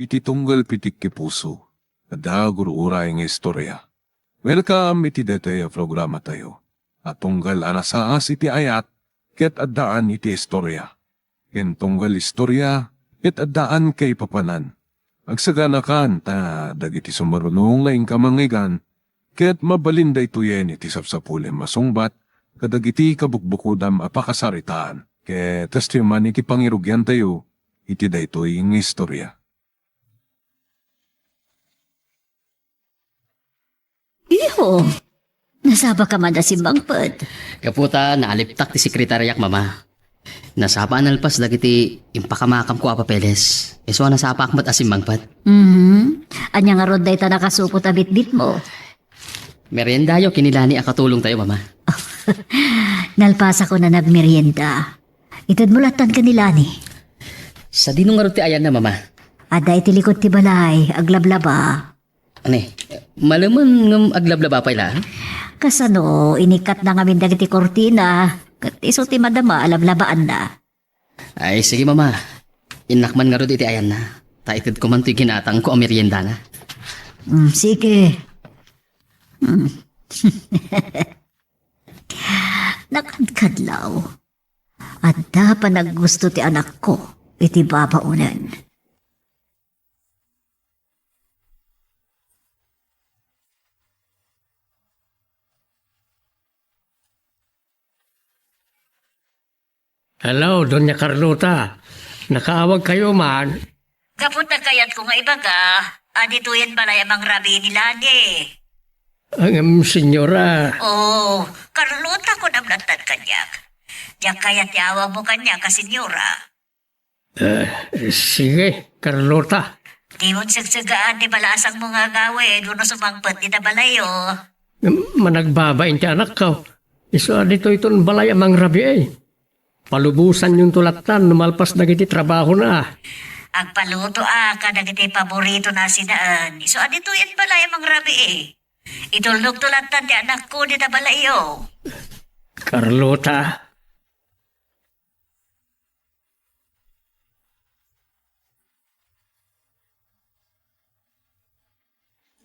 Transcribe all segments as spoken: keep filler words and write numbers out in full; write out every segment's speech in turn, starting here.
Iti tunggal pitik ti puso, adda gur-uray nga istorya. Welcome iti daytoy a programatayo a tunggal a nasaas iti ayat ket addaan iti istorya. Ken tunggal istorya ket addaan kaipapanan. Agsaganakan ta dagiti sumarunong nga inka mangngeggan ket mabalin daytoyen iti sapsapulem a sungbat kadagiti kabukbukodam a pakasaritaan. Ket kastoy man iti pangirugiantayo iti daytoy nga istorya. Iho, nasapaka man a simmangpet? Gapu ta naaliptak ti sekretariak, Mama. Nasapa a nalpas dagiti impakamakamko a papeles. Isu a nasapaak met a simmangpet. Mhm. Ania ngarud dayta nakasupot a bitbitmo? Meriendayo ken ni Lani a katulongtayo, Mama. Nalpasakon a nagmerienda. Itedmo lattan ken ni Lani. Sadino ngarud ti ayanna, Mama? Adda iti likod ti balay, aglablaba. Ania, malemen ngem aglablaba pay la? Kasano, inikkatna ngamin dagiti kurtina, ket isu ti madama a lablabaanna. Ay, sige, Mama. Innak man ngarud iti ayanna. Ta itedko man toy ginatangko a meriendana. Mm, sige. Mm. Nakadkadlaw. Adda panaggusto ti anakko iti babaonen. Hello, Doña Carlota. Nakaawagkayo man? Gapu ta kayatko nga ibaga, aditoyen balay a mangrabii ni Lani. Ngem, senyora. Oh, Carlota, kunam lattan kaniak. Diak kayat ti awagmo kaniak a senyora. Eh, sige, Carlota. Dimon segsegaan ti balaasangmo nga agawid wenno sumangpet dita balayo. Managbabain ti anakko. Isu a ditoyton balay a mangrabii. Palubosanyonto lattan no malpas dagiti trabahona. Agpalutoak kadagiti paboritona a sinaen. Isu a ditoyen balay a mangrabii. Itulnogto lattan ti anakko dita balayo. Carlota,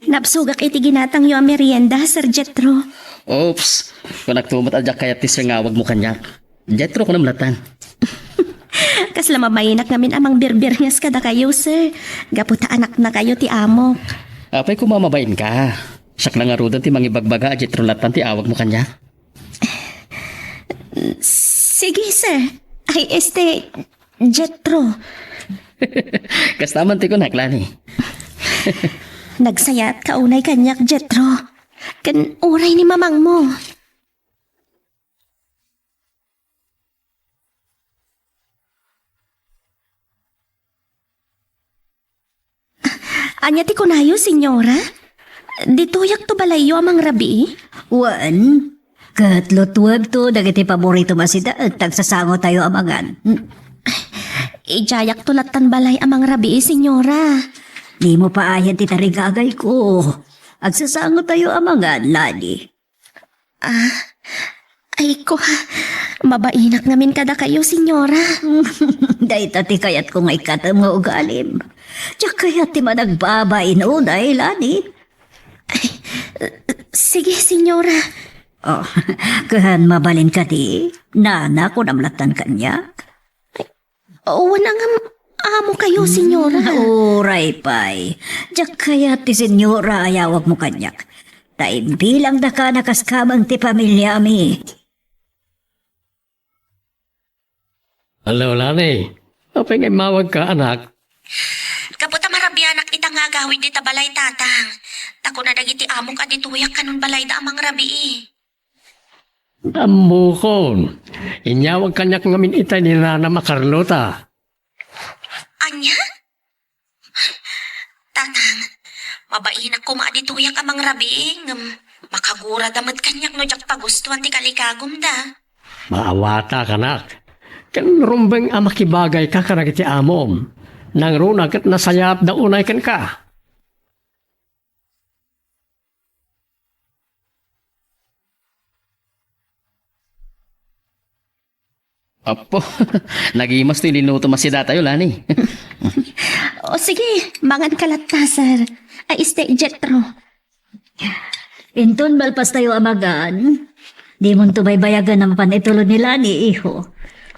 Nabsogak iti ginatangyo a merienda, Sir Jethro. Oops, kunakto met a diak kayat ti sangawagmo kaniak. Jethro, kunam lattan. Kasla mabainak ngamin a mangbirbirngas kadakayo, sir. Gapu ta anaknakayo ti amok. Apay koma mabainka. Siak la ngaruden ti mangibagbaga a Jethro lattan ti awagmo kaniak. Sige, sir. Ay, este, Jethro. Kasta man ti kunak, Lani. Nagsayaatka unay kaniak, Jethro. Ken uray ni mamangmo. Ania ti kunayo, senyora? Ditoyakto balayyo a mangrabii? Wen, ket lutuegto dagiti paboritom a sida, agsasangotayo a mangan. Idiayakto lattan balay a mangrabii, senyora. Dimo paayen ti tarigagayko. Agsasangotayo a mangan, Lani. Ah, ay ko, mabainak ngamin kadakayo, senyora. Dayta ti kayatko nga ikkatem nga ugalim. Diak kayat ti managbabain unay, Lani. Ay, sige, senyora. Oh, ken mabalin kadi, nana, kunam lattan kaniak. Wen, ngem amokayo, senyora. Hmm, uray pay. Diak kayat ti senyora a yawagmo kaniak. Ta imbilangdaka a nakaskameng ti pamiliami. Hello, Lani. Apay nga immawagka, anak? Gapu ta marabianak ita nga agawid dita balay, Tatang. Ta kuna dagiti amok a ditoyak kanon balayda a mangrabii. Ammokon. Inyawag kaniak ngamin itay ni nanam a Carlota. Ania? Tatang, mabainak koma a ditoyak a mangrabii, ngem makagurada met kaniak no diak pagustoan ti kalikagumda. Maawatak, anak. Ken rumbeng a makibagayka kadagiti amom. Nangruna ket nasayaatda unay kenka. Apo, nagimas ti linutom a sidatayo, Lani. O sige, mangan ka latta, sir. Ay, este, Jethro. Inton malpastayo a magan, dimonto baybayagan a mapan itulod ni Lani, iho.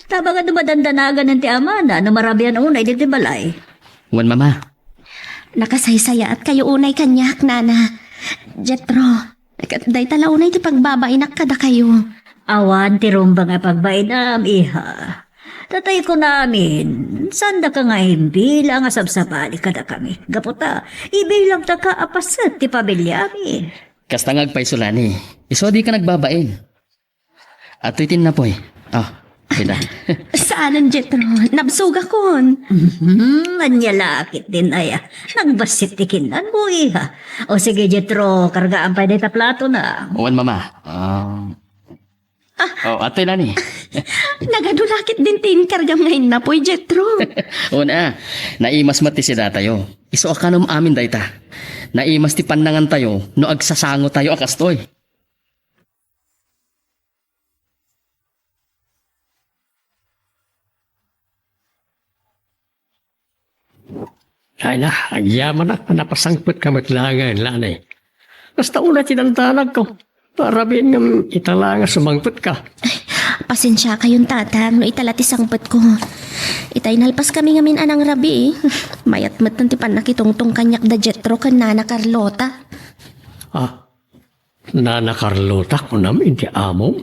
Tabang a dumadandanagan ti amana no marabian unay ditoy balay. Wen, Mama. Nakasaysayaat kayo unay kaniak, Nana. Jethro, ket dayta la unay ti pagbabainak kadakayo. Awan ti rumbeng a pagbainam, iha. Tatay ko namin, saan daka nga imbilang a sabsabali kadakami. Gapu ta, ibilangtaka a paset ti pamiliami. Kasta nga agpayso, Lani. Isu a dika nagbabain. Adtoy ti innapoy. Ah, pida. Saanen, Jethro. Nabsogakon. Mhm, ania la ket din aya. Nagbassit ti kinnanmo, iha. O sige, Jethro, kargaan pay dayta platona. Wen, Mama. Ah. Oh, adtoy, Lani. Nagadu la ket din ti inkargam nga innapoy, Jethro. Wen, naimas met ti sidatayo. Isu a kanom amin dayta. Naimas ti pannangantayo no agsasangotayo a kastoy. Ay na, agyamanak a napasangpetka met laengen, Lani. Kasta unay ti dandanagko. Parabien ngem ita la nga sumangpetka. Pasensiakayon, Tatang, no ita la ti sangpetko. Itay nalpaskami ngamin a nangrabii. Mayat metten ti pannakitungtong kaniak da Jethro ken Nana Carlota. Ah, Nana Carlota, kunam iti amom?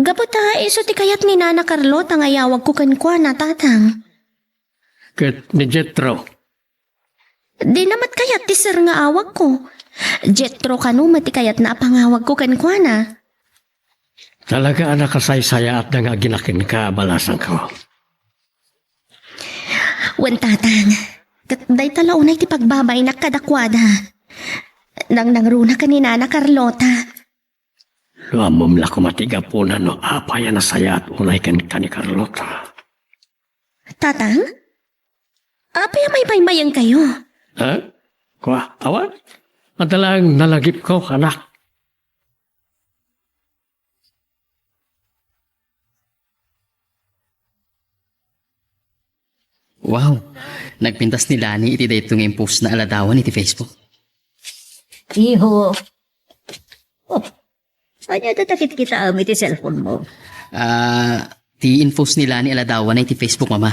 Gapu ta isu ti kayat ni Nana Carlota nga iyawagko kenkuana, Tatang. Ket ni Jethro? Dina met kayat ti sir nga awagko. Jethro kano met ti kayatna a pangawagko kenkuana. Talaga a nakasaysayaatda nga agina kenka, balasangko. Wen, Tatang, ket dayta la unay ti pagbabainak kadakuada. Nangnangruna ken ni Nana Carlota. No ammom la koma ti gapuna no apay a nasayaat unay kenka ni Carlota. Tatang? Apay a maymaymayengkayo? Ha? Kua, awan. Adda laeng nalagipko, anak. Wow! Nagpintas ni Lani iti daytoy nga impostna a ladawan iti Facebook. Iho. Oh, ania dayta kitkitaem iti cellphone mo? Ah, ti inpost ni Lani a ladawanna iti Facebook, Mama.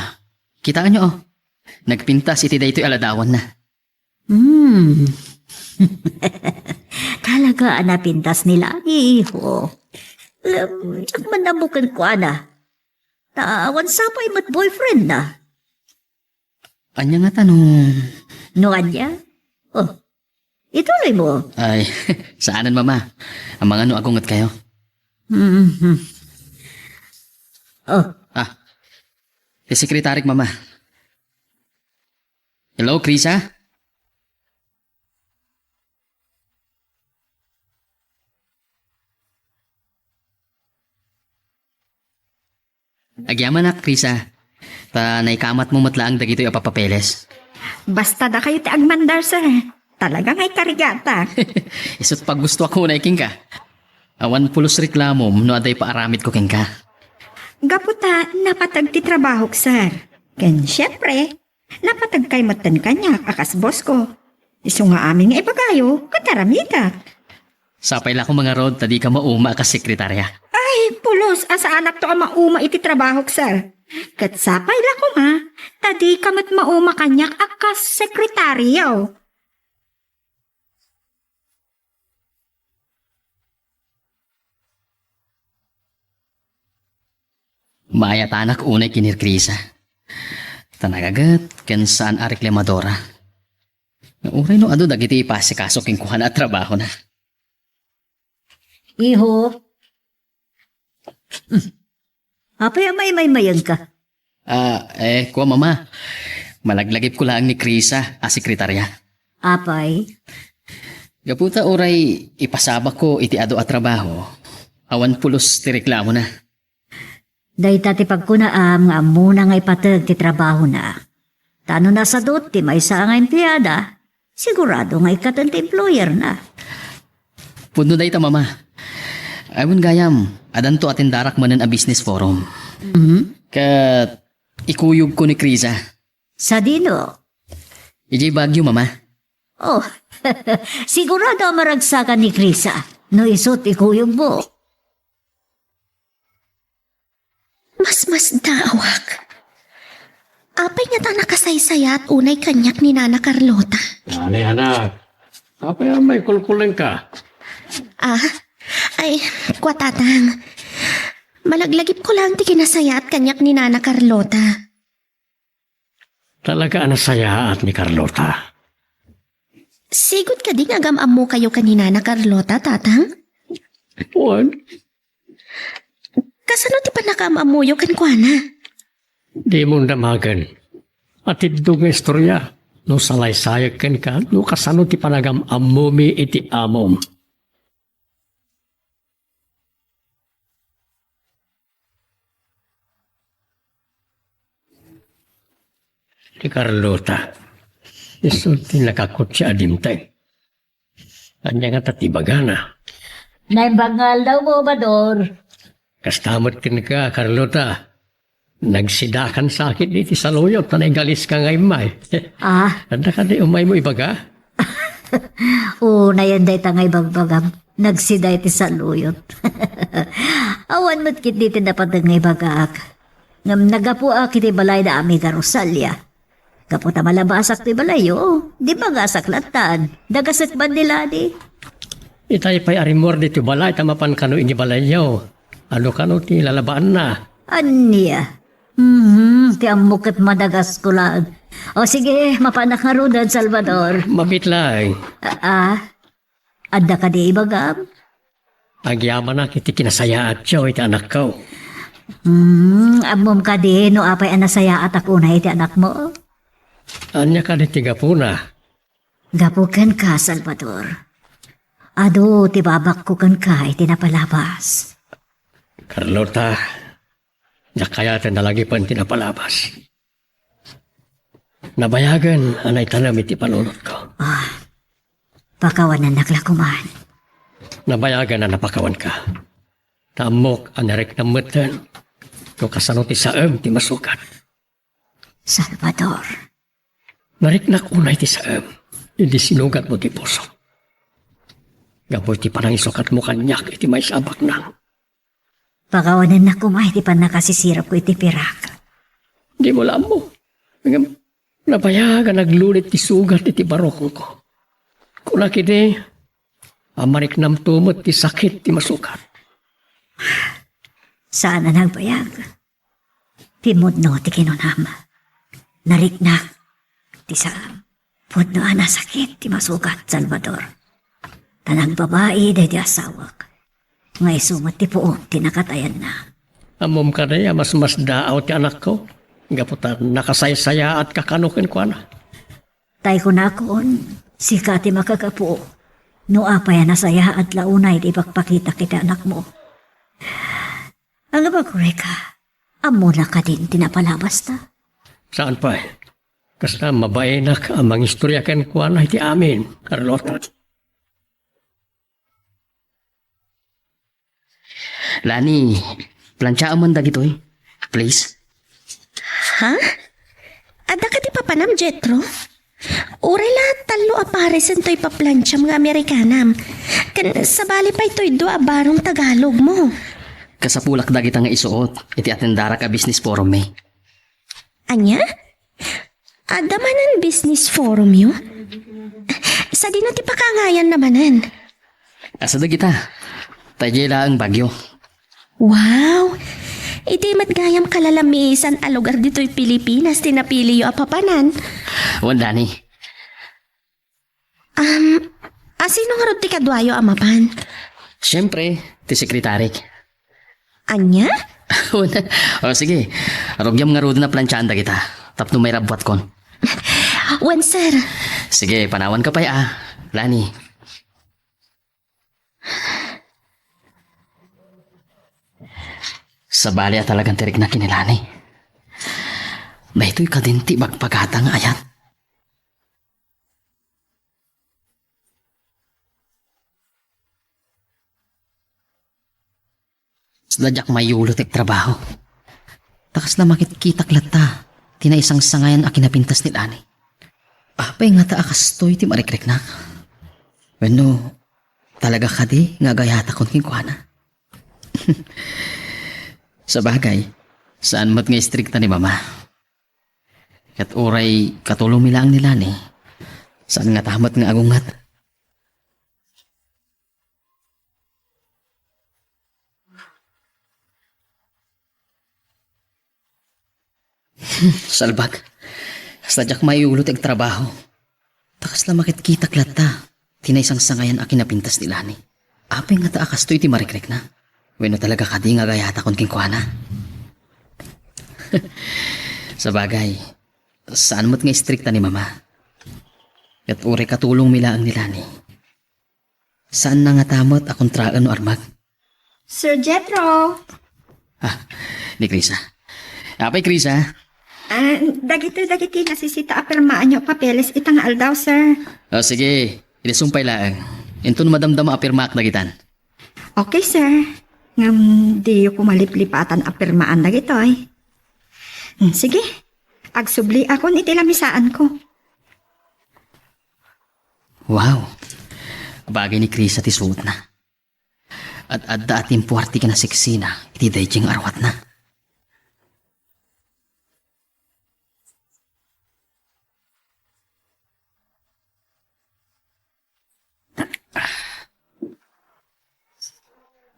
Kitaenyo, oh. Nagpintas iti daytoy a ladawanna. Hmm. Talaga a napintas ni Lani, iho. Em, diak man ammo kenkuana. Ta awan sapay met boyfriendna. Ania ngata no? No ania? Oh, ituloy mo. Ay, saanen, Mama. Amangan no agungetkayo. Mhm. Oh. Ah, ti sekretarik, Mama. Hello, Krisa? Agyamanak, Krisa. Ta naikamatmo met laeng dagitoy a papapeles. Basta dakayo ti agmandar, sir. Talaga nga ikarigata. Isu't pagustuak unay kenka. Awan pulos reklamom no adda ipaaramidko kenka. Gapu ta napateg ti trabahok, sir. Ken, siempre, napateg kay metten kaniak a kas boss ko. Isu nga amin nga ibagayo, ket aramidak. Sapay la koma ngarud ta dika mauma a kas sekretarya. Ay, pulos a saanakto a mauma iti trabahok, sir. Ket sapay la koma ta dika met mauma kaniak a kas sekretaryo. Maayatanak unay ken ni Krisa. Ta nagaget ken saan a reklamadora. Uray no adu dagiti ipasikaso kenkuana a trabahona. Iho. Apay a maymaymayengka? Ah, eh, kua, Mama. Malaglagipko laeng ni Krisa a sekretarya. Apay? Gapu ta uray ipasabakko iti adu a trabaho, awan pulos ti reklamona. Dayta ti pagkunaam nga ammona nga ipateg ti trabahona. Ta no nasadut ti maysa nga empleada, sigurado nga ikkaten ti employerna. Pudno dayta, Mama. Ay, wen gayam, adanto a tindarak manen a business forum. Mhm. Ket ikuyogko ni Krisa. Sadino? Idiay Baguio, Mama. Oh, sigurado a maragsakan ni Krisa no isut' ikuyogmo. Masmasdaawak. Apay ngata a nakasaysayaat unay kaniak ni Nana Carlota? Ani, anak, apay a maikulkulengka? Ah, ay, kua, Tatang. Malaglagipko laeng ti kinasayaat kaniak ni Nana Carlota. Talaga a nasayaat ni Carlota. Sigud kadi nga agam-ammokayo ken ni Nana Carlota, Tatang? Wen. Kasano ti pannakaam-ammoyo kenkuana? Dimon damagen. Atiddog nga istoria no salaysayek kenka no kasano ti panagam-ammomi iti amom. Ni Carlota, isu ti nakakutsya a dimteng. Ania ngata ti ibagana? Naimbag nga aldawmo, Bador. Kasta met kenka, Carlota. Nagsidakan sakit iti saluyot ta naigaliska nga immay. Ah. Adda kadi umaymo ibaga? Unayen dayta nga ibagbagam. Nagsida iti saluyot. Awan met ketdi ti napateg nga ibagaak. Ngem naggapuak iti balay da Amiga Rosalia. Gapu ta malabasak ti balayyo, di bagasak lattan. Dagasek man ni Lani. Itay pay a rimmuar ditoy balay ta mapan kano iti balayyo. Adu kano ti lalabaanna? Ania? Mhm, ti ammok ket madagasko laeng. O sige, mapanak ngaruden, Salvador. Mabit laeng. Ah, ah. Adda kadi ibagam? Agyamanak iti kinasayaatyo iti anakko. Hmm, ammom kadi no apay a nasayaatak unay iti anakmo? Ania kadi ti gapuna? Gapu kenka, Salvador. Adu ti babakko kenka iti napalabas. Carlota, diak kayaten a lagipen ti napalabas. Nabayagen a naitanem iti panunotko. Ah, pakawanennak la koman. Nabayagen a napakawanka. Ta ammok a nariknam metten no kasano ti saem ti masukat. Salvador. Nariknak unay ti saem idi sinugatmo ti pusok. Gapu iti panangisukatmo kaniak iti maysa a baknang. Pakawanennak koma iti pannakasisirapko iti pirak. Dimo la ammo. Ngem nabayag a naglulit ti sugat iti barukongko. Kunak idi a mariknamto met ti sakit ti masukat. Saan a nagbayag. Ti mudno ti kinunam. Nariknak ti saem. Pudno a nasakit ti masukat, Salvador. Ta nagbabai daydi asawak. Nga isu met ti puon ti nakatayanna. Ammom kadi a masmasdaaw ti anakko? Gapu ta nakasaysayaatka kano kenkuana. Tay kunakon, sika ti makagapu. No apay a nasayaat la unay ti ipakpakitak iti anakmo. Agbaga, Reka, ammona kadin ti napalabasta? Saan pay? Kasta mabainak a mangistoria kenkuana iti amin, Carlota. Lani, planchaam man dagitoy, please. Ha? Adda kadi papanam, Jetro? Uray la tallo a pares intoy paplancham nga Amerikanam. Ken sabali pay toy dua a barong Tagalogmo. Kasapulak dagita nga isuot iti atendarak a business forum mi. Ania? Adda manen business forumyo? Sadino ti pakaangayanna manen? Asa dagita? Ta idiay laeng Baguio. Wow! Idi met gayam kalalamisan a lugar ditoy Pilipinas ti napiliyo a papanan. Wen, Lani. Um, asino ngarud ti kaduayo a mapan? Siyempre, ti sekretarik. Ania? O, sige. Rugiam ngaruden a planchaen dagita. Tapno mairabbuatkon. Wen, sir. Sige, panawanka pay, a, Lani. Sabali a talagan ti rikna ken ni Lani. Daytoy kadin ti ibagbagata nga ayat. Kasla diak mayulo ti agtrabaho. Ta kasla makitkitak latta ti naisangsangayan a kinapintas ni Lani. Ah, Apay ngata a kastoy ti marikriknak? Wenno, talaga kadi nga agayatakon kenkuana? Sabagay, saan met nga istrikta ni Mama. Ket uray katulongmi laeng ni Lani, saan ngata met nga agunget. Salbag. Kasta diak maiulo ti agtrabaho. Ta kasla makitkitak latta ti naisangsangayan a kinapintas ni Lani. Apay ngata a kastoy ti marikrikna? Wenno talaga kadi nga agayatakon kenkuana? Sabagay, saan met nga istrikta ni Mama. Ket uray katulongmi laeng ni Lani. Saanna ngata met a kontraen no armak. Sir Jethro! Ah, ni Krisa. Apay, Krisa? Ah, dagitoy dagiti nasisita a pirmaanyo a papeles ita nga aldaw, sir. O, sige. Ilisong pay laeng. Inton madamdama a pirmaak dagitan. Okay, sir. Ngem diyo koma liplipatan a pirmaan dagitoy. Hmm, sige. Agsubliakon iti lamisaanko. Wow. Bagay ni Krisa ti suotna. Ad-adda a timpuarti ken a seksina iti daydiay nga arwatna.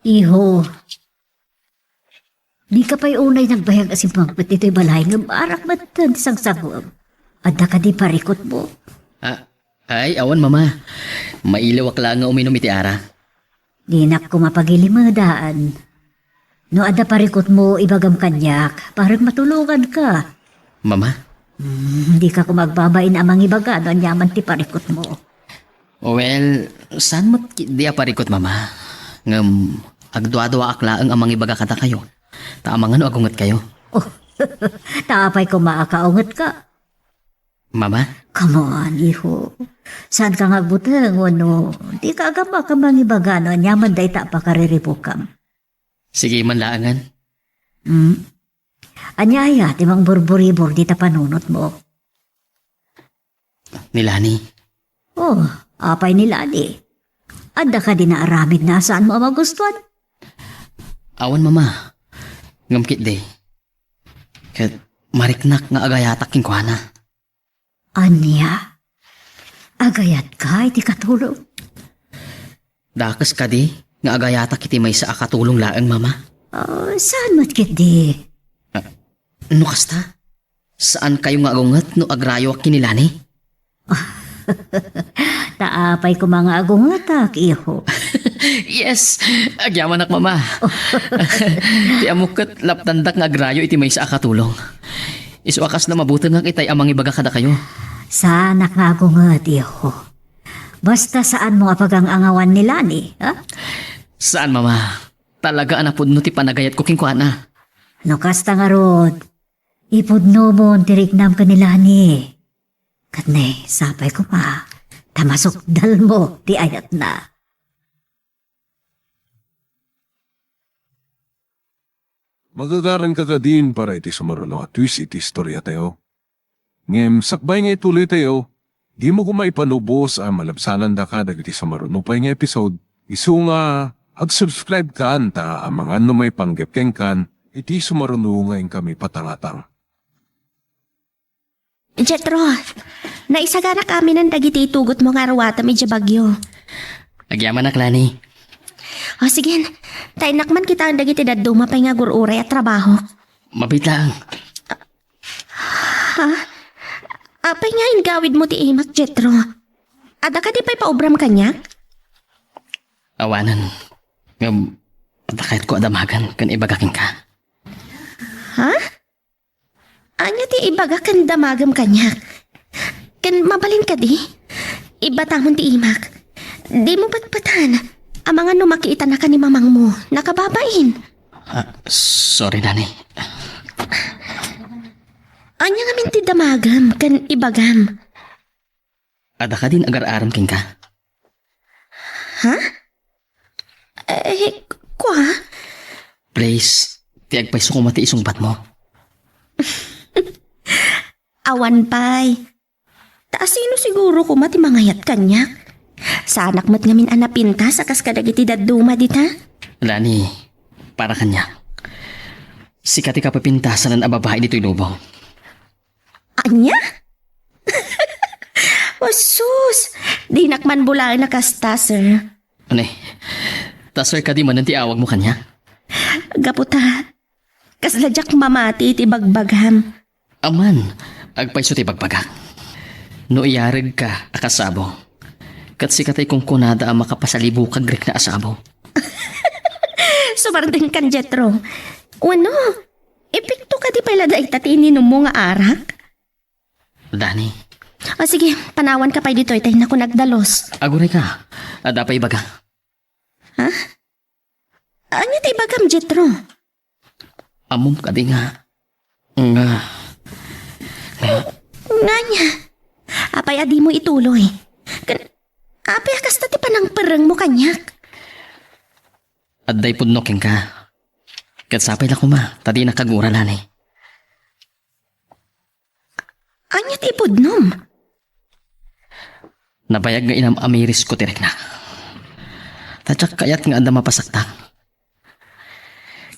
Iho, dika pay unay nagbayag a simmangpet ditoy balay ngem arak met ti sangsangom. Adda kadi parikutmo? Ah, ay, awan, Mama. Mailiwak laeng nga uminum iti arak. Dinak koma pagilimedan. No adda parikutmo, ibagam kaniak. Parang matulonganka. Mama? Hmm, dika koma agbabain a mangibaga no aniaman ti parikutmo. Well, saan met ketdi a parikut, Mama? Ngem agduaduaak laeng a mangibaga kadakayo. Ta amangan no agungetkayo. Oh, ta apay koma a kaungetka? Mama? Come on, iho. Saanka nga agbuteng wenno dika agammak a mangibaga no aniaman dayta a pakariribukam? Sige man laengen. Hmm? Ania aya ti mangburburibur dita panunotmo? Ni Lani. Oh, apay ni Lani? Adda kadi naaramidna a saanmo a magustuan? Awan, Mama. Ngem ketdi. Ket mariknak nga agayatak kenkuana. Ania? Agayatka iti katulong? Dakes kadi nga agayatak iti maysa a katulong laeng, Mama? Ah, saan met ketdi? Ah, no kasta, saankayo nga agunget no agrayoak ken ni Lani? Ta apay koma nga agungetak, iho? Yes, agyamanak, Mama. Ti ammok ket lapdandak nga agrayo iti maysa a katulong. Isu a kasla mabutengak itay a mangibaga kadakayo. Saanak nga agunget, iho. Basta saanmo a pagang-angawan ni Lani, ha? Saan, Mama. Talaga a napudno ti panagayatko kenkuana. No kasta ngarud, ipudnomon ti riknam ken ni Lani. Ket ne, sapay koma, ta masukdalmo ti ayatna. Magagaranka kadin para iti sumaruno a twist iti istoriatayo. Ngem sakbay nga ituloytayo, dimo koma ipalubos a malabsanandaka dagiti sumaruno pay nga episode, isu nga ag-subscribe kan ta amangan no maipanggep kenkan iti sumaruno nga inkami patangatang. Jethro, naisaganak aminen dagiti itugotmo nga arwatam idiay Baguio. Agyamanak, Lani. O, sige. Ta innak man kitaen dagiti dadduma pay nga agur-uray a trabaho. Mabit laeng. Ha? Apay nga ingawidmo ti imak, Jethro? Adda kadi pay paobram kaniak? Awanen. Ngem, adda kayatko a damagen ken ibaga kenka. Ha? Ania ti ibaga ken damagem kaniak? Ken mabalin kadi? Ibatamon ti imak. Dimo patpatan. Amangan no makiitanaka ni mamangmo. Nakababain. Ah, sorry, Lani. Ania ngamin ti damagem ken ibagam? Adda kadin agar-arem kenka? Ha? Eh, kua? Please, ti agpayso koma ti isungbatmo. Awan pay. A, sino siguro koma ti mangayat kaniak? Saanak met ngamin a napintas a kas kadagiti dadduma dita. Lani, para kaniak. Sika ti kapipintasan a babai ditoy lubong. Ania? O sus! Dinak man bulaen a kasta, sir. Ania? Ta sir kadi manen ti awagmo kaniak? Gapu ta, kasla diak mamati iti bagbagam. Aman, agpayso ti bagbagak. No iyaregka a kasabo, ket sika tay kunkunada a makapasalibukag rikna a sabo. Sumardengkan, Jethro. Wenno, epekto kadi pay la dayta ti ininummo nga arak? Dani. O sige, panawanka pay ditoy ta innak agdalus. Agurayka, adda pay ibaga. Ha? Ania ti ibagam, Jethro? Ammom kadi nga, nga, nga. Ngania? Apay a dimo ituloy? Ken, apay a kasta ti panangperrengmo kaniak? Adda ipudno kenka. Ket sapay la koma, ta dinak agura, Lani. Ania ti ipudnom? Nabayag nga inam-amirisko ti riknak. Ta diak kayat nga adda mapasaktak.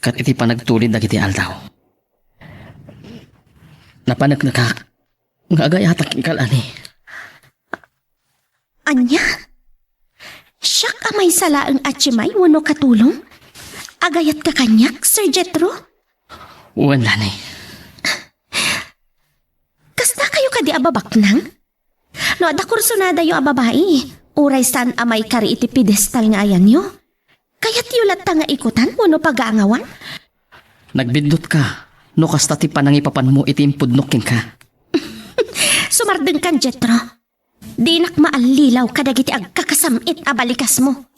Ket iti panagtulid dagiti aldaw, napaneknekak nga agayatak kenka, Lani. Ania? Siak a maysa laeng a tiemay wenno katulong? Agayatka kaniak, Sir Jethro? Wen, Lani. Kasta kayo kadi a babaknang? No adda kursunadayo a babai, uray saan a maikari iti pedestal nga ayanyo, kayatyo latta nga ikutan wenno pagaangawan? Nagbiddutka no kasta ti panangipapanmo iti impudnok kenka. Sumardengkan, Jethro. Dinak maallilaw kadagiti agkakasam-it a balikasmo.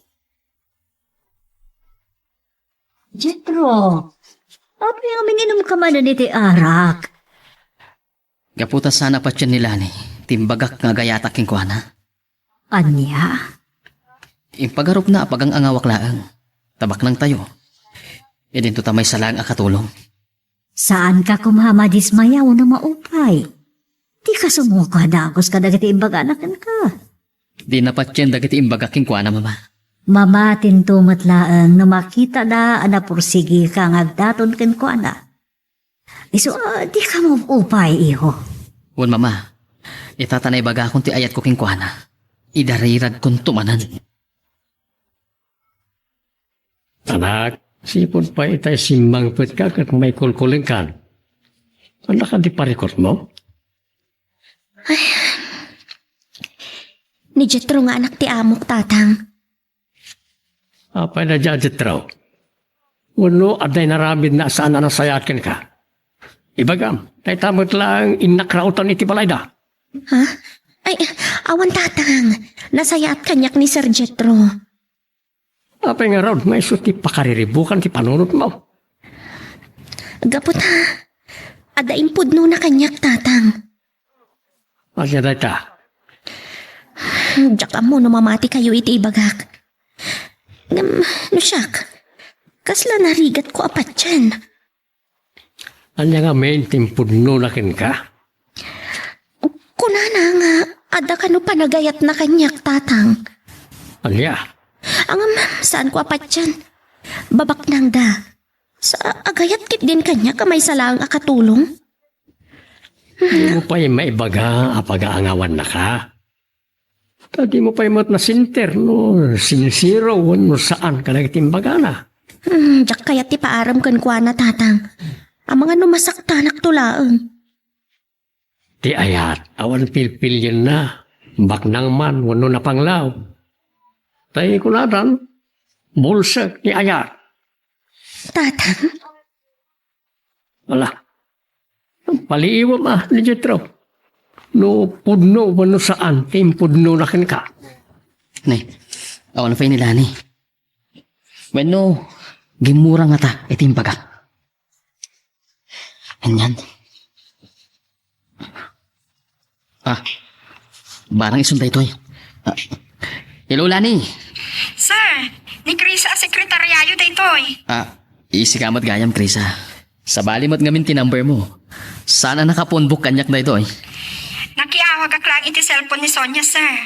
Jethro, apay a mininumka manen iti arak? Gapu ta saan a patien ni Lani ti imbagak nga agayatak kenkuana. Ania? Impagarupna a pagang-angawak laeng. Ta baknangtayo. Idinto ta maysa laeng a katulong. Saanka koma a madismaya wenno maupay. Dika sumuko a dagus kadagiti imbagana kenka. Dina patien dagiti imbagak kenkuana, Mama. Mamatinto met laeng no makitada a napursigika nga agdaton kenkuana. Isu a dika maupay, iho. Wen, Mama. Ita ta naibagakon ti ayatko kenkuana, idariragkonto manen. Anak, sipud pay itay simmangpetka ket maikulkulengkan. Ania kadi parikutmo? Ay, ni Jethro nga anak ti amok, Tatang. Apay daydiay a Jethro? Wenno adda inaramidna a saan a nasayaat kenka? Ibagam, dayta met laeng innak rauten iti balayda. Ha? Ay, awan, Tatang. Nasayaat kaniak ni Sir Jethro. Apay ngarud nga isu ti pakariribukan ti panunotmo? Gapu ta, adda impudnona kaniak, Tatang. Ania dayta? Diak ammo no mamati kayo iti ibagak. Ngem, no siak, kasla narigatko a patien. Ania ngamin ti impudnona kenka? Kunana nga adda kano panagayatna kaniak, Tatang. Ania? Ngem, saanko a patien. Babaknangda. Sa agayat ketdin kaniak a maysa laeng a katulong. Dimo pay maibaga a pagaangawannaka? Ta dimo pay met nasinter no sinsero wenno saan kadagiti imbagana. Hmm, diak kayat ti paaram kenkuana, Tatang. Amangan no masaktanakto laeng. Ti ayat, awan pilpilienna, baknang man wenno napanglaw. Tay kunadan, bulsek ti ayat. Tatang? Ala, paliiwem a ni Jethro. No pudno wenno saan ti impudnona kenka. Ne, awan pay ni Lani. Wenno, gimmura ngata iti imbagak. Anian? Ah, barang isun daytoy. Ah, hello, Lani. Sir, ni Krisa a sekretaryayo daytoy. Ah, isika met gayam, Krisa. Sabali met ngamin ti number mo. Saan a nakapunbok kaniak daytoy? Nakiaw Naimbagak laeng iti cellphone ni Sonia, sir.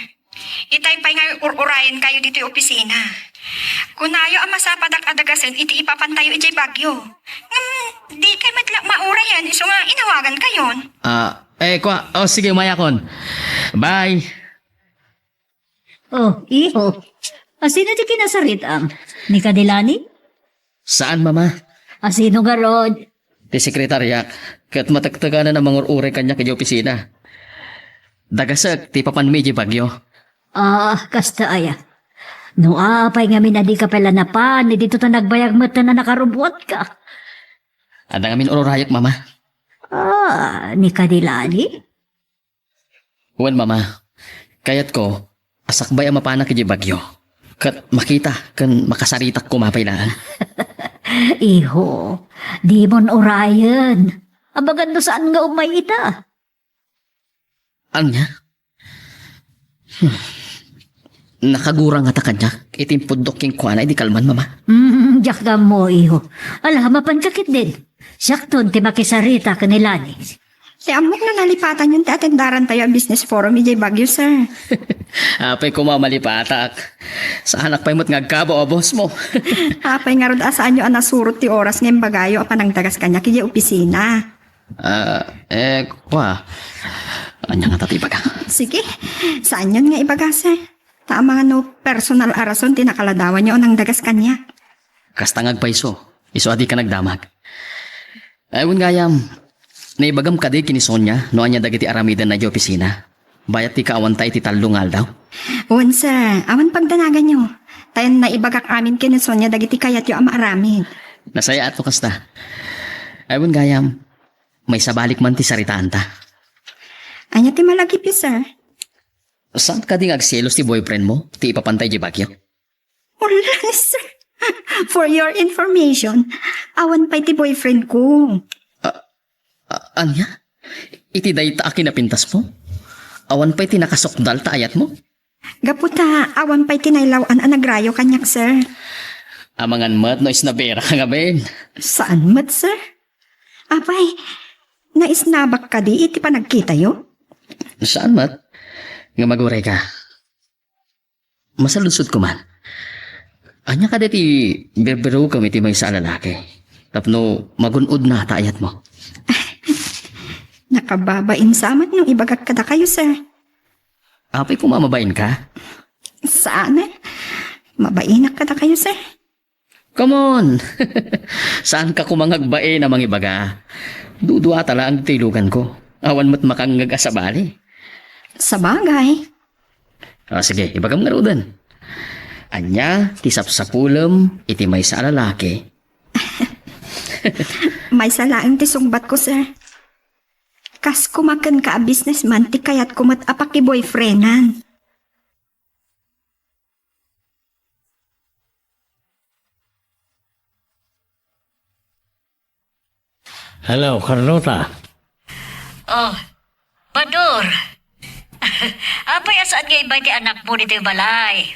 Itay pay nga ur-urayenkayo ditoy opisina. Kunayo a masapadak a dagasen iti ipapantayo idiay Baguio. Ngem, dikay met la maurayen isu nga inawagankayon. Ah, eh, kua, oh, sige, umayakon. Bye. Oh, iho. Asino ti kinasaritam? Ni Kadilani? Saan, Mama? Asino garud? Ti sekretariak, ket matektekanna a mangur-uray kaniak idiay opisina. Dagasek ti ipapanmi idiay Baguio. Ah, kasta aya. No apay ngamin a dika pay la napan, dito ta nagbayag met ta nakarubbuatka. Adda ngamin ur-urayek, Mama. Ah, ni Kadilani? Wen, Mama, kayatko a sakbay a mapanak idiay Baguio, ket makita ken makasaritak koma pay laeng. Iho, dimon urayen. Abagan no saan nga umay ita. Ania? Hmm. Nakagurang ngata kaniak iti impuddok kenkuana idi kalman, Mama. Hmm, diak ammo, iho. Ala, mapanka ketdin. Siakton ti makisarita ken ni Lani. Ti ammok no nalipatanyon ti atendarantayo a business forum idiay Baguio, sir. Apay koma malipatak. Saanak pay met nga agkabo a boss mo. Apay ngarud a saanyo a nasurot ti oras nga imbagayo a panangdagas kaniak idiay opisina? Ah, eh, kua. Ania ngata ti ibaga? Sige, saanyon nga ibaga, sir. Ta amangan no personal a rason ti nakaladawanyo a nangdagas kaniak. Kasta nga agpayso, isu a dika nagdamag. Ay, wen gayam, naibagam kadi ken ni Sonia no ania dagiti aramidenna idiay opisina? Bayat ti kaawan ta iti tallo nga aldaw? Wen, sir, awan pagdanaganyo. Ta naibagak amin ken ni Sonia dagiti kayatyo a maaramid. Nasayaat no kasta. Ay, wen gayam, maisabalik man ti saritaanta. Ania ti malagipyo, sir? Saan kadi nga agselos ti boyfriend mo ti ipapanta idiay Baguio? Ulan, sir. For your information, awan pay ti boyfriend ko. Ah, ania? Iti dayta a kinapintas mo? Awan pay ti nakasukdal ta ayat mo? Gapu ta awan pay ti nailaw-an a nagrayo kaniak, sir. Amangan met no isnabera ka ngamin. Saan met, sir? Apay, naisnabak kadi iti panagkitayo? Saan met. Nga maguray ka. Masaludsodko man. Ania kadi ti birbirukem iti maysa a lalaki? Tapno magun-odna ta ayatmo. Nakababain sa met no ibagak kadakayo, sir. Apay koma mabain ka? Saan, eh. Mabainak kadakayo, sir. Come on! Saan ka koma nga agbain a mangibaga? Dudua ta laeng ti iluganko. Awan met makangngeg a sabali. Sabagay. Ah, sige, ibagam ngaruden. Ania ti sapsapulem iti maysa a lalaki? Maysa laeng ti sungbatko, sir. Kas koma kenka a businessman ti kayatko met a pakiboyfriendan. Hello, Carlota. Oh, Bador. Apay a saan nga imbay ti anakmo ditoy balay?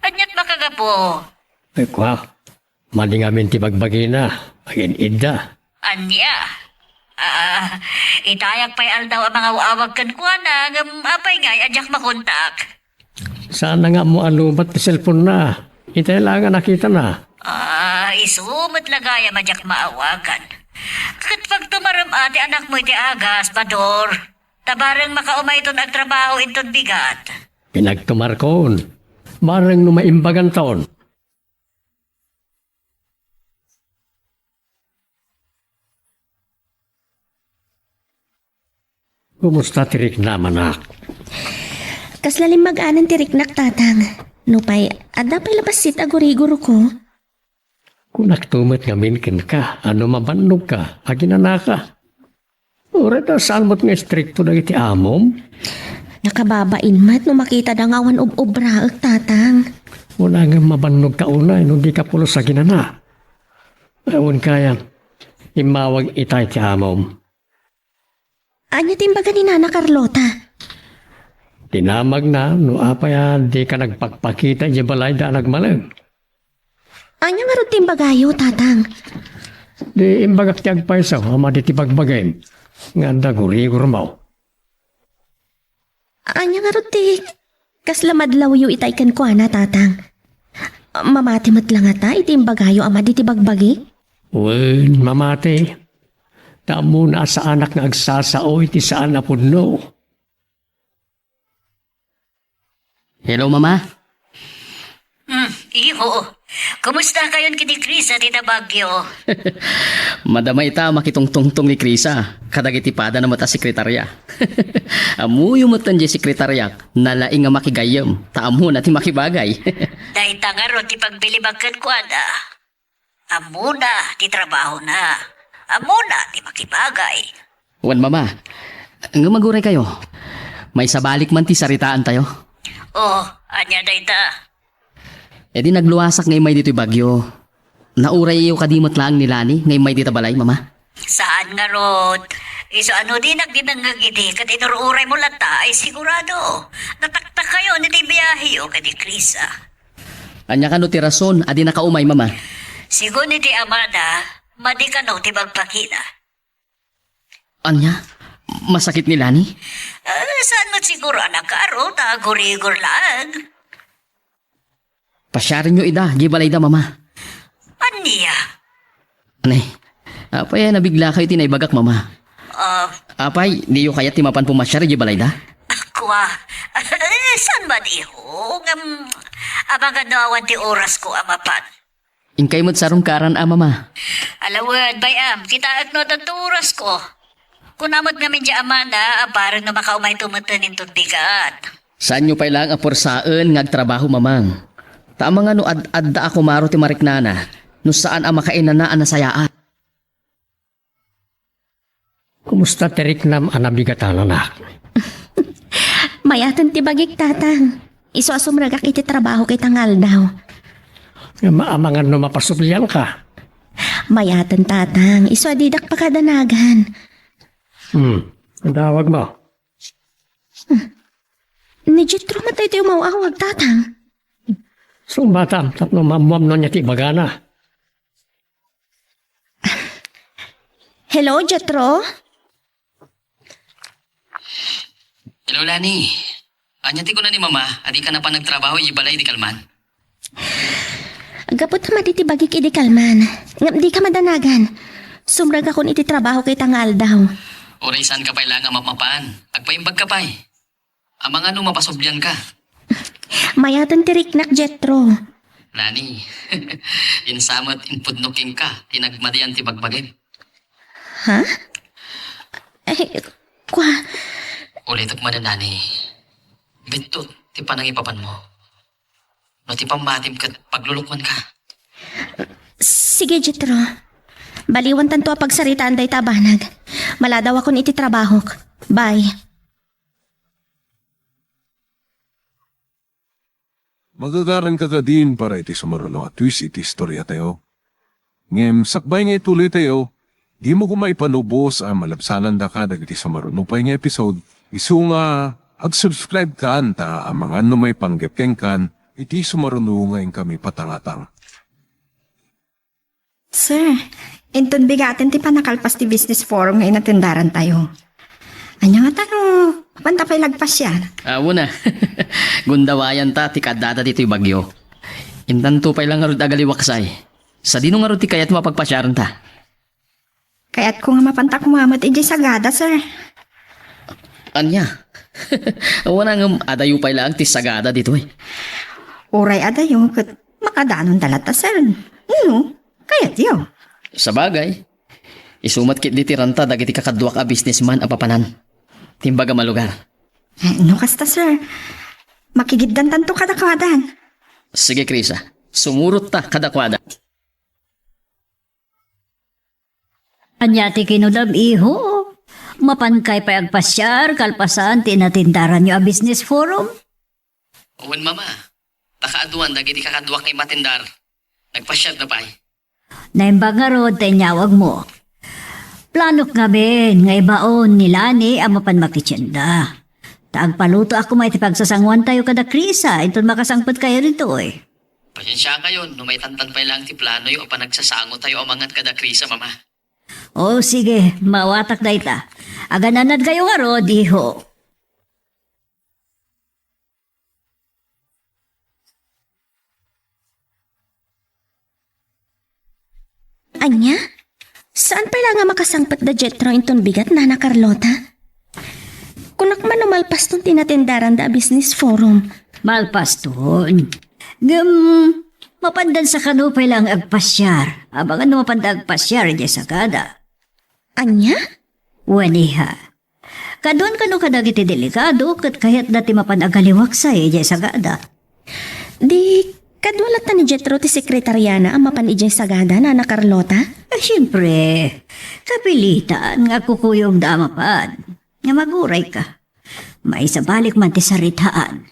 Aniat makagapu? Ay, kwa, madi ngamin ti bagbagina, agin-idda. Ania? Ah, itayag pay aldaw a mangaw-awag kenkuana, ngem apay ngay a diak makontak? Saan nga ammo a lobat ti cellphone-na. Itay laeng a nakitana. Ah, isu met la gayam a diak maawagan. Ket pagtumarem a ti anakmo iti agas, Bador. Ta bareng makaumayton agtrabaho inton bigat. Pinagtumarkon. Bareng no maimbaganton. Kumusta ti riknam, anak? Kasla limmag-anen ti riknak, tatang. Nupay, adda pay la bassit a gurigurko. Kunakto met ngamin kenka, a no mabannogka, aginanaka. Uray ta saan met nga istrikto dagiti amom? Nakababain met no makitada nga awan ob-obraek, tatang. Una nga mabannogka unay no dika pulos aginana. Awan kayam, immawag itay ti amom. Ania ti imbaga ni Nana Carlota? Dinamagna no apay a dika nagpakpakita idiay balayda a nagmalem. Ania ngarud ti imbagayo, tatang? Di imbagak ti agpayso a madi ti bagbagim nga adda gurigurmo. Ania ngarud ti kasla madlawyo itay kenkuana, Tatang? Mamati met la ngata iti imbagayo a madi ti bagbagi? Wen, mamati. Ta ammona a saanak nga agsasao iti saan a pudno. Hello, Mama. Hmm, iho. Kumusta kayon ken ni Krisa dita Baguio? Madama ita a makitungtungtong ni Krisa kadagiti padana met a sekretaria. Ammoyo metten diay sekretariak, nalaing a makigayyem, ta ammona ti makibagay. Dayta ngarud ti pagbilibak kenkuana. Ammona ti trabahona. Ammona ti makibagay. Wen, Mama, ngem aguray kayo. Maisabalik man ti saritaantayo. Oh, ania dayta? Idi nagluasak nga immay ditoy Baguio, naurayyo kadi met laeng ni Lani nga immay dita balay, Mama? Saan ngarud. Isu a no dinak dinengngeg idi ket inur-uraymo latta ay sigurado. Nataktak kayon iti biaheyo ken ni Krisa. Ania kano ti rason a di nakaumay, Mama? Sigun iti amana, madi kano ti bagbagina. Ania? Masakit ni Lani? Ah, saan met siguro a nakaro, ta agurigor laeng. Pasiarenyo ida, di balayda, Mama. Ania? Anay, apay a nabiglakayo iti naibagak, Mama? Ah. Apay, diyo kayat ti mapan pumasiar iti balayda? Kua, saan man, iho? Ngem, amangan no awan ti orasko a mapan. Inkay met sarungkaran a, Mama. Ala wen, bay-am, kitaek no adda orasko. Kuna met ngamin diay amana a bareng no makaumayto metten inton bigat. Saanyo pay laeng a puersaen nga agtrabaho, Mamang. Ta amangan no ad-adda a kumaro ti mariknana, no saan a makainana a nasayaat. Kumusta ti riknam a nabigatan, anak? Mayaten ti bagik, Tatang. Isu a sumrekak iti trabahok ita nga aldaw. Maamangan no mapasublianka. Mayaten, Tatang. Isu a didak pakadanagan. Hmm. Adda awagmo? Ni Jetro met daytoy umaw-awag, Tatang. Sungbatam tapno maammuam no ania ti ibagana. Hello, Jetro? Hello, Lani. Ania ti kuna ni Mama a dika napan nagtrabaho iti balay idi kalman? Gapu ta madi ti bagik idi kalman, ngem dika madanagan. Sumrekakon iti trabahok ita nga aldaw. Uray saanka pay laeng a mapmapan, agpaimbagka pay. Amangan no mapasublianka. Mayaten ti riknak, Jetro. Lani, insamet impudno kenka ti nagmadian ti bagbagim. Ha? Ay, kua. Ulitek manen, Lani. Bitot ti panangipapanmo. No ti pammatim ket paglulukmanka. Sige, Jetro. Baliwantanto a pagsaritaan dayta a banag. Maladawakon iti trabahok. Bye. Magagaranka kadin para iti sumaruno a twist iti istoriatayo. Ngem sakbay nga ituloytayo, dimo koma ipanubos a malabsanandaka dagiti sumaruno pay nga episode, isu nga ag-subscribe kan ta amangan no maipanggep kenkan iti sumaruno nga inkami patangatang. Sir, inton bigaten ti pannakalpas ti business forum nga inatendarantayo. Ania ngata no, mapanta pay lagpasiar? Awan a. Gundawayanta ti kaaddada ditoy Baguio. Intanto pay la ngarud agaliwaksay. Sadino ngarud ti kayatmo a pagpasiarenta? Kayatko nga mapanta koma met idiay Sagada, sir. Ania? Awan a ngem adayo pay laeng ti Sagada ditoy. Uray adayo ket makadanonda latta, sir. No kayatyo. Sabagay, isu met ketdi ti ranta dagiti kakaduak a businessman a papanan. Ti imbagam a lugar. Eh, no kasta, sir, makigiddantanto kadakuada. Sige, Krisa. Sumurotta kadakuada. Ania ti kinunam, iho? Mapankay pay agpasiar kalpasan ti inatendaranyo a business forum? Wen, Mama. Ta kaaduan dagiti kakaduak nga immatendar. Nagpasiarda pay. Naimbag ngarud ti inyawagmo. Planok ngamin nga ibaon ni Lani a mapan makitienda. Ta agpalutoak koma iti pagsasangoantayo kada Krisa inton makasangpetkayo ditoy. Pasensiakayon no maitantan pay laeng ti planoyo a panagsasangotayo amangan kada Krisa, Mama. O, sige, maawatak dayta. Agananadkayo ngarud, iho. Ania? Saan pay la nga makasangpet da Jethro inton bigat, Nana Carlota? Kunak man no malpaston ti natendaran da a business forum. Malpaston. Ngem, mapandan sa kano pay la nga agpasiar. Abangan no mapanda agpasiar idiay sagada. Ania? Wen, iha. Kaduan kano kadagiti delegado ket kayatda ti mapan agaliwaksay idiay sagada. Di, kadua latta ni Jethro ti sekretariana a mapan idiay sagada, Nana Carlota? Eh, siempre, kapilitan nga kukuyogda a mapan. Nga magurayka. Maisabalik man ti saritaan.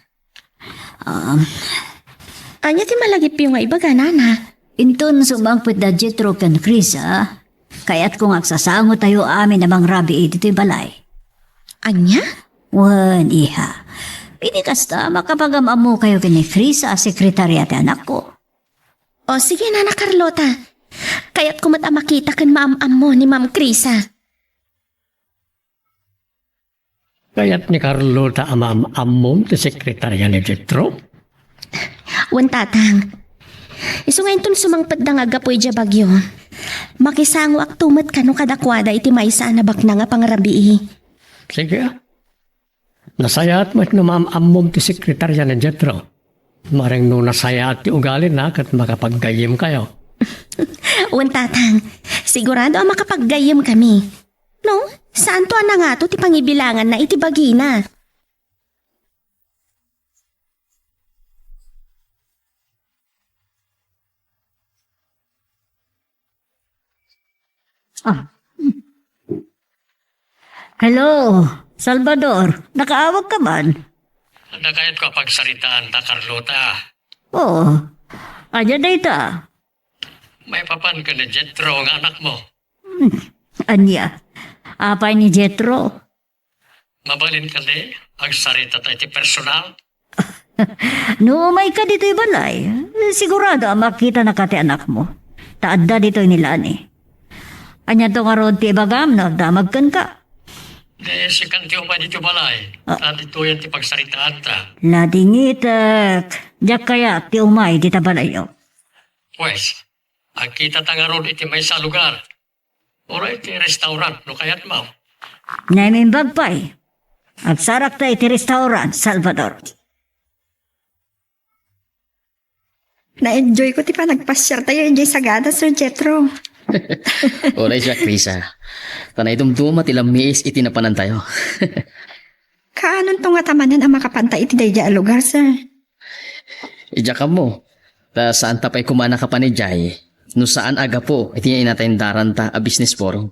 Um, Ania ti malagipyo nga ibaga, Nana? Inton sumangpet da Jethro ken Krisa, kayatko nga agsasangotayo amin a mangrabii ditoy balay. Ania? Wen, iha. Idi kasta, makapagam-ammokayo ken ni Krisa a sekretaria ti anakko. O, sige, Nana Carlota. Kayatko met a makita ken maam-ammo ni Ma'am Krisa. Kayat ni Carlota a maam-ammom ti sekretaria ni Jethro? Wen, Tatang. Isu nga inton sumangpetda nga aggapu idiay Baguio, makisangoakto met kano kadakuada iti maysa a nabaknang a pangrabii. Sige. Nasayaat met no maam-ammom ti sekretaria ni Jethro. Mareng no nasayaat ti ugalina ket makapaggayyemkayo. Wen, Tatang. Sigurado a makapaggayyemkami. No, saanto a nangato ti pangibilanganna iti bagina. Ah. Hello, Salvador. Nakaawag ka man? Nakayat ko a pagsaritaan ta, Carlota. Oo. Ania dayta? Maipapan ken ni Jethro nga anakmo. Hmm. Ania? Apay ni Jethro? Mabalin kadi, agsarita ta iti personal? No umayka ditoy balay, sigurado a makitanaka ti anakmo. Ta adda ditoy ni Lani. Aniato ngarud ti ibagam no agdamag kenka? Di, sikan ti umay ditoy balay. Ah. Ta ditoyen ti pagsaritaanta. Ladingitek. Diak kayat ti umay dita balayyo. Pues, agkitata ngarud iti maysa a lugar. Uray iti restaurant, no kayatmo. Naimbag pay. Agsarakta iti restaurant, Salvador. Na-enjoy ko ti panagpasiartayo idiay sagada, Sir Jethro. Uray siak, Krisa. Ta naidumduma ti lammiis iti napanantayo. Kaanonto ngata manen a makapanta iti daydiay a lugar, sir? Idiak ammo. Ta saanta pay koma a nakapan idiay no saan a gapu iti inatendaranta a business forum.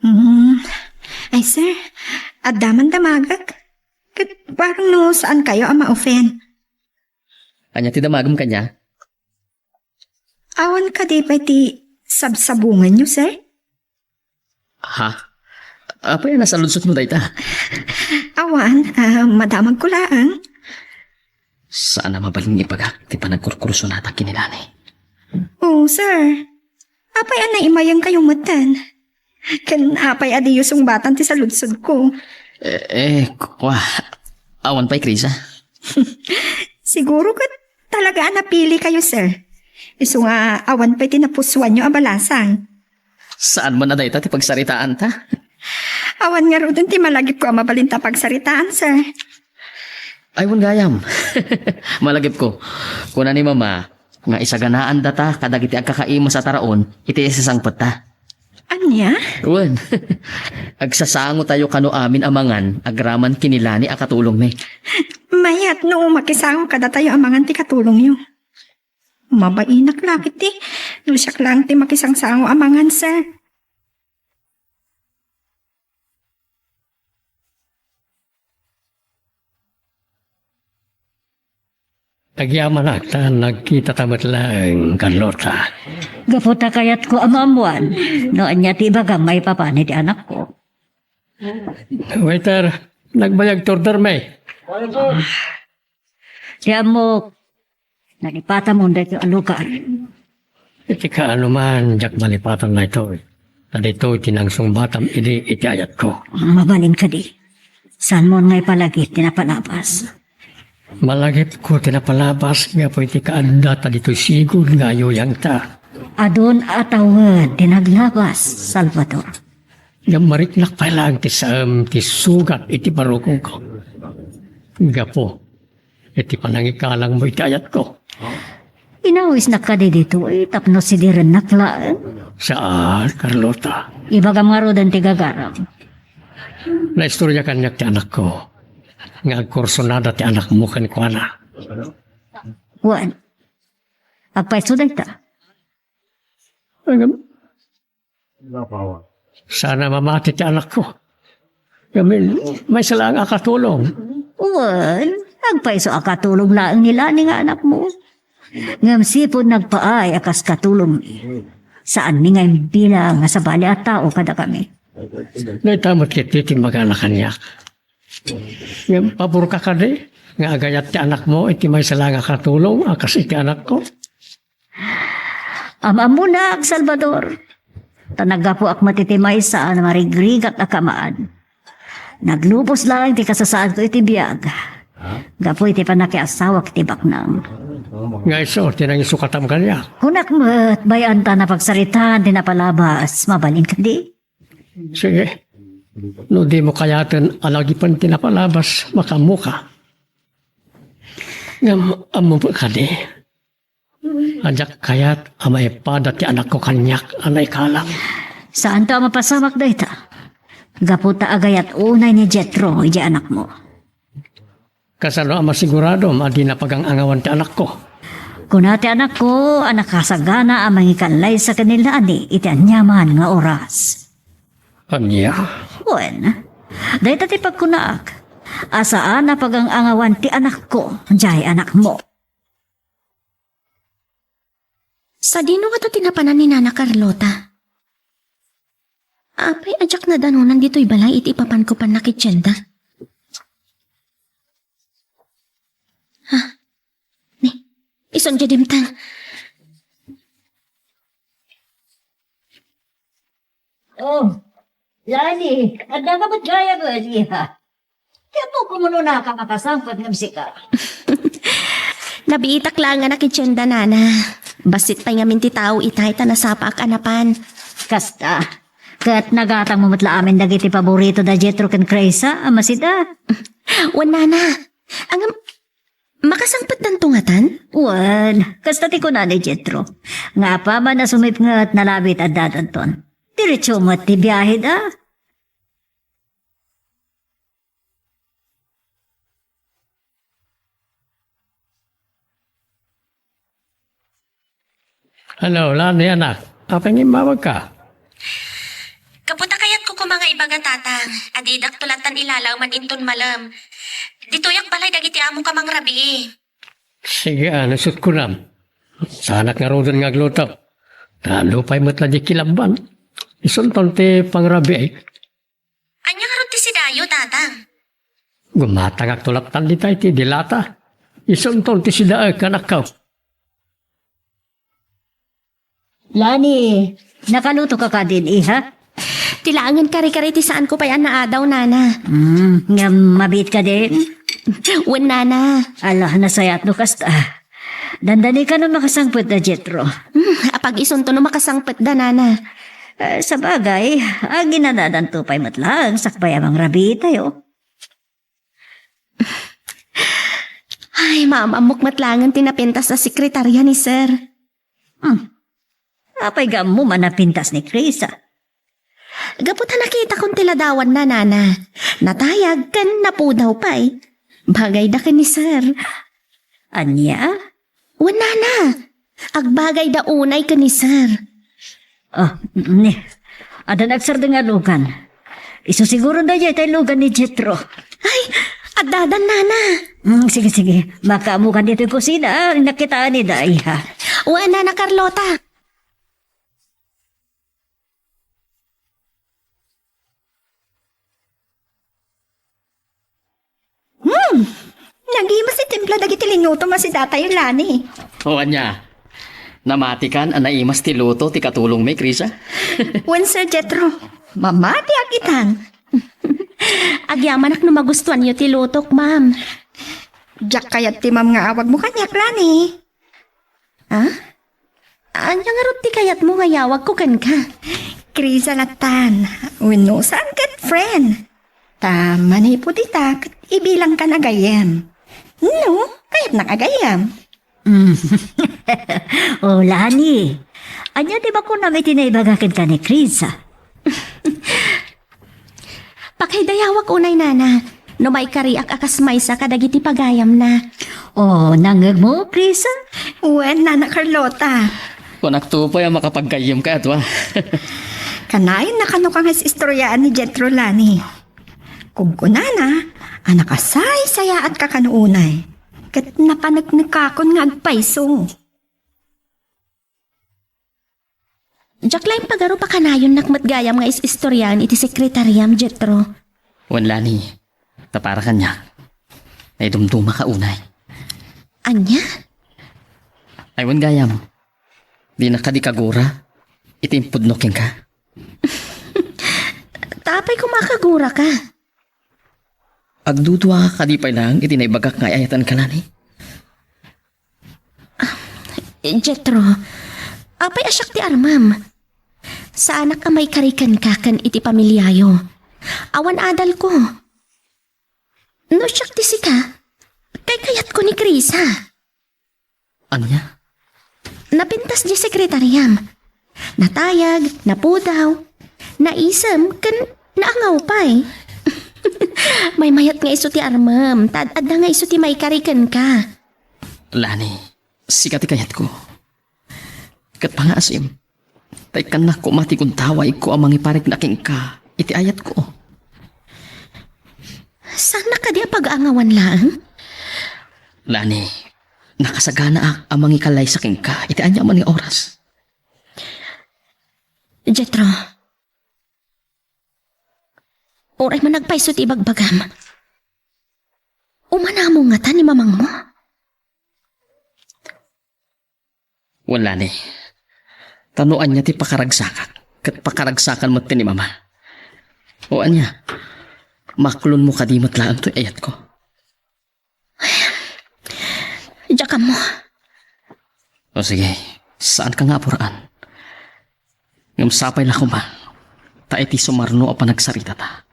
Hmm. Ay, sir, adda man damagek. Ket bareng no saankayo a ma-offend. Ania ti damagem kaniak? Awan kadi pay ti sabsabunganyo, sir? Ha? Apay a nasaludsodmo dayta? Awan, ah, madamagko laeng. Saan a mabalin nga ibagak ti panagkurkursonatak ken ni Lani. Oo, sir. Apay a naimayengkayo metten? Ken apay a diyo sungbatan ti saludsodko? Eh, eh, kwa, awan pay, Krisa. Siguro ket talaga a napilikayo, sir. Isu nga awan pay ti napusuanyo a balasang. Saan man a dayta ti pagsaritaanta? Awan ngaruden ti malagipko a mabalinta a pagsaritaan, sir. Ay, wen gayam. Malagipko. Kuna ni Mama nga isaganaandata kadagiti agkakaimas a taraon iti isasangpetta. Ania? Wen, agsasangotayo kano amin a mangan agraman ken ni Lani a katulongmi. Mayat no makisango kadatayo a mangan ti katulongyo. Mabainak la ketdi no siak laeng ti makisangsango a mangan, sir. Agyamanak ta nagkitata met laeng, Carlota. Gapu ta kayatko a maammoan no ania ti ibagam maipapan iti anakko. Waiter, nagbayag ti ordermi. Ti ammok, nalipatamon daytoy a lugar. Iti kaano man, diak malipatan daytoy. Ta daytoy ti nangsungbatam idi iti ayatko. Mabalin kadi. Saanmon nga ipalagip ti napalabas? Malagipko ti napalabas gapu iti kaadda ta ditoy sigud nga ayuyangta. Adun a tawen ti naglabas, Salvador. Ngem mariknak pay laeng ti saem ti sugat iti barukongko. Gapu iti panangikalangmo iti ayatko. Inawisnak kadi ditoy tapno sidirennak laeng? Saan, Carlota. Ibagam ngaruden ti gagaram. Naistorya kaniak ti anakko nga agkursunada ti anakmo kenkuana. Wen, agpayso dayta. Ngem, sana mamati ti anakko. Ngem, maysa laeng a katulong. Wen, agpayso a katulong laeng ni Lani nga anakmo. Ngem sipud nagpaay a kas katulong. Saanmi nga imbilang nga sabali a tao kadakami. Dayta met ketdi ti imbagana kaniak. Ngem paborka kadi nga agayat ti anakmo iti maysa laeng a katulong a kas iti anakko? Am-ammonak, Salvador. Ta naggapuak met iti maysa a marigrigat a kamaan. Naglubos laeng ti kasasaadko iti biag. Gapu iti pannakiasawak iti baknang. Nga isu ti nangisukatam kaniak. Kunak met, bay-an ta napagsaritaan ti napalabas. Mabalin kadi? Sige. No dimo kayaten a lagipen ti napalabas, makaammoka. Ngem ammo kadi a diak kayat a maipada ti anakko kaniak a naikalang. Saanto a mapasamak dayta. Gapu ta agayat unay ni Jetro idiay anakmo. Kasano a masiguradom a dina pagang-angawan ti anakko? Kuna ti anakko a nakasagana a mangikallaysa ken ni Lani iti aniaman nga oras. Ania? Wen, dayta ti pagkunaak a saan a pagang-angawan ti anakko, diay anakmo. Sadino ngata ti napanan ni Nana Carlota? Apay a diak nadanonan ditoy balay iti ipapanko pannakitienda? Ha? Ni, isun diay dimteng. Oh, Lani, adda ka met gayam, iha? Ti ammok, umuna ka makasangpet ngem sika. Nabiitak laeng a nakitienda, Nana. Bassit pay ngamin ti tao itay ta nasapaak a napan. Kasta. Ket nagatangmo met la amin dagiti paborito da Jetro ken Krisa a masida. Wen, Nana. Ngem, makasangpetdanto ngatan? Wen, kasta ti kuna ni Jetro. Nga apaman a sumipnget, nalabit addadanton. Diretso met ti biaheda. Hello, Lani, anak. Apay nga immawagka? Gapu ta kayatko koma nga ibaga, Tatang, a didak tulatan ilalaw man inton malem. Ditoyak balay dagiti amok a mangrabii. Sige, a, nasut kunam. Saanak ngaruden nga agluto. Ta nupay met la di kilabban. Isunton ti pangrabii. Ania ngarud ti sidayo, Tatang? Gumatangak tulatan dita iti dilata. Isunton ti sidaek, anakko. Lani, nakaluto ka kadin, iha? Ti laengen kare-kare ti saanko pay a naadaw, Nana. Hmm, ngem mabiit kadi? Wen, Nana. Ala, nasayaat no kasta. Dandani ka no makasangpet da Jetro. Hmm, apag-isunto no makasangpet da, Nana. Eh, sabagay, aginanadanto pay met laeng sakbay a mangrabii tayo. Ay, maam-ammok met laengen ti napintas a sekretarya ni Sir. Hmm. Apay nga ammom a napintas ni Krisa? Gapu ta nakitakon ti ladawanna, Nana. Natayag ken napudaw pay. Bagayda ken ni Sir. Ania? Wen, Nana. Agbagayda unay ken ni Sir. Oh, ni. Addan agsardeng a lugan. Isu siguro daydiay tay lugan ni Jetro. Ay, addadan, Nana. Mm, sige, sige. Makaammokan ditoy kusina, ah. Nakitaan ni Dayha. Wen, Nana Carlota. Hmm. Nagimas ti timpla dagiti linutom a sidatayo, Lani. O, ania? Namatikan a naimas ti luto ti katulongmi, Krisa? Wen, Sir Jetro. Mamatiak itan. Agyamanak no magustuanyo ti lutok, ma'am. Diak kayat ti ma'am nga awagmo kaniak, Lani. Ah? Ania ngarud ti kayatmo nga iyawagko kenka? Krisa lattan, wenno saan ket friend. Ta manipud ita ket ibilangkan a gayyem. No, kayatnak a gayyem. Mm. O, Lani, ania ti bakonam iti naibaga kenka ni Krisa? Pakaidayawak unay, Nana, no maikariak a kas maysa kadagiti pagayamna. O, nangngegmo, Krisa? Wen, Nana Carlota. Kunakto pay a makapaggayyem ka, adua. Kanayon na kano ka nga is-istoriaan ni Jethro, Lani. Kunkunana a nakasaysayaatka kano unay, ket napaneknekakon nga agpayso. Diak laeng pagarup a kanayonnak met gayam nga is-istoriaan iti sekretariam, Jethro. Wen, Lani, ta para kaniak, naidumdumaka unay. Ania? Ay, wen gayam, dinak kadi kagura iti impudno kenka? Ta apay koma a kaguraka? Agdudua kadi pay laeng iti naibagak nga ay-ayatenka, Lani? Eh, Jethro, apay a siak ti armem? Saanak a maikari kenka ken iti pamiliayo. Awan adalko. No siak ti sika, kaykayatko ni Krisa. Ania? Napintas diay sekretariam. Natayag, napudaw, naisem, ken naangaw pay. Maymayat nga isu ti armem, ta ad-adda nga isu ti maikari kenka. Lani, sika ti kayatko. Ket pangngaasim, ta ikkannak koma ti gundawayko a mangiparikna kenka iti ayatko. Saannak kadi a pag-aangawan laeng? Lani, nakasaganaak a mangikalaysa kenka iti aniaman nga oras. Jethro, uray man agpayso ti ibagbagam. Umanamo ngata ni mamangmo? Wen, Lani. Ta no ania ti pakaragsakak, ket pakaragsakan met ti ni Mama. O ania, maklonmo kadi met laeng toy ayatko? Diak ammo. O sige, saanka nga apuraan. Ngem sapay la koma, ta iti sumarno a panagsaritata,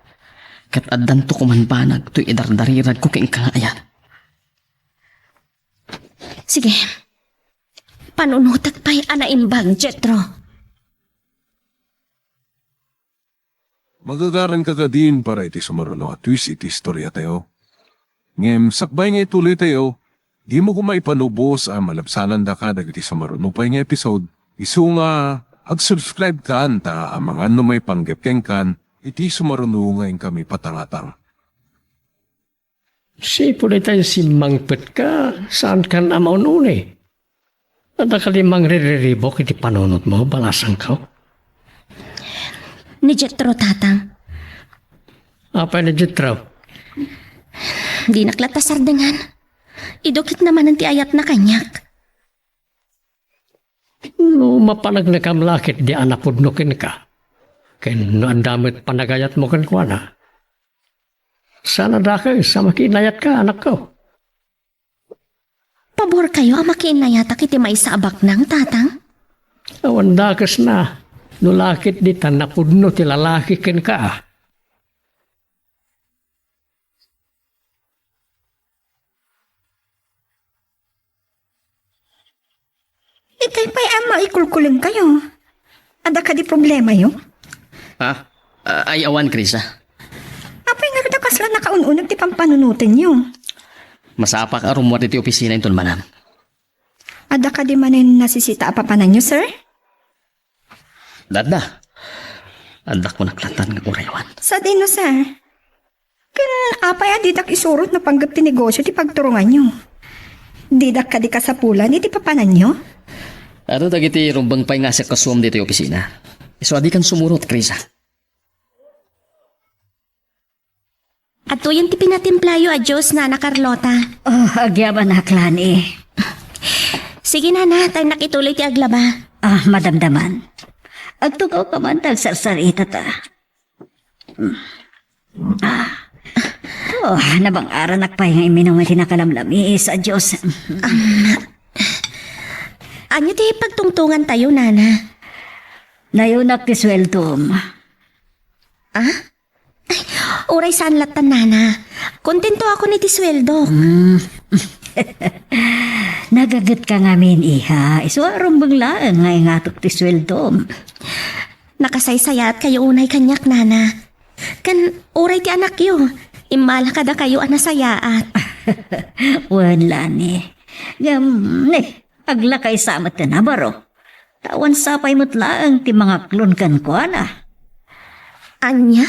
ket addanto koman banag toy idardariragko kenka nga ayat. Sige. Panunotek pay a naimbag, Jethro. Magagaranka kadin para iti sumaruno a twist iti istoriatayo. Ngem sakbay nga ituloytayo, dimo koma ipanubos a malabsanandaka dagiti sumaruno pay nga episode. Isu nga, ag-subscribe kan ta amangan no maipanggep kenkan iti sumaruno nga inkami patangatang. Sipud itay simmangpetka, saankan a maun-uni. Adda kadi mangririribuk iti panunotmo, balasangko? Ni Jethro, Tatang. Apay ni Jethro? Dinak latta sardengan. Idukitna manen ti ayatna kaniak. No mapaneknekam la ketdi a napudno kenka, ken no adda met panagayatmo kenkuana, saan a dakes a makiinnayatka, anakko. Paborkayo a makiinnayatak iti maysa a baknang, Tatang? Awan dakesna, no la ketdi ta napudno ti lalaki kenka. Itay pay a maikulkulengkayo. Adda kadi problemayo? Ha? A-, ay, awan, Krisa. Apay ngarud a kasla nakaun-uneg ti pampanunotenyo? Masapak a rummuar iti opisina inton manang. Adda kadi manen nasisita a papananyo, sir? Adda. Adda ko naklatan nga urayawan. Sadino, sir? Ken apay a didak isurot no panggep ti negosyo ti pagturonganyo? Didak kadi kasapulan iti papananyo? Adu dagiti rumbeng pay nga asikasuam ditoy opisina. Isu a dikan sumurot, Krisa. Adtoyen ti pinatimplayo a juice, Nana Carlota. Oh, agyamanak, Lani. Sige, Nana, tayo nakituloy ti aglaba. Ah, madamdaman. Agtugaw ka man, ta agsarsaritata. Mm. Ah. Oh, nabang-aranak pay nga iminum iti nakalamlamis a juice. Um, Ania ti pagtungtongantayo, Nana? Nayunak ti sueldom. Ah? Ay, uray saan lattan, Nana. Kontento akon iti sueldok. Hmm. Nagagetka ngamin, iha. Isu a rumbeng laeng nga ingatok ti sueldom. Nakasaysayaatkayo unay kaniak, Nana. Ken uray ti anakyo, immala kadakayo a nasayaat. Wen, Lani. Ngem, ne, aglakaysa met ti nabaro. Ta awan sapay met laeng ti mangaklon kenkuana. Ania?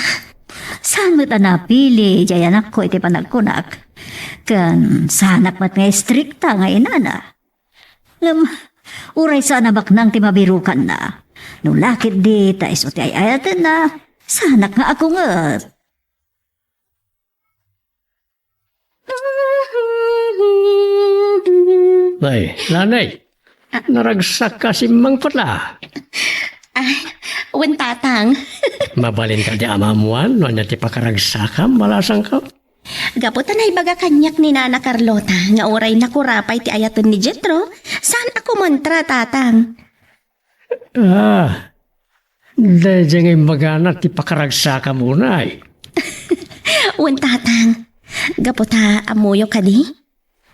Saan met a napili diay anakko iti panagkunak? Ken saanak met nga istrikta nga inana. Ngem, uray saan a baknang ti mabirukanna. No la ketdi ta isu ti ay-ayatenna, saanak nga agunget. Ay, Lani, naragsak ka simmang pala. Ay, wen, Tatang. Mabalin kadi a maammuan no ania ti pakaragsakam, malasangko? Gapu ta naibaga kaniak ni Nana Carlota nga uray nakurapay ti ayaten ni Jetro, saan a kumontra, Tatang. Ah, daydiay nga imbagana ti pakaragsakam unay. Wen, Tatang, gapu ta ammoyo kadi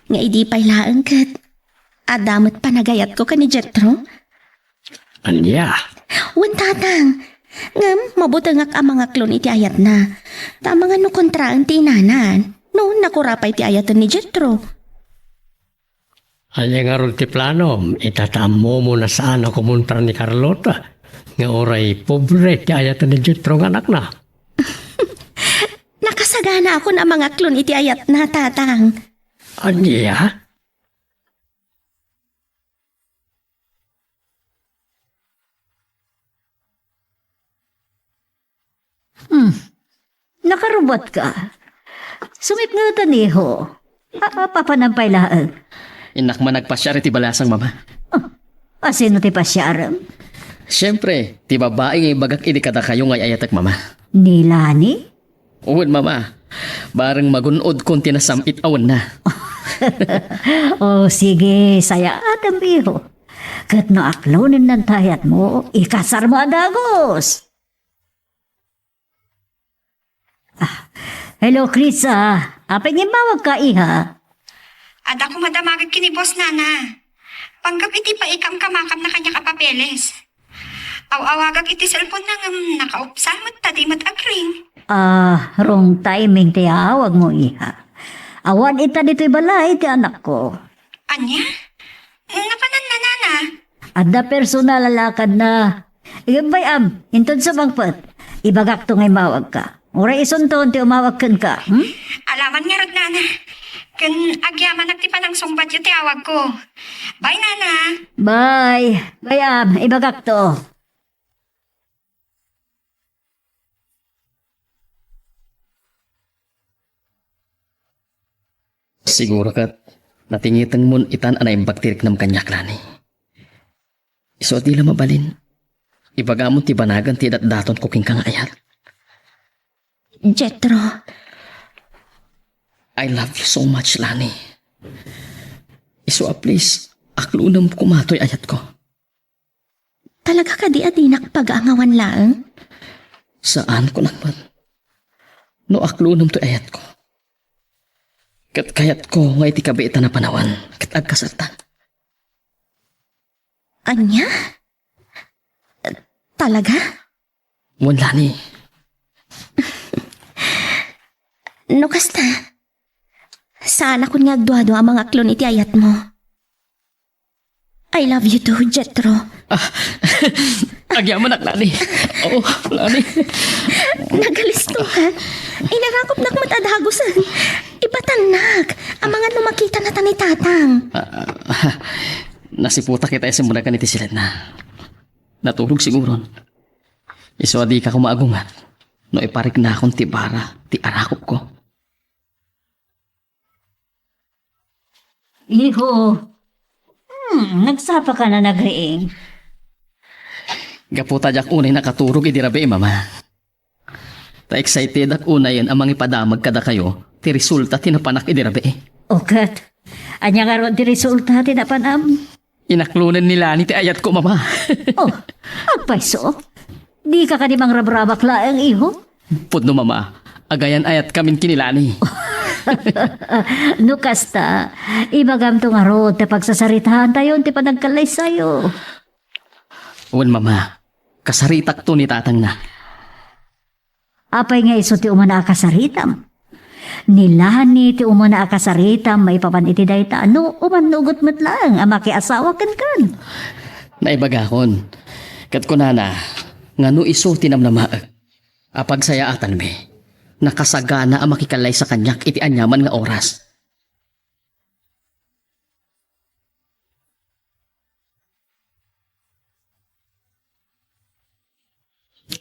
nga idi pay laeng ket adda met panagayatko ken ni Jetro. Ania? Wen, Tatang. Ngem mabutengak a mangaklon iti ayatna. Ta amangan no kontraen ti inana no nakurapay ti ayaten ni Jetro. Ania ngarud ti planom? Ita ta ammomo a saan a kumontra ni Carlota nga uray pobre ti ayaten ni Jetro nga anakna. Nakasaganaakon a mangaklon iti ayatna, Tatang. Ania? Hmm. Nakarubotka. Sumipngeten, iho. A, a, papanam pay laeng. Innak man nagpasiar iti balasang, Mama. Ah, asino ti pasiarem? Siempre, ti babai nga ibagak idi kadakayo nga ay-ayatek, Mama. Ni Lani? Wen, Mama. Bareng magun-odkon ti nasam-it a wenna. Oh, sige, sayaatem, iho. Ket no aklonen ti ayatmo, ikasarmo a dagus. Ah, hello, Krisa. Apay nga immawagka, iha? Adda koma damagek ken ni boss, Nana. Panggep iti paikamkamakamna kaniak a papeles. Aw-awagak iti cellphone-na ngem nakaupsal met ta di met agring. Ah, wrong timing ti awagmo, iha. Awan ita ditoy balay ti anakko. Ania? Napananna, Nana? Adda personal a lakadna. Ngem bay-am, inton sumangpet, ibagakto nga immawagka. Uray isunton ti umawag kenka, hmm? Alaman ngarud, Nana. Ken agyamanak ti panangsungbatyo ti awagko. Bye, Nana. Bye. Bay-am, ibagakto. Siguro ket natingitengmon itan a naimbag ti riknam kaniak, Lani. Isu a di la mabalin, ibagamon ti banagan ti idatdatonko kenka nga ayat. Jetro. I love you so much, Lani. Isu a please, aklonem koma toy ayatko. Talaga kadi a dinak pagaangawan laeng? Saan, kunak met. No aklonem toy ayatko. Ket kayatko nga iti kabiitan a panawen, ket agkasarta. Ania? Talaga? Wen, Lani. No kasta, saanakon nga agduadua a mangaklon iti ayatmo. I love you too, Jetro. Ah, agyamanak, Lani. Oo, Lani. Nagalisto ka? Inarakopnak met a dagusen. Ipatannak. Amangan no makitana ta ni Tatang. Ah, nasiputak ita isu met ken iti siledna. Naturog siguron. Isu a dika koma agunget no ipariknakon ti bara ti arakopko. Iho. Hmm, nagsapaka na nagriing. Gapu ta diak unay nakaturog idi rabii, Mama. Ta excitedak unayen a mangipadamag kadakayo ti resulta ti napanak idi rabii. O ket, ania ngarud ti resulta ti napanam? Inaklonen ni Lani ti ayatko, Mama. Oh, agpayso? Dika kadi mangrabrabak laeng, iho? Pudno, Mama. Agayan-ayatkamin ken ni Lani. No kasta, ibagamto ngarud ta pagsasaritaantayon ti panagkallaysayo. Wen, Mama. Kasaritakto ni tatangna. Apay nga isu ti umuna a kasaritam? Ni Lani ti umuna a kasaritam maipapan iti dayta, no umannugot met laeng a makiasawa kenkan. Naibagakon, ket kunana nga no isu ti namnamaek a pagsayaatanmi, nakasagana a makikallaysa kaniak iti aniaman nga oras.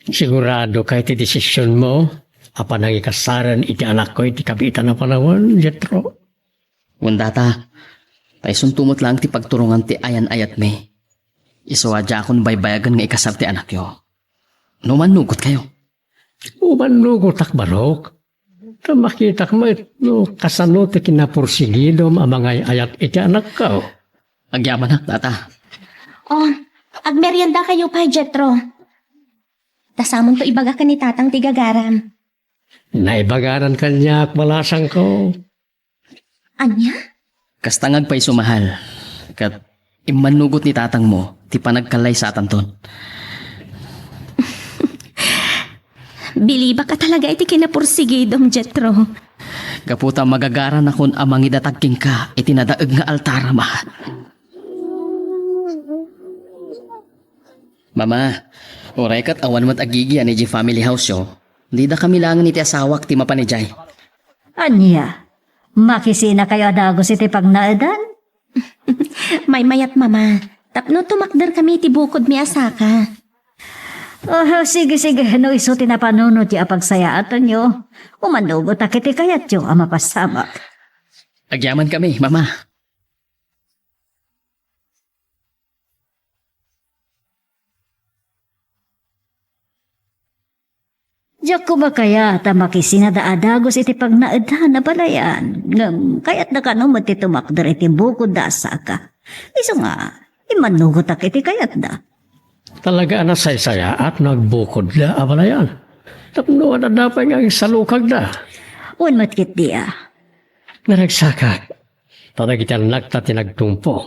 Siguradoka iti desisionmo a panangikasaren iti anakko iti kabiitan a panawen, Jetro? Wen, Tata, ta isunto met laeng ti pagturongan ti ayan-ayatmi. Isu a diakon baybayagen nga ikasar ti anakyo. No mannugotkayo. Umannugotak, Barok. Ta makitak met no kasano ti kinapursigidom a mangay-ayat iti anakko. Agyamanak, Tata. Oh, agmeriendakayo pay, Jetro. Ta samonto ibaga ken ni Tatang ti gagaram. Naibaganan kaniak, balasangko. Ania? Kasta nga agpayso, mahal. Ket immannugot ni tatangmo ti panagkallaysatanton. Bilibak a talaga iti kinapursigidom, Jetro. Gapu ta magagaranakon a mangidatag kenka iti nadaeg nga altar, mahal. Mama, uray ket awan met agigian idiay family house-yo, dida kami laengen iti asawak ti mapan idiay. Ania? Makisinakayo a dagus iti pagnaedan? Maymayat, Mama, tapno tumakder kami iti bukod mi a saka. Oh, sige, sige. No isu ti napanunotyo a pagsayaatanyo, umanugotak iti kayatyo a mapasamak. Agyaman kami, Mama. Diak koma kayat a makisinada a dagus iti pagnaedda a balayan, ngem kayatda kano met ti tumakder iti bukodda a saka. Isu nga, immannugotak iti kayatda. Talaga a nasaysayaat no agbukodda a balayan. Tapno adda pay nga agsalukagda. Wen met ketdi a. Naragsakak, ta dagiti annakta ti nagtungpong.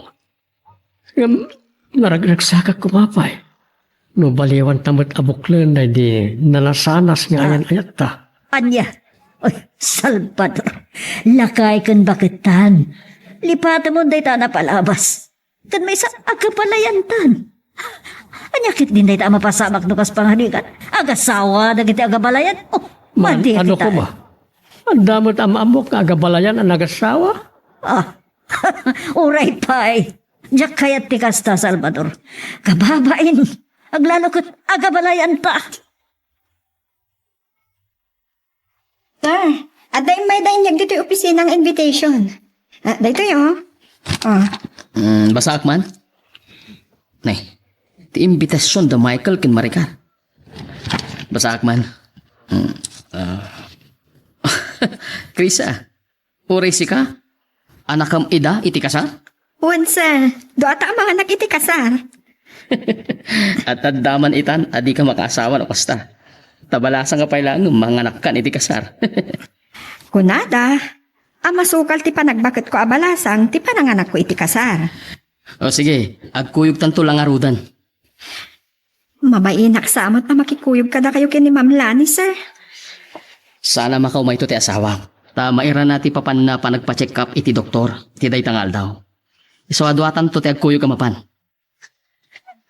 Ngem naragragsakak koma pay no baliwanta met a buklen daydi nanasanas nga ayan-ayatta. Ania? Oy, Salvador, lakay ken baketan. Lipatemon dayta a napalabas. Ken maysa, agabalayantan. Ania ketdin dayta a mapasamak no kas pangarigan? Agasawa dagiti agabalayan? Oh, madi ano koma? Adda met ammok nga agabalayan a nagasawa? Ah, uray pay. Diak kayat ti kasta, Salvador. Kababain, aglalo ket agabalayanta. Sir, adda immayda inyag ditoy opisina nga invitation. Ah, daytoy, oh. Oh. Mm, basaak man. Nay, ti invitation da Michael ken Maricar. Basaak man. Mm, ah. Krisa, uray sika, anakam ida iti kasar? Wen, sir. Duata a manganak iti kasar. At adda man itan a dika makaasawa no kasta. Ta balasang nga pay laeng manganakkan iti kasar. Kunada, a masukal ti panagbaketko a balasang ti pananganakko iti kasar. O sige, agkuyogtanto la ngaruden. Mabainak sa met a makikuyog kadakayo ken ni Ma'am Lani, sir. Saan a makaumayto ti asawam. Ta mairana ti papanna panagpa-check up iti doktor iti dayta nga aldaw. Isu a duatanto ti agkuyog a mapan.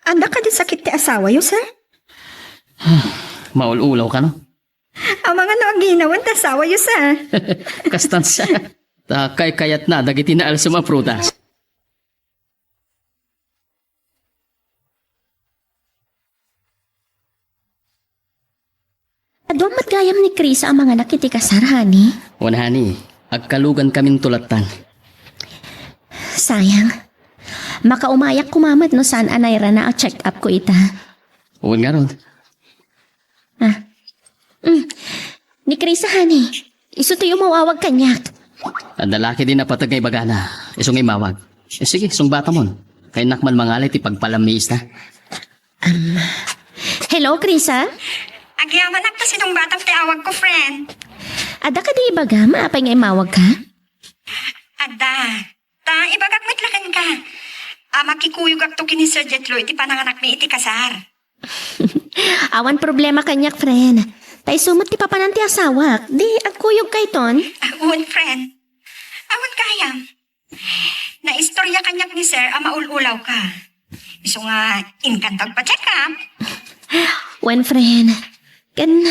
Adda kadi sakit ti asawayo, sir? Maul-ulaw kano? Amangan no aginawan ti asawayo, sir. Kastan, sir. Ta kaykayatna dagiti naalsem a prutas. Adu met gayam ni Krisa a manganak iti kasar, honey? Wen, honey, agkalugankaminto lattan. Sayang. Makaumayak koma met no saan a nairana a check-up ko ita. Wen ngarud. Ah. Mm. Ni Krisa, honey. Isu ti umawawag kaniak. Adda la ketdi napateg nga ibagana. Isu nga immawag. Eh, sige, sungbatamon. Kayatnak man mangalay ti pagpalamiista. Um, hello, Krisa? Agyamanak ta sinungbatam ti awagko, friend. Adda kadi ibagam, apay nga immawagka? Adda. Ta, ibagak met la kenka. A, makikuyogakto ken ni Sir Jethro iti pananganakmi iti kasar. Awan problema kaniak, friend. Ta isu met ti papanan ti asawak. Di, agkuyogkayton? Ah, wen, friend. Awan gayam. Naistorya kaniak ni Sir a maul-ulawka. Isu nga, inkanto agpa-check up. Wen, friend. Ken,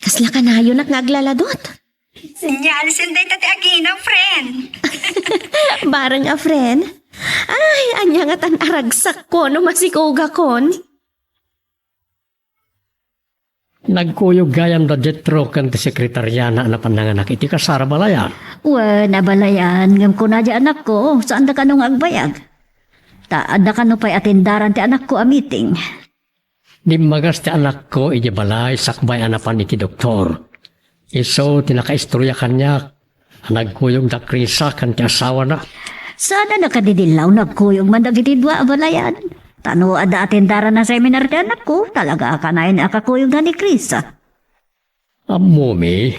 kasla kanayonak nga aglaladot. Senyales dayta ti aginaw, friend. Bareng a friend? Ay, ania ngatan a ragsakko no masikogakon? Nagkuyog gayam da Jethro ken ti sekretariana a napan nanganak iti kasar a balayan. Wen, a balayan, ngem kuna di anakko, saanda kano nga agbayag? Ta adda kano pay atendaran ti anakko a meeting. Dimmagas ti anakko idiay balay sakbay a napan iti doktor. Isu ti nakaistorya kaniak a nagkuyog da Krisa ken ti asawana. Saan a nakadidillaw no agkuyog man dagiti dua a balayan. Ta no adda atendaran a seminar ti anakko, talaga a kanayon a kakuyogna ni Krisa. Ammomi,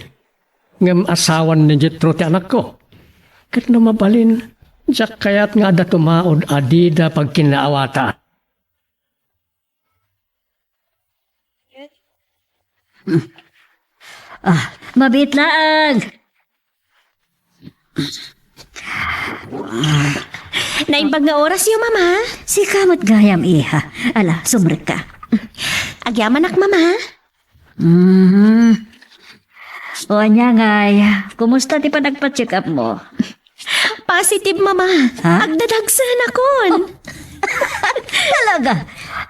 ngem asawan ni Jethro ti anakko. Ket no mabalin, diak kayat nga adda tumaud a dida pagkinnaawatan. Ah, mabiit laeng. Naimbag nga orasyo, Mama. Sika met gayam, iha. Ala, sumrekka. Agyamanak, Mama. Mhm. O, ania ngay, kumusta ti panagpa-check up mo? Positive, Mama. Ha? Agdadagsenakon. Talaga?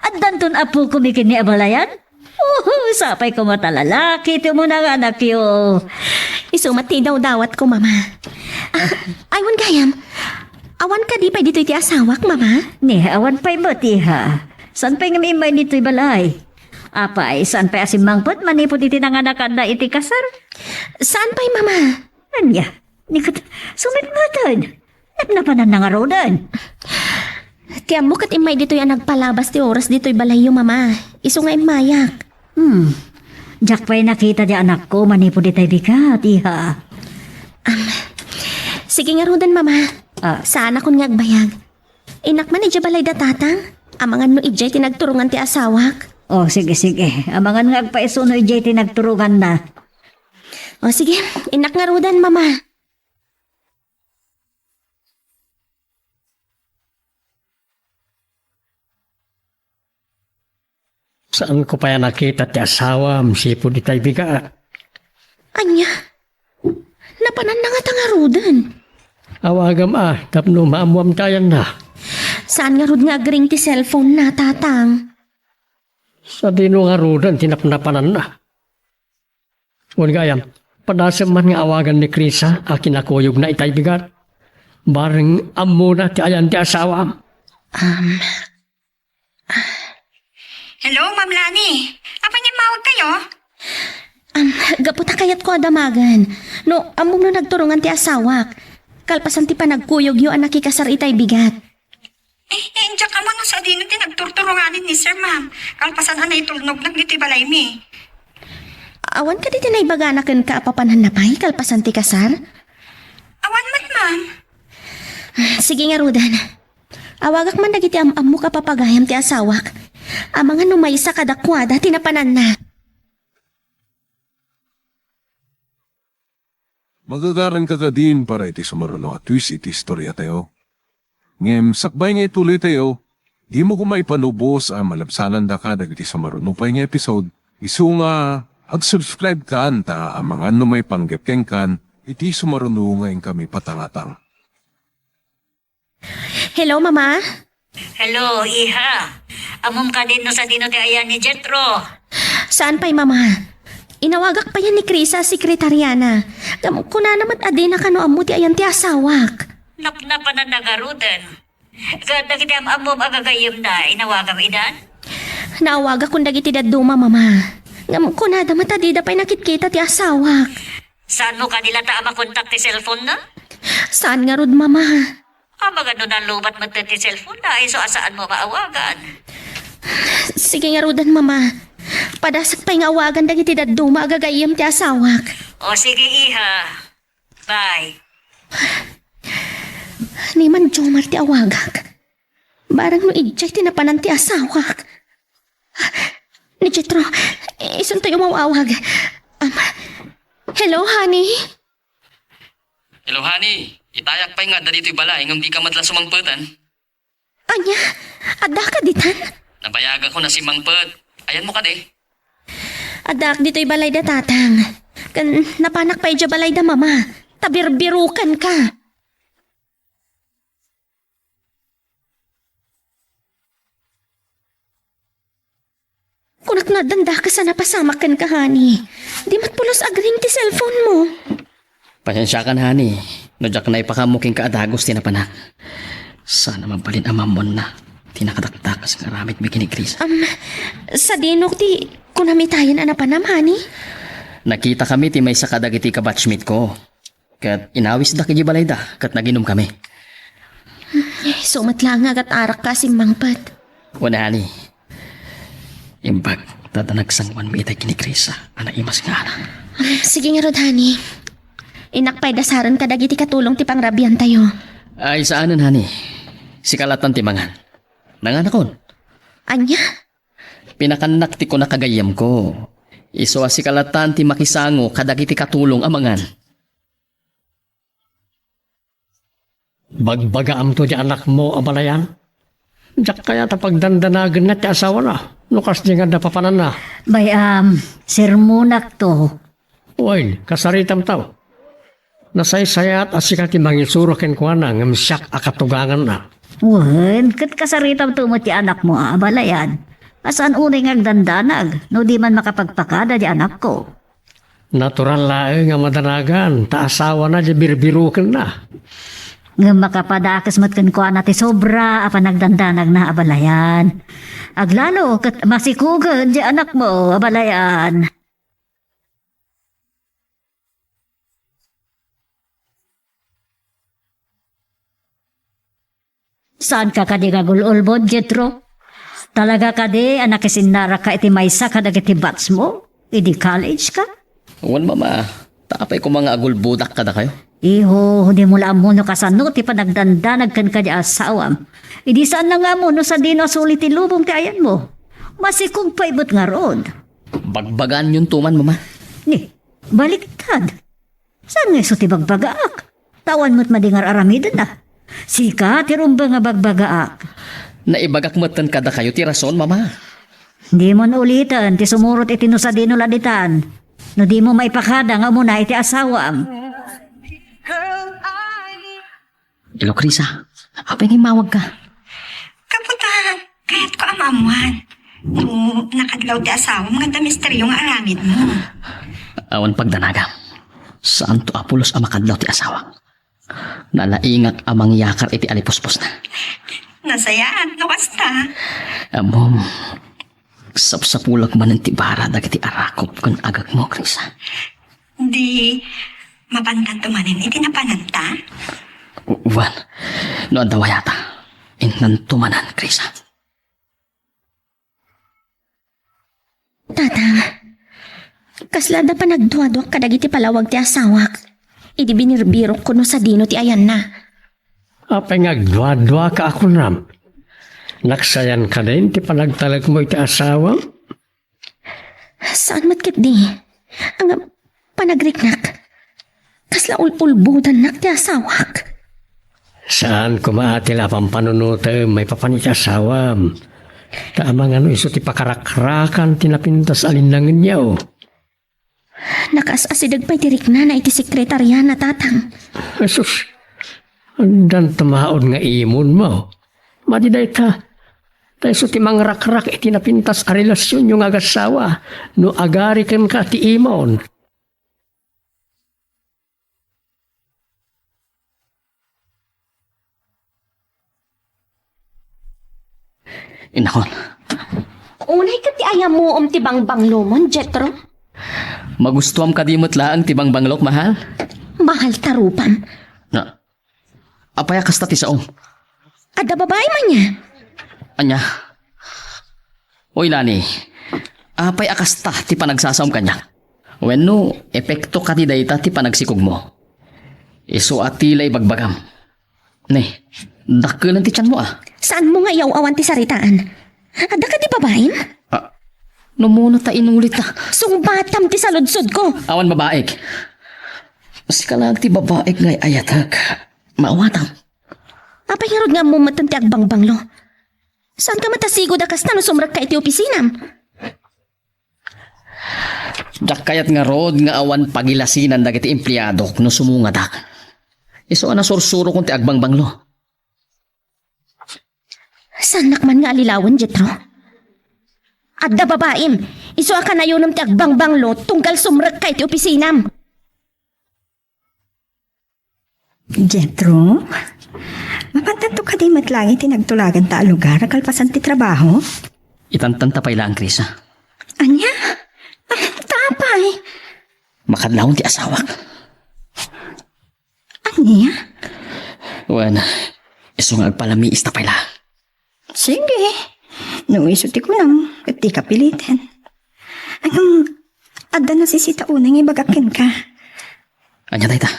Addanton apokon ken ni a balayan? Oh, sapay koma ta lalaki ti umuna nga anakyo. Isu met ti idawdawatko, Mama. Ah, ay, wen gayam. Awan kadi pay ditoy ti asawak, Mama? Ni, awan pay met, iha. Saan pay ngem immay ditoy balay? Apay, saan pay a simmangpet manipud iti nanganakanna iti kasar? Saan pay, Mama? Ania? Ni ket, sumitmeten. Napnapananna ngaruden. Ti ammo ket immay ditoy a nagpalabas ti oras ditoy balayyo, Mama. Isu nga immayak. Hmm. Diak pay nakita ti anakko manipud itay bigat, iha. Am, sige ngaruden, Mama. Ah. Saanakon nga agbayag. Innak man idiay balay da Tatang. Amangan no idiay ti nagturongan ti asawak. Oh, sige, sige. Amangan nga agpaiso no idiay ti nagturonganna. Oh, sige. Innak ngaruden, Mama. Saanko pay a nakita ti asawam sipud itay bigat. Ania? Napananna ngata ngaruden? Awagam a, tapno maammuam ti ayanna. Saan ngarud nga agring ti cellphone na, Tatang? Sadino ngaruden ti napnapananna? Wen gayam, padasem man nga awagan ni Krisa a kinakuyogna itay bigat. Bareng ammona ti ayan ti asawam. Um, Hello, Ma'am Lani. Apay nga immawagkayo? Um, gapu ta kayatko a damagen. No, ammom no nagturongan ti asawak. Kalpasan ti panagkuyogyo a nakikasar itay bigat. Eh, eh, diak ammo no sadino ti nagturturonganen ni Sir, Ma'am. Kalpasan a naitulnog dagiti balaymi. Awan kadi ti naibagana kenka a papananna pay kalpasan ti kasar? Awan met, Ma'am. Sige ngaruden. Awagak man dagiti am-ammok a papagayam ti asawak. Amangan no maysa kadakuada ti napananna. Magagaranka kadin para iti sumaruno a twist iti istoriatayo. Ngem sakbay nga ituloytayo, dimo koma ipanubos a malabsanandaka dagiti sumaruno pay nga episode, isu nga ag-subscribe kan ta amangan no maipanggep kenkan iti sumaruno nga inkami patangatang. Hello, Mama? Hello, iha. Ammom kadin no sadino ti ayan ni Jethro? Saan pay, Mama? Inawagak payen ni Krisa a sekretariana. Ngem kunana met a dina kano ammo ti ayan ti asawak. Napnapananna ngaruden. Ket dagiti am-ammom a gagayyemna, inawagam idan? Naawagakon dagiti dadduma, Mama. Ngem kunada met a dida pay nakitkita ti asawak. Saanmo kadi latta a makontak ti cellphone-na? Saan ngarud, Mama. Amangan no nallobat met ti cellphone na, isu a saanmo a maawagan. Sige ngaruden, Mama. Padasek pay nga awagan dagiti dadduma a gagayyem ti asawak. O sige, iha. Bye. Ni man Jomar ti awagak. Barang no idiay ti napanan ti asawak. Ni Jetro, isuntoy umaw-awag. Um, hello, honey? Hello, honey. Itayak pay nga adda ditoy balay, ngem dika met la sumangpet. Ania? Addaka ditan? Nabayagakon a simmangpet. Ayanmo kadi? Addaak ditoy balay da tatang. Ken napanak pay idiay balay da mama. Ta birbirukenka. Kunak nga addandaka sa napasamak kenka, honey. Di met pulos agring ti cellphone mo. Pasensiakan, honey, no diak naipakammo kenka a dagus ti napanak. Saan a mabalin a mammuanna ti nakadakdakes nga aramidmi ken ni Chris. Am, sadino ti kunam itayen a napanam, honey? Nakitakami ti maysa kadagiti kabatchmate ko. Ket inawisda idiay balayda ket naginumkami. Isu met laeng nga agat-arakka a simmangpet. Wen, honey. Imbag ta adda nagsangoanmi itay ken ni Chris a naimas nga anak. Sige ngarud, honey. Innak pay dasaren kadagiti katulong ti pangrabiantayo. Ay, saanen, honey. Sika lattan ti mangan. Nanganakon. Ania? Pinakannak ti kunak a gayyemko. Isu a sika lattan ti makisango kadagiti katulong a mangan. Bagbagaamto ti anakmo a balayan? Diak kayat a pagdandanagenna ti asawana no kasdi nga adda papananna. Bay-am, sermonakto. Wen, kasaritamto. Nasaysayat a sika ti mangisuro kenkuana ngem siak a katuganganna. Wen, ket kasaritamto met ti anakmo a abalayan. A saan unay nga agdandanag no di man makapagpakada ti anakko. Natural laeng a madanagan ta asawana ti birbirukenna. Ngem makapadakes met kenkuana ti sobra a panagdandanagna a balayan. Aglalo ket masikugen ti anakmo a balayan. Saanka kadi nga agul-ulbod, Jetro? Talaga kadi a nakisinnaraka iti maysa kadagiti batchmo idi college-ka? Wen, Mama. Ta apay koma nga agulbodak kadakayo? Iho, dimo la ammo no kasano ti panagdandanag kenka ti asawam. Idi saanna nga ammo no sadino a suli ti lubong ti ayanmo. Masikog pay met ngarud. Bagbagaanyonto man, Mama. Ni, baliktad. Saan nga isu ti bagbagaak? Ta awan met madi nga ar-aramidenna. Sika ti rumbeng a bagbagaak. Naibagak metten kadakayo ti rason, Mama. Dimon uliten ti sumurot iti no sadino la ditan. No dimo maipakada nga umuna iti asawam. Hello, Krisa. Apay nga immawagka? Kaputan, kayatko a maammuan no nakadlaw ti asawam nga adda misterio nga aramidmo. Awan pagdanagam. Saanto a pulos a makadlaw ti asawak. Nalaingak a mangyakar iti alipuspusna. Nasayaat no kasta. Ammom, sapsapulak manen ti bara dagiti arakop ken agekmo, Krisa. Di, mapantanto manen iti napananta? Wen, no adda wayata, innanto manen, Krisa. Tatang, kasla adda panagduaduak kadagiti palawag ti asawak idi binirbirokko no sadino ti ayanna. Apay nga agduaduaka a kunam? Naksayan kadin ti panagtalekmo iti asawam? Saan met ketdi. Ngem panagriknak, kasla ul-ulbodannak ti asawak. Saan koma a ti la pampanunotem maipapan iti asawam. Ta amangan no isu ti pakarakrakan ti napintas a linnangenyo. Nakaas-asideg pay ti riknana iti sekretariana, Tatang. Jesus, addan tamaon nga imonmo. Madi dayta, ta isu ti mangrakrak iti napintas a relasionyo nga agassawa no agari kenka ti imon. Inakon. Unay ket ti ayamuom ti bangbanglomon, Jetro? Magustuam kadi met laeng ti bangbanglok, mahal? Mahal ta rupan. Na, Apay a kasta ti saom? Adda babaim ania? Ania? Oy, Lani, apay a kasta ti panagsasaom kaniak? Wenno, epekto kadi dayta ti panagsikogmo? Isu a ti la ibagbagam. Ne, dakkel ti tianmo a. Saanmo nga iyaw-awan ti saritaan? Adda kadi babaim? Ah, no muna ta inulita. Sungbatam ti saludsodko. Awan babaik. Sika laeng ti babaik nga ay-ayatek. Maawatam. Apay ngarud nga ammom met ti agbangbanglo? Saanka met a sigud a kasta no sumrekka iti opisinam? Diak kayat ngarud nga awan pagilasinan dagiti empleadok no sumungadak. Isu a nasursurokon ti agbangbanglo. Saannak man nga allilawen, Jethro? Adda babaim, isu a kanayonem ti agbangbanglo tunggal sumrekka iti opisinam. Jethro, mapantanto kadi met laeng iti nagtulaganta a lugar a kalpasan ti trabaho? Itantanta pay laeng, Krisa. Ania? Ah, ta apay? Makadlawon ti asawak. Ania? Wen, isu nga agpalamiista pay laeng. Sige. No isu ti kunam, ket dika piliten. Ngem, adda nasisita unay nga ibagak kenka. Ania dayta?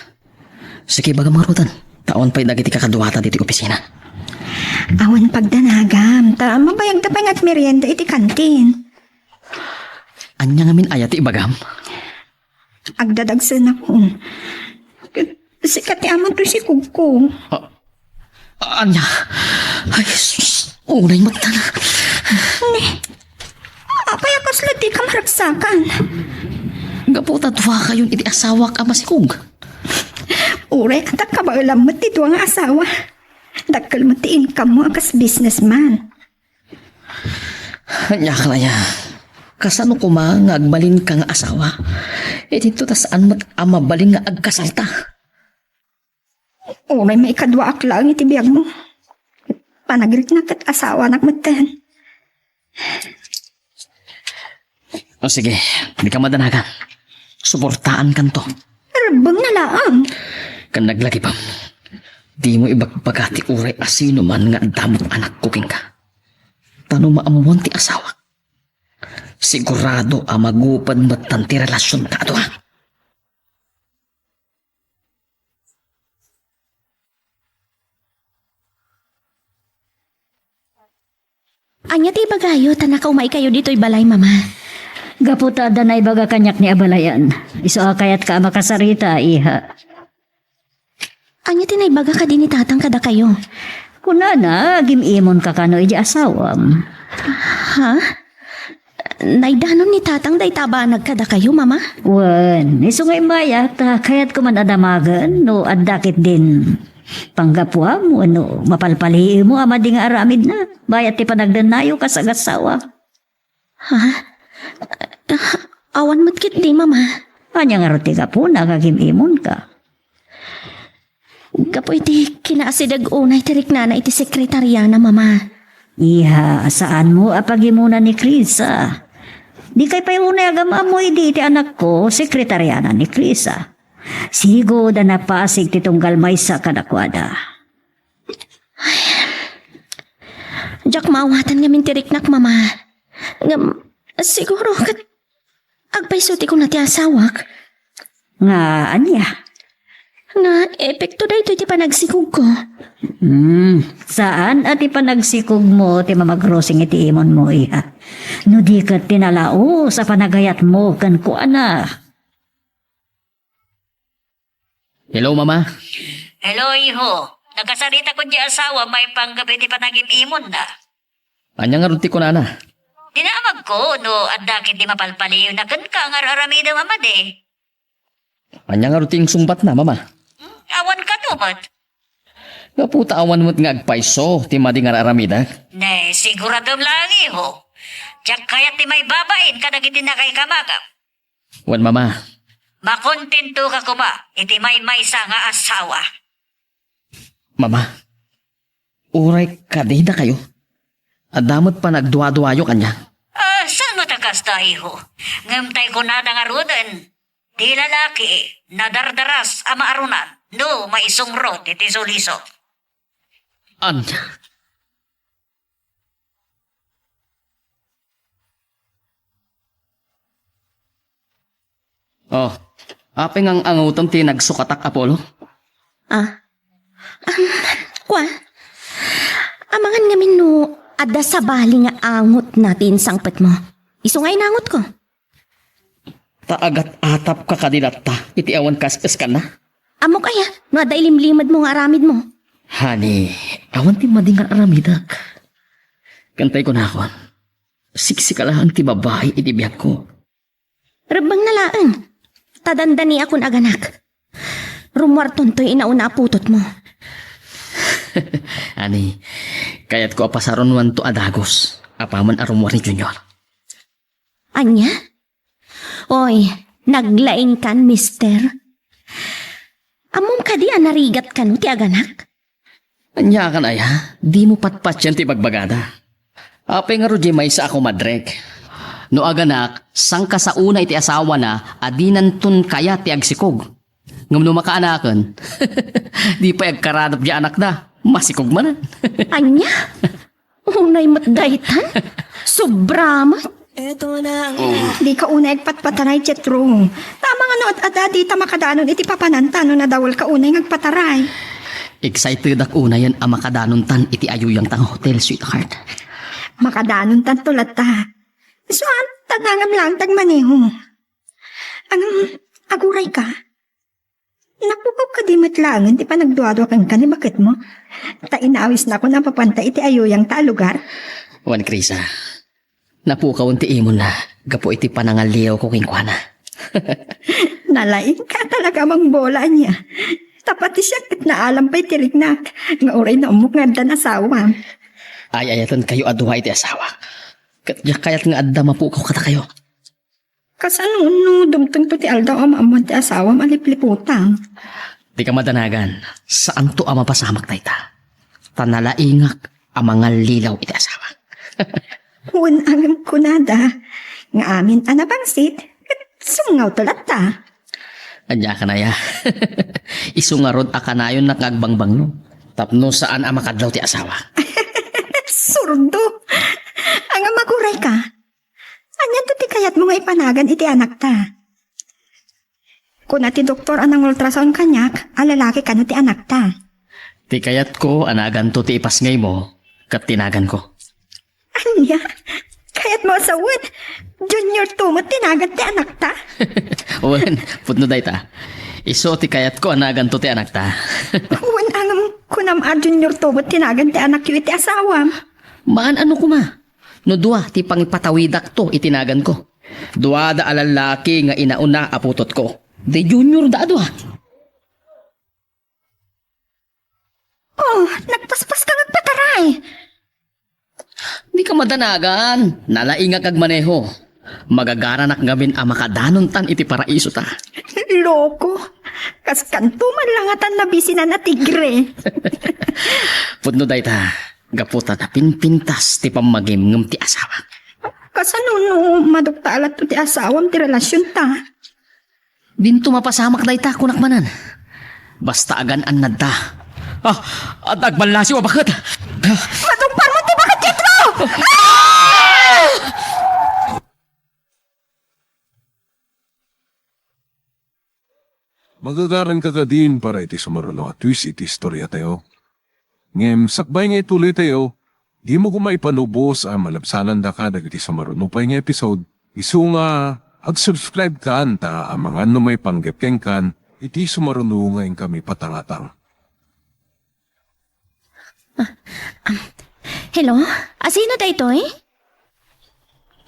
Sige, ibagam ngaruden. Ta awan pay dagiti kakaduata ditoy opisina. Awan pagdanagam, ta mabayagda pay nga agmerienda iti kantin. Ania ngamin aya ti ibagam? Agdadagsenakon. Ket sika ti ama toy sikogko. A-, ania? Ay, sus, unay met tan. Ne, apay a kasla dika maragsakan? Gapu ta duakayon iti asawak a masikog. Uray, adda kabaelam met ti dua nga asawa. Dakkel met ti income mo a kas businessman. Ania kaya? Kasano koma nga agbalinka nga asawa? Idinto ta saan met a mabalin nga agkasarta. Uray maikaduaak laeng iti biagmo. Panagriknak ket asawanak metten. O sige, dika madanagan. Suportaankanto. Rebbengna laeng. Ken naglagipem, dimo ibagbaga ti uray a sino man nga adda met anakko kenka. Ta no maammuan ti asawak, sigurado a maguped met tan ti relasionta a dua. Ania ti ibagayo ta nakaumaykayo ditoy balay, Mama? Gapu ta adda naibaga kaniak ni abalayan. Isu a kayatka a makasarita, iha. Ania ti naibaga kadi ni Tatang kadakayo? Kunana, agim-imonka kano iti asawam. Ha? Naidanon ni Tatang dayta a banag kadakayo, Mama? Wen, isu nga immay a, ta kayatko man a damagen no adda ketdin panggapuam wenno mapalpaliimo a madi nga aramidna bayat ti panagdennayo kas agassawa. Ha? Awan met ketdi, Mama. Ania ngarud ti gapuna nga agim-imonka? Gapu iti kinaasideg unay ti riknana iti sekretariana, Mama. Iha, saanmo a pagimuna ni Krisa. Dikay pay unay agam-ammo idi iti anakko, sekretariana ni Krisa. Sigud a napasig ti tunggal maysa kadakuada. Diak maawatan ngamin ti riknak, Mama. Ngem, siguro ket agpayso ti kuna ti asawak. Nga ania? Nga epekto daytoy ti panagsikogko. Hmm, saan a ti panagsikogmo ti mamagrosing iti imonmo, iha. No di ket ti nalaus a panagayatmo kenkuana. Hello, Mama. Hello, iho. Nakasarita ko di asawa maipanggep iti panagim-imonna. Ania ngarud ti kunana? Dinamagko no adda ketdi mapalpaliwna kenka nga ar-aramidem a madi. Ania ngarud ti insungbatna, Mama? Hmm? Awan kano met. Gapu ta awan met nga agpayso ti madi nga ar-aramidek. Ne, siguradom laeng, iho. Diak kayat ti maibabain kadagiti nakaikamagam. Wen, Mama. Makontentoka koma iti maymaysa nga asawa. Mama, uray kadi dakayo, adda met panagduaduayo kaniak. Ah, saan met a kasta, iho? Ngem tay kunada ngaruden, ti lalaki, nadardaras a maarunan no maisungrot iti sulisog. Ania? Oh, apay nga ang-angutem ti nagsukatak, Apollo? Ah. Um, kua, amangan ngamin no adda sabali nga angotna ti insangpetmo. Isu nga inangotko. Ta agat-atapka kadi latta iti awan kas-eskanna? Ammok aya no adda ilimlimedmo nga aramidmo? Honey, awan ti madi nga aramidek. Ken tay kunakon, siksika laeng ti babai iti biagko. Rebbengna laeng. Ta dandaniakon a ganak. Rummuartontoy inauna a putotmo. Honey, kayatko a pasaronwanto a dagus apaman a rummuar ni Junior. Ania? Oy, naglaingkan, mister. Ammom kadi a narigat kano ti aganak? Aniakan aya? Dimo patpatien ti bagbagada. Apay ngarud diay maysa a kumadrek? No aganak, sangkasaona iti asawana a dinanton kayat ti agsikog. Ngem no makaanaken, di pay agkaradap diay anakda. Masikog manen. Ania? Unay met daytan? Sobra met. Dika unay agpatpataray, Jethro. Tama nga no ad-ada, dita makadanon iti papananta no nadawelka unay nga agpataray. Excitedak unayen a makadanontan iti ayuyangta nga hotel, sweetheart. Makadanontanto latta. Isu a, ta ngem laeng ti agmaneho. Ngem, agurayka. Napukaw kadi met laengen ti panagduadua kenka ni baketmo? Ta inawisnakon a mapanta iti ayuyangta a lugar. Wen, Krisa, napukawen ti imonna gapu iti panangalliwko kenkuana. Nalaingka talaga a mangbola, ania? Ta pati siak ket naalam pay ti riknak nga uray naammok nga addan asawam. Ay-ayatenkayo a dua iti asawak. Ket diak kayat nga adda mapukaw kadakayo. Kasano no dumtengto ti aldaw a maammoan ti asawam a lipliputang? Dika madanagan, saanto a mapasamak dayta. Ta nalaingak a mangallilaw iti asawak. Wen, ngem kunada nga amin a nabangsit, ket sungngawto latta. Ania kanaya? Isu ngarud a kanayonnak nga agbangbanglo tapno saan a makadlaw ti asawak. Surdo! Ngem agurayka, aniato ti kayatmo nga ipanagan iti anakta? Kuna ti doktor a nangultrasound kaniak a lalaki kano ti anakta. Ti kayatko a naganto ti ipasngaymo ket ti naganko. Ania? Kayatmo a sawen, Junior two met ti nagan ti anakta? Wen, pudno dayta. Isu ti kayatko a naganto ti anakta. Wen, ngem kunam a Junior two met ti nagan ti anakyo iti asawam? Maan a no koma. No dua ti pangipatawidakto iti naganko. Duada a lallaki nga inauna a putotko. Di junior da a dua. Oh, nagpaspaska nga agpataray. Dika madanagan. Nalaingak agmaneho. Magagananak ngamin a makadanontan iti paraisota. Loko. Kaskanto man langatan nabisinan a tigre. Pudno dayta. Gapu ta napinpintas ti pammagim ngem ti asawak. Kasano no madukta a latto ti asawam ti relasionta? Dinto mapasamak dayta, kunak manen. Basta agan-annadta. Ah, adda agballasiw a baket. Madungparmo ti baket, Jethro! Ah! Magagaranka kadin para iti sumaruno a twist iti istoriatayo. Ngem sakbay nga ituloytayo, dimo koma ipanubos a malabsanandaka dagiti sumaruno pay nga episode. Isu nga, ag-subscribe kan ta amangan no maipanggep kenkan iti sumaruno nga inkami patangatang. Ah, um, hello? Asino daytoy?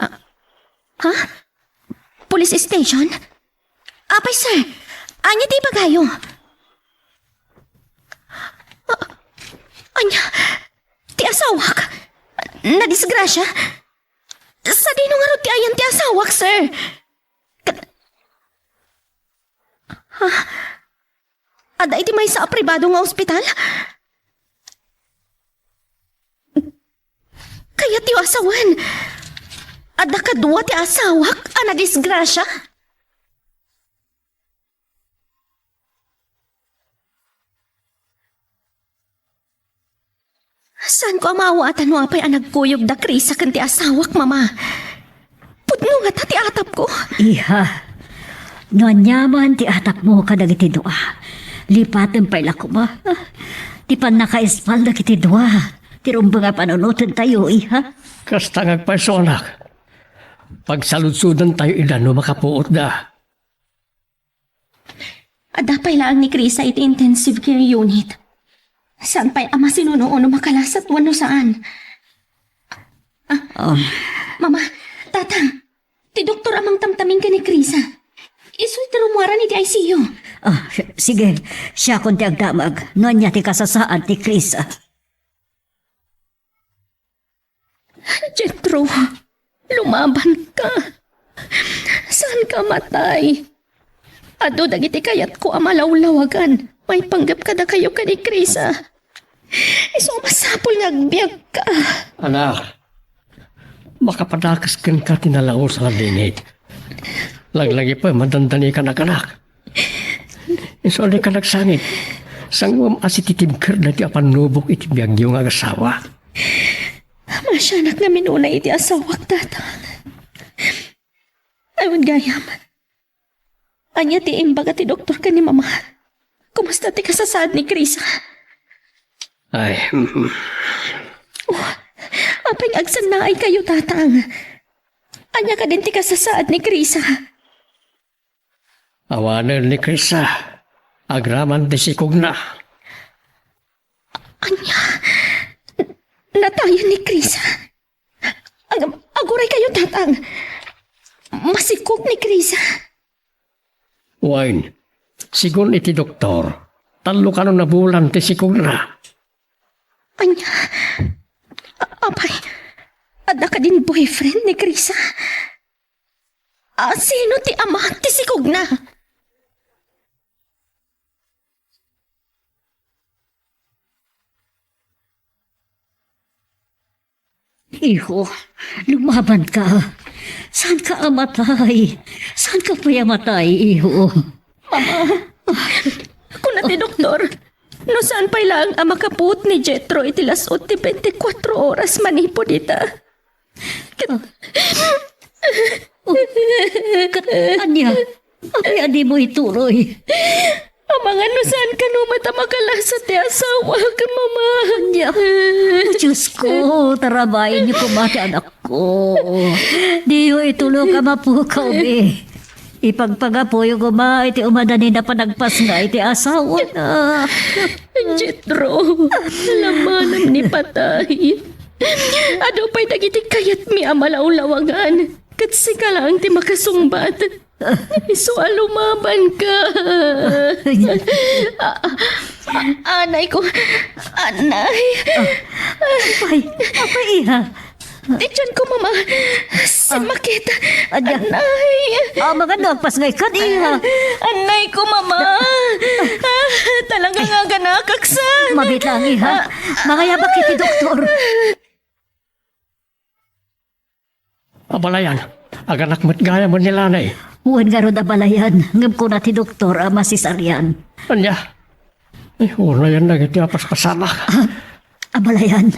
Ah, ha? Police station? Apay, sir, ania ti ibagayo? Ah, ania? Ti asawak? Nadisgrasya? Sadino ngarud ti ayan ti asawak, sir? Ka-, ha? Adda iti maysa a pribado nga ospital? Kayatyo a sawen, adda kadua ti asawak a nadisgrasya? Saanko a maawatan no apay a nagkuyog da Krisa ken ti asawak, Mama. Pudno ngata ti atapko. Iha, no aniaman ti atapmo kadagiti dua, lipatem pay la koma ti pannakaispal dagiti dua ti rumbeng a panunotentayo, iha. Kasta nga agpayso, anak. Pagsaludsodantayo ida no makapuotda. Adda pay laeng ni Krisa iti intensive care unit. Saan pay a masinuno no makalasat wenno saan. Ah, Oh. Mama, Tatang, ti doktor a mangtamtamin ken ni Krisa. Isu ti rummuaran iti I C U. Ah, si-, sige, siakon ti agdamag no ania ti kasasaad ni Krisa. Jethro, lumabanka. Saanka a matay. Adu dagiti kayatko a malawlawagan maipanggep kadakayo ken ni Krisa. Isu a masapul nga agbiagka. Anak, makapadakes kenka ti nalaus a ladingit. Laglagipem a dandanikan a kanak. Isu a dika nagsangit. Sanguem a sititibker daytoy a pannubok iti biagyo nga agasawa. Masianak ngamin unay iti asawak, Tatang. Ay, wen gayam. Ania ti imbaga ti doktor ken ni Mama? Kumusta ti kasasaad ni Krisa? Ay, mm. Oh, apay nga agsannaaykayo, Tatang? Ania kadin ti kasasaad ni Krisa? Awanen ni Krisa, agraman ti sikogna. Ania? Natayen ni Krisa? Ag-, aguraykayo, Tatang. Masikog ni Krisa. Wen, sigun iti doktor, tallo kano a bulan ti sikogna. Ania? A-, apay, adda kadin boyfriend ni Krisa? A, sino ti ama ti sikogna? Iho, lumabanka. Saanka a matay? Saanka pay a matay, iho? Mama, kuna ti doktor, no saan pay laeng a makapuot ni Jethro iti las-ut ti bentikuatro oras manipud ita. Ket, oh, ket ania? Apay a dimo ituloy? Amangan no saan kano met a makalasat ti asawak, Mama. Ania? O, Diosko, tarabayenyo koma ti anakko. Diyo itulok a mapukawmi. Ipagpagapuyo koma iti umadanina panagpasngay ti asawana. Jethro, lamanam ni patay. Adu pay dagiti kayatmi a malawlawangan, ket sika laeng ti makasungbat. Isu a lumabanka. A-, a-, anayko, anay. Apay, apay, iha? Ti tianko, Mama. Simakit. Ania? Anay. Amangan no agpasngaykan, iha? Anayko, Mama. Ah, talaga nga aganakak sa. Mabit lang, iha. Ah, mangayabak iti doktor. Abalayan, aganak met gayam ni Lanay. Wen ngarud, abalayan, ngem kuna ti doktor a masisarian. Ania? Ay, unayan dagiti a paspasamak. Ah, abalayan,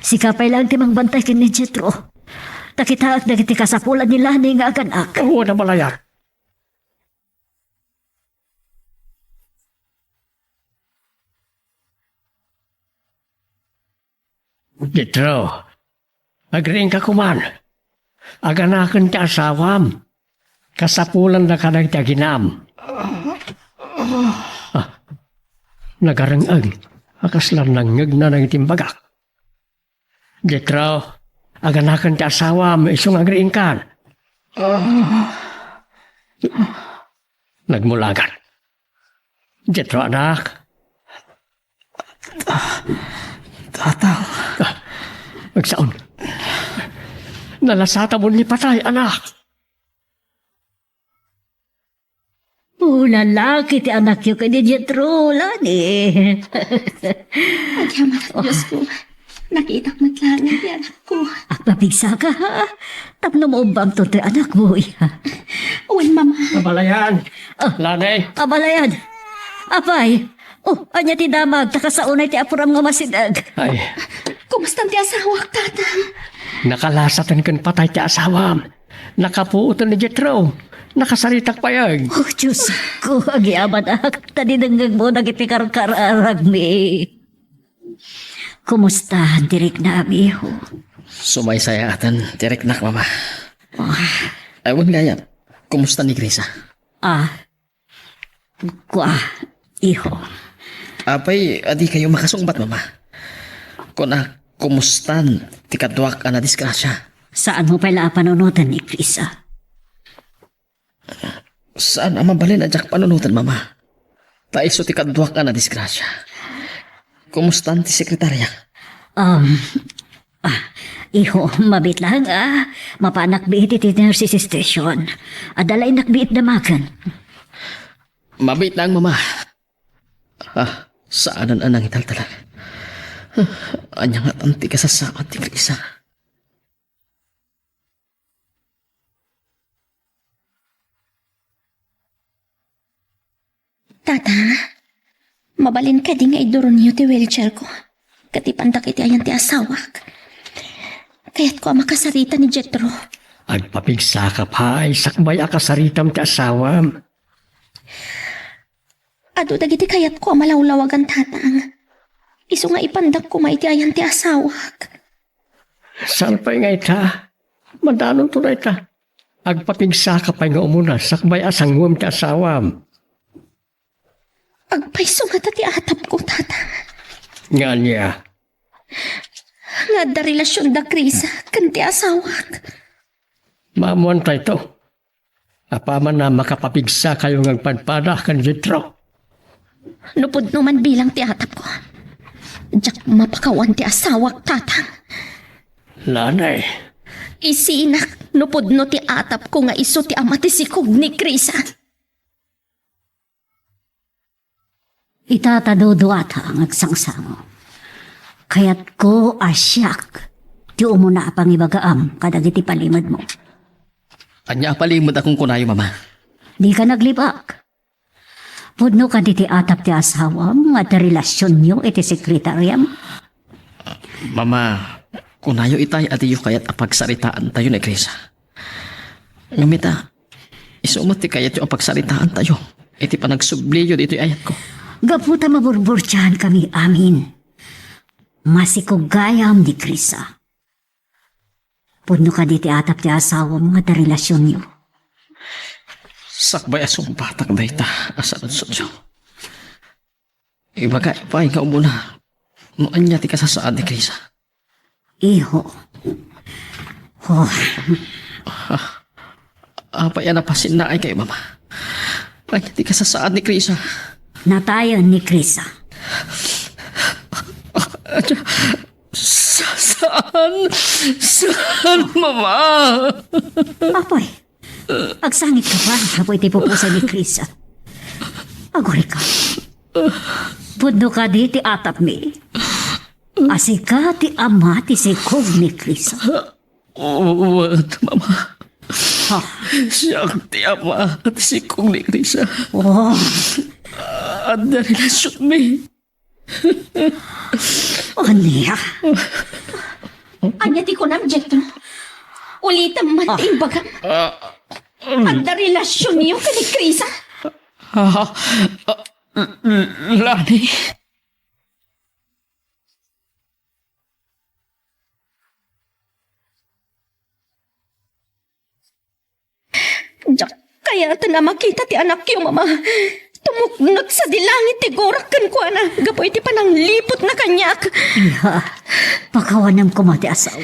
sika pay laeng ti mangbantay ken ni Jethro. Ta kitaek dagiti kasapulan ni Lanay nga aganak. Wen, abalayan. Jethro, agriingka koman. Aganaken ti asawam. Kasapulanda kadagiti aginam. Ah, nagareng-eng a kasla nangngegna dagiti imbagak. Jethro, aganaken ti asawam isu nga agriingkan. Nagmulagan. Jethro, anak. Tatang. Ah, agsaon. Nalasatam ni patay, anak. O, lalaki ti anakyo ken ni Jethro, Lani. Agyamanak, Diosko. Nakitak met laeng ti anakko. Agpapigsaka, ha? Tapno maubbangto ti anakmo, iha. Wen, Mama. Abalayan. Ah. Lani. Abalayan. Apay. O, ania ti damag? Ta kasaonay ti apuram nga masideg. Ay. Kumustan ti asawak, Tatang? Nakalasaten ken patay ti asawam. Nakapuoten ni Jetro. Nakasaritak pay. Oh, Diosko, agyamanak, ta dinengngegmo dagiti karkararagmi. Kumustan ti riknam, iho? Sumaysayaaten ti riknak, Mama. Ah. Ay, wen gayam. Kumusta ni Krisa? Ah, Kua, iho. Apay, a dikayo makasungbat, Mama? Kunak, kumustan ti kaduak a nadisgrasia? Saanmo pay la a panunoten ni Krisa? Saan a mabalin a diak panunoten, Mama. Ta isu ti kaduak a nadisgrasia. Kumustan ti sekretaria? Um, ah, iho, mabiit lang, ah. Mapanak biit iti nurses station. Adda la innak biit damagen. Mabiit lang, Mama. Ah, saanen a nangitaltalek. Ania ngatan ti kasasaad ti Krisa? Tata, mabalin kadi nga iduronyo ti wheelchair ko? Ket ipandak iti ayan ti asawak. Kayatko a makasarita ni Jetro. Agpapigsaka pay sakbay a kasaritam ti asawam. Adu dagiti kayatko a malawlawagan, Tatang. Isu nga ipandak koma iti ayan ti asawak. Saan pay nga ita? Madanonto dayta. Agpapigsaka pay nga umuna sakbay a sanguem ti asawam. Agpayso ngata ti atapko, Tatang. Nga ania? Nga adda relasion da Krisa ken ti asawak. Maamuan tayto. Apaman a makapapigsakayo nga agpadpada ken Jetro. No pudno man bilang ti atapko, diak mapakawan ti asawak, Tatang. Lanay. Isinak no pudno ti atapko nga isu ti ama ti sikog ni Krisa. Ita ta duduata nga agsangsango. Kayatko a siak ti umuna a pangibagaam kadagiti palimedmo. Ania a palimed a kunkunayo, Mama? Dika naglibak. Pudno kadi ti atap ti asawam nga adda relasionyo iti sekretariam? Mama, kunayo itay a diyo kayat a pagsaritaantayo ni Krisa. Ngem ita, isu met ti kayatyo a pagsaritaantayo iti panagsubliyo ditoy ayatko. Gapu ta maburburtiankami amin, masikog gayam ni Krisa. Pudno kadi ti atap ti asawam nga adda relasionyo? Sakbay a sungbatak dayta a saludsodyo, ibagayo pay nga umuna no ania ti kasasaad ni Krisa. Iho. Oh. Ah, apay a napasinnaay kayo, Mama? Ania ti kasasaad ni Krisa? Natayen ni Krisa. Sa-, saan? Saan, Mama? Apay, agsangit ka pa gapu iti pupusay ni Krisa. Agurika. Pudno kadi ti atapmi a sika ti ama ti sikog ni Krisa? Wen, Mama. Ha? Siak ti ama ti sikog ni Krisa. Oh. Adda relasionmi. Ania? Ania ti kunam, Jetro? Ulitem man ti imbagam. Ah. Adda relasionyo ken ni Krisa? Ah, ah, Lani. Diak kayaten a makita ti anakyo, Mama. Tumuknot sadi langit ti gurak kenkuana gapu iti panangliputna kaniak. Iha, pakawanem koma ti asawam.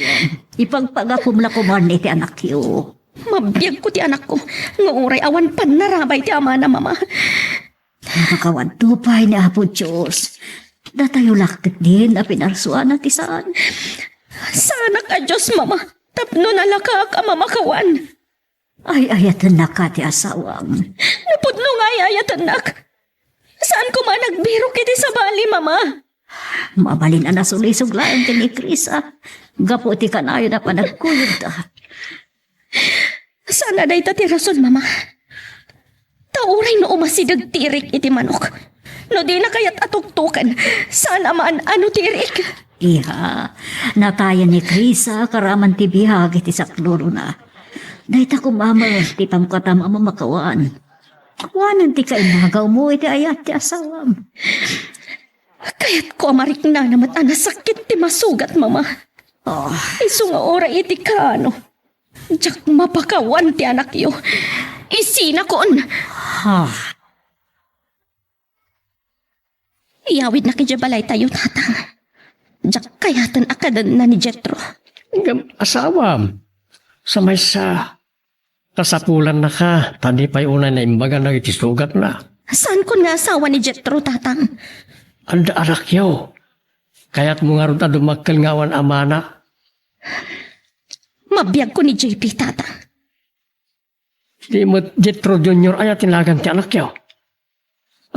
Ipagpagapom la koman iti anakyo. Mabiagko ti anakko nga uray awan pannarabay ti amana, Mama. Napakawanto pay ni Apo Dios. Datayo la ketdin a pinarsuana ti saan. Saanak a Dios, Mama, tapno nalakaak a mamakawan. Ay-ayatennaka ti asawam. Napudno nga ay-ayatennak. Saan koma a nagbirok iti sabali, Mama. Mabalin a nasulisog laeng ken ni Krisa gapu iti kanayon a panagkuyogda. Saan a dayta ti rason, Mama. Ta uray no umasideg ti irik iti manok, no dina kayat a tuktoken, saan a maan-ano ti irik. Iha, Natayen ni Krisa karaman ti biag iti saklulona. Dayta koma met ti pamkatam a mamakawan. Awanen ti kainagaw mo iti ayat ti asawam. Kayatko a mariknana met a nasakit ti masugat, Mama. Oh. Isu nga uray iti kaano, diak mapakawan ti anakyo. Isinakon. Ha? Iyawidnak idiay balaytayo, Tatang. Diak kayaten a kadenna ni Jetro. Ngem asawam, sa maysa, kasapulannaka, ta di pay unay naimbagana iti sugatna. Saankon nga asawa ni Jetro, Tatang. Adda anakyo. Kayatmo ngarud a dumakkel nga awan amana? Mabiagko ni J P, Tatang. Di met Jetro Junior aya ti nagan ti anakyo?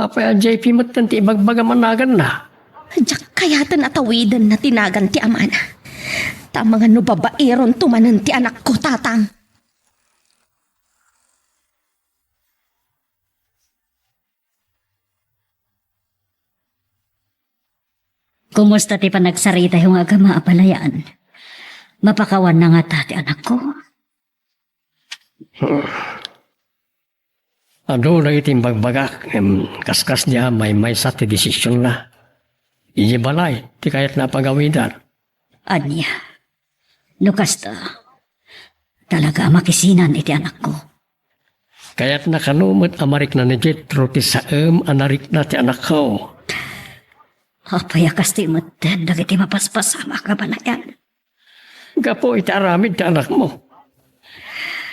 Apay a J P metten ti ibagbagam a naganna? Diak kayaten a tawidenna ti nagan ti amana. Ta amangan no babaironto manen ti anakko, Tatang. Kumusta ti panagsaritayo nga agama, abalayan? Mapakawanna ngata ti anakko? Adu dagiti imbagbagak, ngem kaskas dia maymaysa ti desisionna. Idiay balay ti kayatna a pagawidan. Ania? No kasta, talaga a makisinan iti anakko. Kayatna kano met a marikna ni Jetro ti saem a narikna ti anakko. Apay a kasta metten dagiti mapaspasamak a balayan? Gapu iti aramid ti anakmo,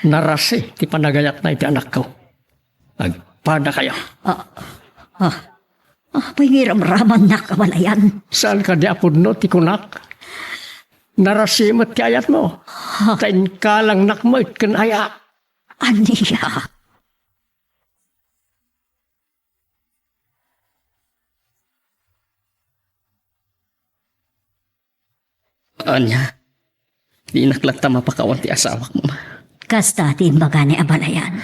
narasi ti panagayatna iti anakko. Agpadakayo. Ah, ah, apay nga iramramannak a balayan? Saan kadi a pudno ti kunak? Narasi met ti ayatmo. Ha? Ta inkalangnak met ken ayat. Ania? Ania? Dinak latta mapakawan ti asawak, Mama. Kasta ti imbaga ni abalayan.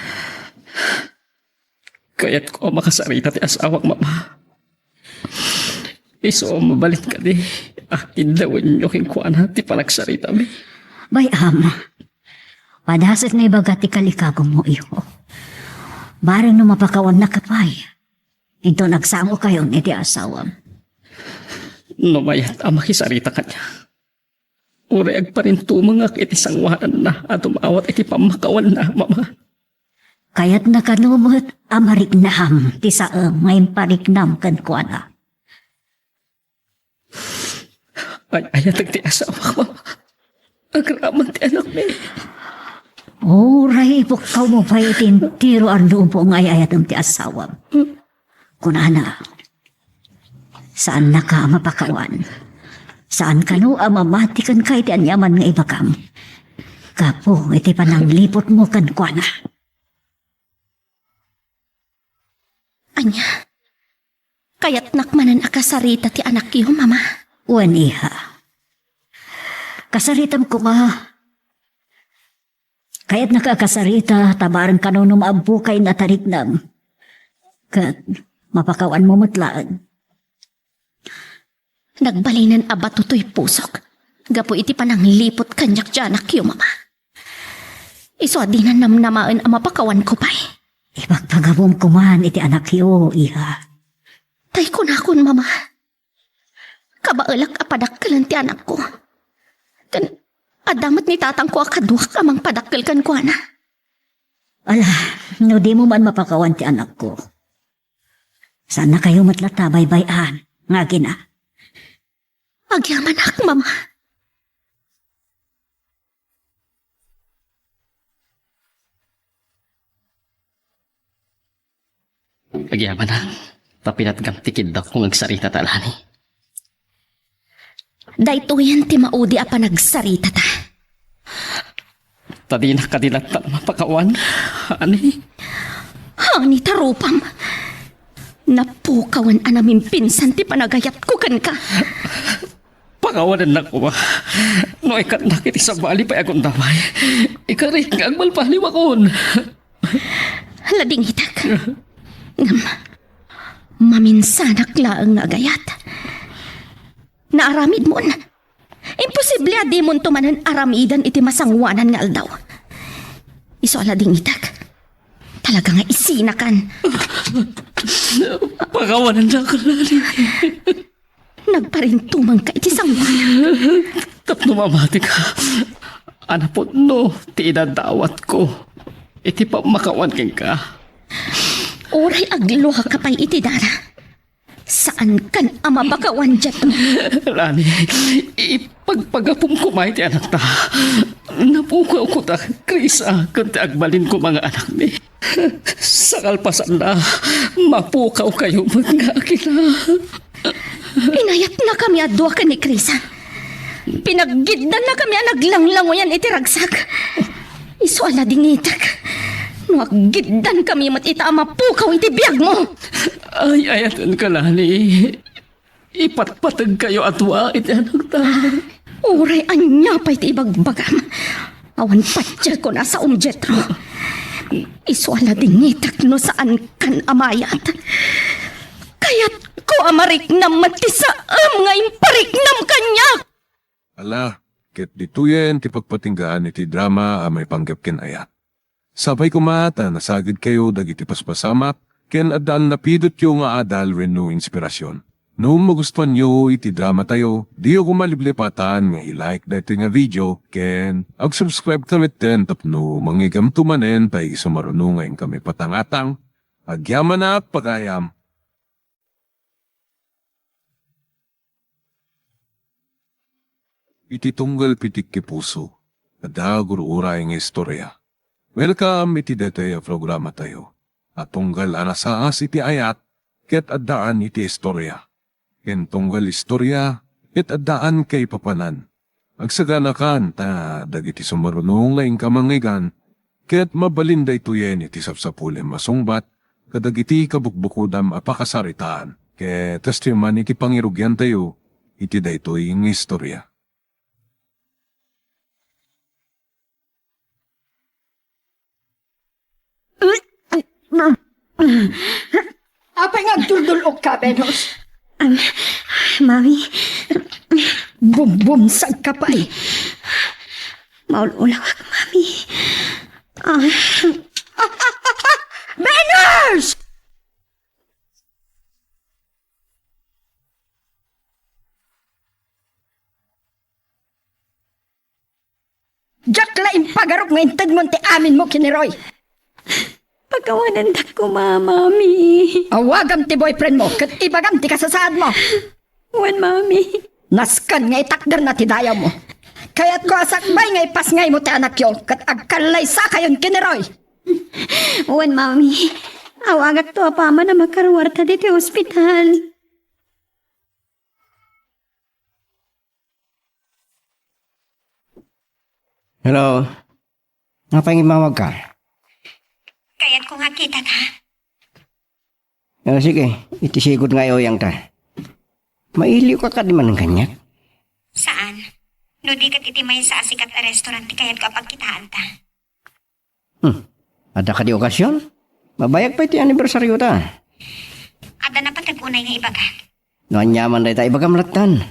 Kayatko a makasarita ti asawak, Mama. Isu a mabalin kadi a iddawenyo kenkuana ti panagsaritami. Bay-am, padaset nga ibaga ti kalikagumo, iho. Bareng no mapakawannaka pay, inton agsangokayon iti asawam. No mayat a makisarita kaniak, uray agparintumengak iti sanguananna a dumawat iti pammakawanna, Mama. Kayatna kano met a mariknam ti saem nga impariknam kenkuana. Ay-ayatek ti asawak, Mama. Agraman ti anakmi. Uray ipukkawmo pay iti entero a lubong nga ay-ayatem ti asawam. Kunana, saannaka a mapakawan. Saan kano a mamati kenka iti aniaman nga ibagam gapu iti panangliputmo kenkuana. Ania? Kayatnak manen a kasarita ti anakyo, Mama? Wen, iha. Kasaritam koma. Kayatnaka a kasarita, ta bareng kano no maabbokay a tariknam. Ket mapakawanmo met laeng. Nagbalinen a bato toy pusok gapu iti panangliput kaniak ti anakyo, Mama. Isu a dinan namnamaen a mapakawanko pay. Ipagpagabum koman iti anakyo, iha. Tay kunakon, Mama, kabaelak a padakkelen ti anakko. Ken adda met ni tatangko a kaduak a mangpadakkel kenkuana. Ala, no dimo man mapakawan ti anakko, saannakayo met latta a baybay-an nga agina. Agyamanak, Mama. Agyamanak, ta pinatgam ti kiddawko nga agsarita ta, Lani. Daytoyen ti maudi a panagsaritata. Ta dinak kadi latta mapakawan, honey. Honey, ta rupam. Napukawan a namimpinsan ti panagayatko kenka. Pakawanennak koma. No ikatnak iti sabali pay a gundaway, ikarik nga agbalbaliwakon. Ladingitek. Ngem, maminsanak laeng nga agayat. Naaramidmon. Imposible. Ania dimonto manen aramiden iti masangoanan nga aldaw? Isu a ladingitek. Talaga nga isinakan. Pakawanennak, Lani. Nagparintumangka iti sangoan. Tapno mamatika a napudno ti idadawatko iti pammakawan kenka. Uray agluaka pay iti dara. Saankan a mapakawan, Jethro. Lani, ipagpagapom koma iti anakta. Napukawko ta, Krisa, ken ti agbalin koma nga anakmi. Sa kalpasanna, mapukawkayo met nga agila. Inayatnakami a dua ken ni Krisa. Pinaggiddannakami a naglanglangoyan iti ragsak. Isu a ladingitek no aggiddankami met ita a mapukaw iti biagmo. Ay-ayatenka, Lani. Ipatpategkayo a dua iti anakta. Uray ania pay ti ibagbagam, awan patiekon a saom, Jethro. Isu a ladingitek no saankan a mayat. Kayatko a mariknam met ti saem nga impariknam kaniak. Ala, ket ditoyen ti pagpatinggaan iti drama a maipanggep ken ayat. Sapay koma ta nasagidkayo dagiti paspasamak ken addaan napidotyo nga adal wenno inspirasyon. No magustuanyo iti dramatayo, diyo koma liplipatan nga i-like daytoy nga video ken ag-subscribe ka metten tapno mangigamto manen pay isu maruno nga inkami patangatang. Agyamanak pagayam. Iti tunggal pitikki puso, adda gur-uray nga istorya. Welcome iti daytoy a programatayo a tunggal a nasaas iti ayat ket addaan iti istorya. Ken tunggal istorya ket addaan kaipapanan. Agsaganakan ta dagiti sumaruno nga inka mangngeggan, ket mabalin daytoyen iti sapsapulem a sungbat kadagiti kabukbukodam a pakasaritaan, ket kastoy man iti pangirugiantayo iti daytoy nga istorya. Apay nga agduldul-okka, Venus? Am, Mami. Bumbumsagka pay. Maul-ulawak, Mami. Ah. Venus! Diak la impagarup nga intedmon ti aminmo ken ni Roy. Pakawanendak koma, Mami. Awagam ti boyfriendmo ket ibagam ti kasasaadmo. Wen, Mami. Nasken nga itakderna ti dayawmo. Kayatko a sakbay nga ipasngaymo ti anakyo ket agkallaysakayon ken ni Roy. Wen, Mami. Awagakto apaman a makaruarta ditoy ospital. Hello? Apay nga immawagka? Kayatko nga kitata. Ah, sige, iti sigud nga uyangta. Mailiwka kadi manen kaniak? Saan. No di ket iti maysa a sikat a restaurant ti kayatko a pagkitaanta. Hmm. Adda kadi okasion? Mabayag pay ti anibersaryota. Adda napateg unay nga ibagak. No aniaman dayta, ibagam lattan.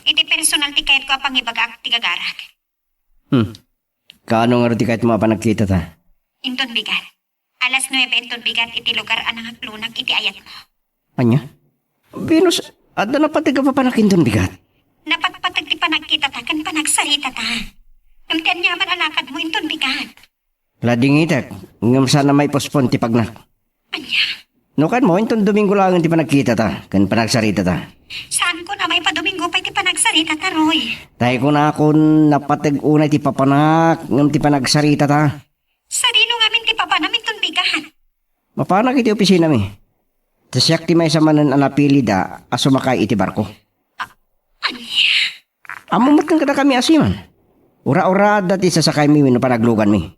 Iti personal ti kayatko a pangibagaak ti gagarak. Hmm. Kaano ngarud ti kayatmo a panagkitata? Inton bigat. Alas nuebe inton bigat iti lugar a nangaklonak iti ayatmo. Ania? Venus, adda napateg a papanak inton bigat? Napatpateg ti panagkitata ken panagsaritata. Ngem ti aniaman a lakadmo inton bigat. Ladingitek, ngem saan a maipospon ti pagnak. Ania? No kaanmo, inton Domingo laengen ti panagkitata ken panagsaritata. Saankon a maipadomingo pay ti panagsaritata, Roy. Tay kunakon, napateg unay ti papanak ngem ti panagsaritata. Sadino ngamin ti papanam inton bigat? Mapanak iti opisinami. Ta siak ti maysa manen a napilida a sumakay iti barko. A-, ania? Ammom met ken kadakami a seaman. Ura-ura adda ti sasakaymi wenno panagluganmi.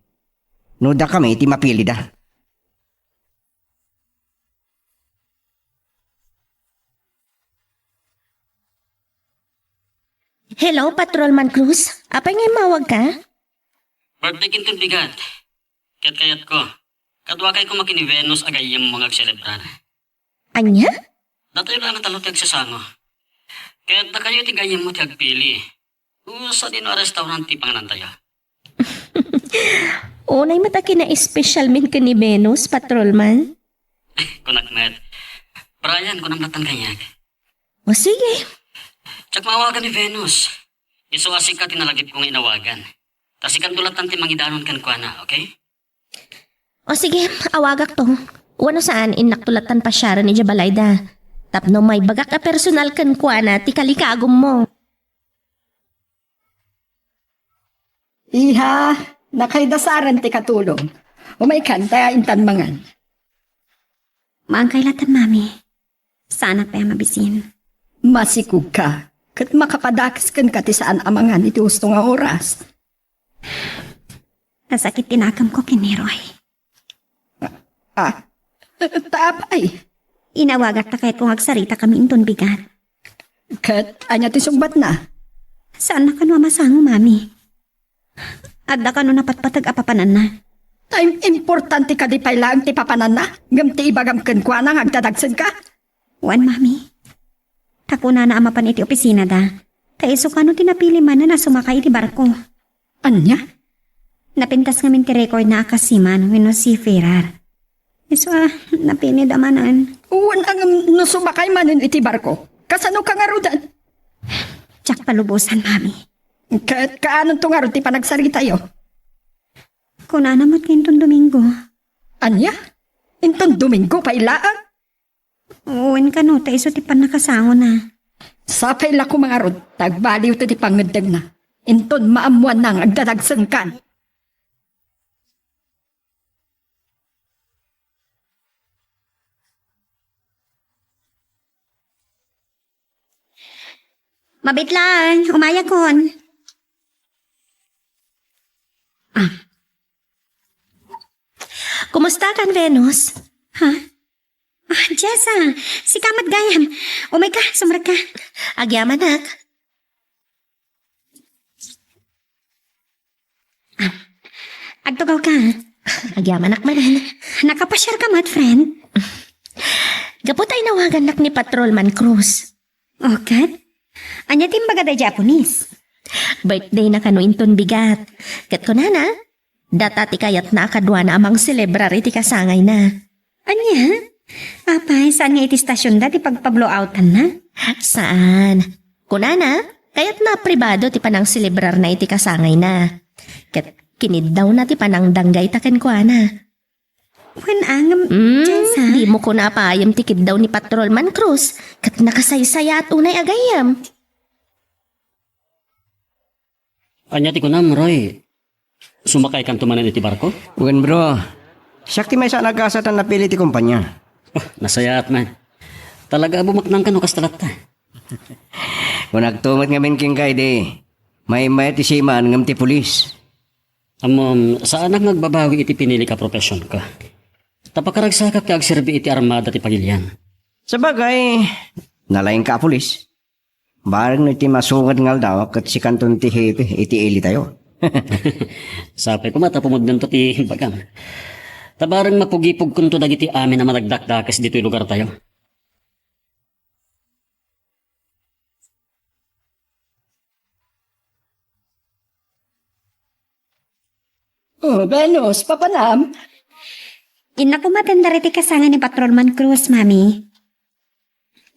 No dakami ti mapilida. Hello, Patrolman Cruz. Apay nga immawagka? Birthday ken inton bigat. Ket kayatko, kaduakay koma ken ni Venus a gayyemmo nga agselebrar. Ania? Datayo laeng a tallo ti agsasango. Ket dakayo ti gayyemmo ti agpili. Sa dino a restaurant ti panganantayo? Unay met a kinaespesialmin ken ni Venus, patrolman. Kunak met, Brian, kunam latan kaniak. O sige. Diak maawagan ni Venus. Isu a sika ti nalagipko nga inawagan. Ta sikanto latan ti mangidanon kenkuana, okay? O sige, awagakto. Wenno saan, innakto latan pasiaren idiay balayda. Tapno maibagak a personal kenkuana ti kalikagummo. Iha, nakaidasaren ti katulong. Umaykan, ta intan mangan. Maangkay latan, Mami. Saanak pay a mabisin. Masikog ka, ket makapadakes kenka ti saan a mangan iti husto nga oras. Nasakit ti nakemko ken ni Roy. Ah, ta apay? Inawagak ta kayatko nga agsaritakami inton bigat. Ket ania ti sungbatna? Saanna kano a masango, Mami. Adda kano napatpateg a papananna. Ta im-, importante kadi pay laeng ti papananna, ngem ti ibagam kenkuana nga agdadagsenka? Wen, Mami. Ta kunana a mapan iti opisinada, ta isu kano ti napili manen a sumakay iti barko. Ania? Napintas ngamin ti recordna a kasiman wenno seafarer. Isu a, napilida manen. Wen, ngem no sumakay manen iti barko, kasano ka ngaruden? Diak palubosan, Mami. Ket kaanonto ngarud ti panagsaritayo? Kunana met nga inton Domingo. Ania? Inton Domingo pay laeng? Wen kano, ta isu ti pannakasangona. Sapay la koma ngarud, ta agbaliwto ti pangngeddengna. Inton maammoanna nga agdadagsenkan. Mabitlan, umayakon. Ah. Kumusta kan, Venus? Ha? Ah, Jessa, sika met gayam. Umay ka, sumrek ka. Agyamanak. Ah, agtugaw ka. Agyamanak manen. Nakapasiar ka met, friend? Gapu ta inawagannak ni Patrolman Cruz. O, ket? Ania ti imbaga daydiay a pulis? Birthday na kano inton bigat. Ket kunana, data ti kayatna a kaduana a mangselebrar iti kasangayna. Ania? Apay, saan nga iti stasionda ti pagpablow-outanna? Saan. Kunana, kayatna a pribado ti panangcelebrarna iti kasangayna. Ket kiniddawna ti panangdanggayta kenkuana. Wen, angem, mm, Jessa. Dimo kuna apayem ti kiddaw ni Patrolman Cruz, ket nakasaysayaat unay a gayyem. Ania ti kunam, Roy? Sumakaykanto manen iti barko? Wen, bro. Siak ti maysa a nagasat a napili ti kompania. Oh, nasayaat man. Talaga a bumaknang kano kasta latta. Kunakto met ngamin kenka idi, maymay ti seaman ngem ti pulis. Ammom, saanak nga agbabawi iti pinilika a profesionka. Ta pakaragsakak ti agserbi iti armada ti pagilian. Sabagay, nalaingka a pulis. Bareng no iti masungad nga aldaw ket sikanton ti hepe iti ilitayo. Sapay koma ta pumudnonto ti imbagam. Ta bareng mapugipugkonto dagiti amin a managdakdakes ditoy lugartayo. Oh, Venus, papanam? Innak umaten dagiti kasangay ni Patrolman Cruz, Mami.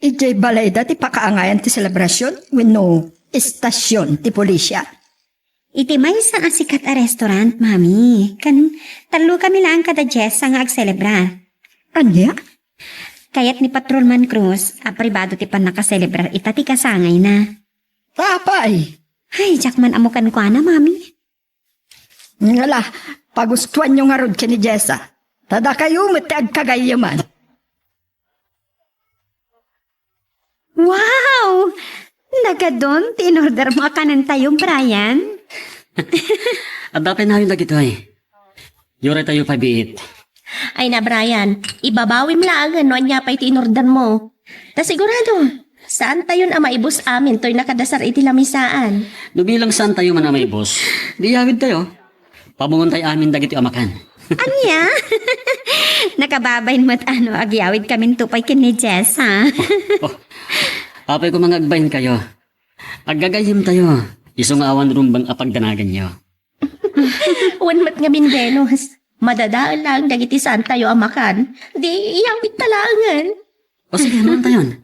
Idiay balayda ti pakaangayan ti selebrasion wenno estasion ti pulisya? Iti maysa a sikat a restaurant, Mami. Ken tallokami laeng kada Jessa nga agselebrar. Ania? Kayat ni Patrolman Cruz a pribado ti pannakaselebrar ita ti kasangayna. Apay? Ay, diak man ammo kenkuana, Mami. Ngala, pagustoanyo ngarud ken ni Jessa. Ta dakayo met ti agkagayyeman. Wow! Nagadun ti inorder mo a kanentayo, Brian. Adda pay nayon dagitoy. Yuraytayo pay biit. Ay na, Brian, ibabawim laengen no ania pay ti inorder mo. Ta sigurado, saantayon a maibus amin toy nakadasar iti lamisaan. No bilang saantayo man a maibus, di iyawidtayo. Pamungontayo amin dagitoy a makan. Ania? Nakababain met a no agyawidkaminto pay ken ni Jess, ha? Oh, oh. Apay koma nga agbainkayo. Aggagayyemtayo. Isu nga awan rumbeng a pagdanaganyo. Wen met ngamin, Venus. Madadael laeng dagiti saantayo a makan. Di iyawidta laengen. O sige, mangantayon.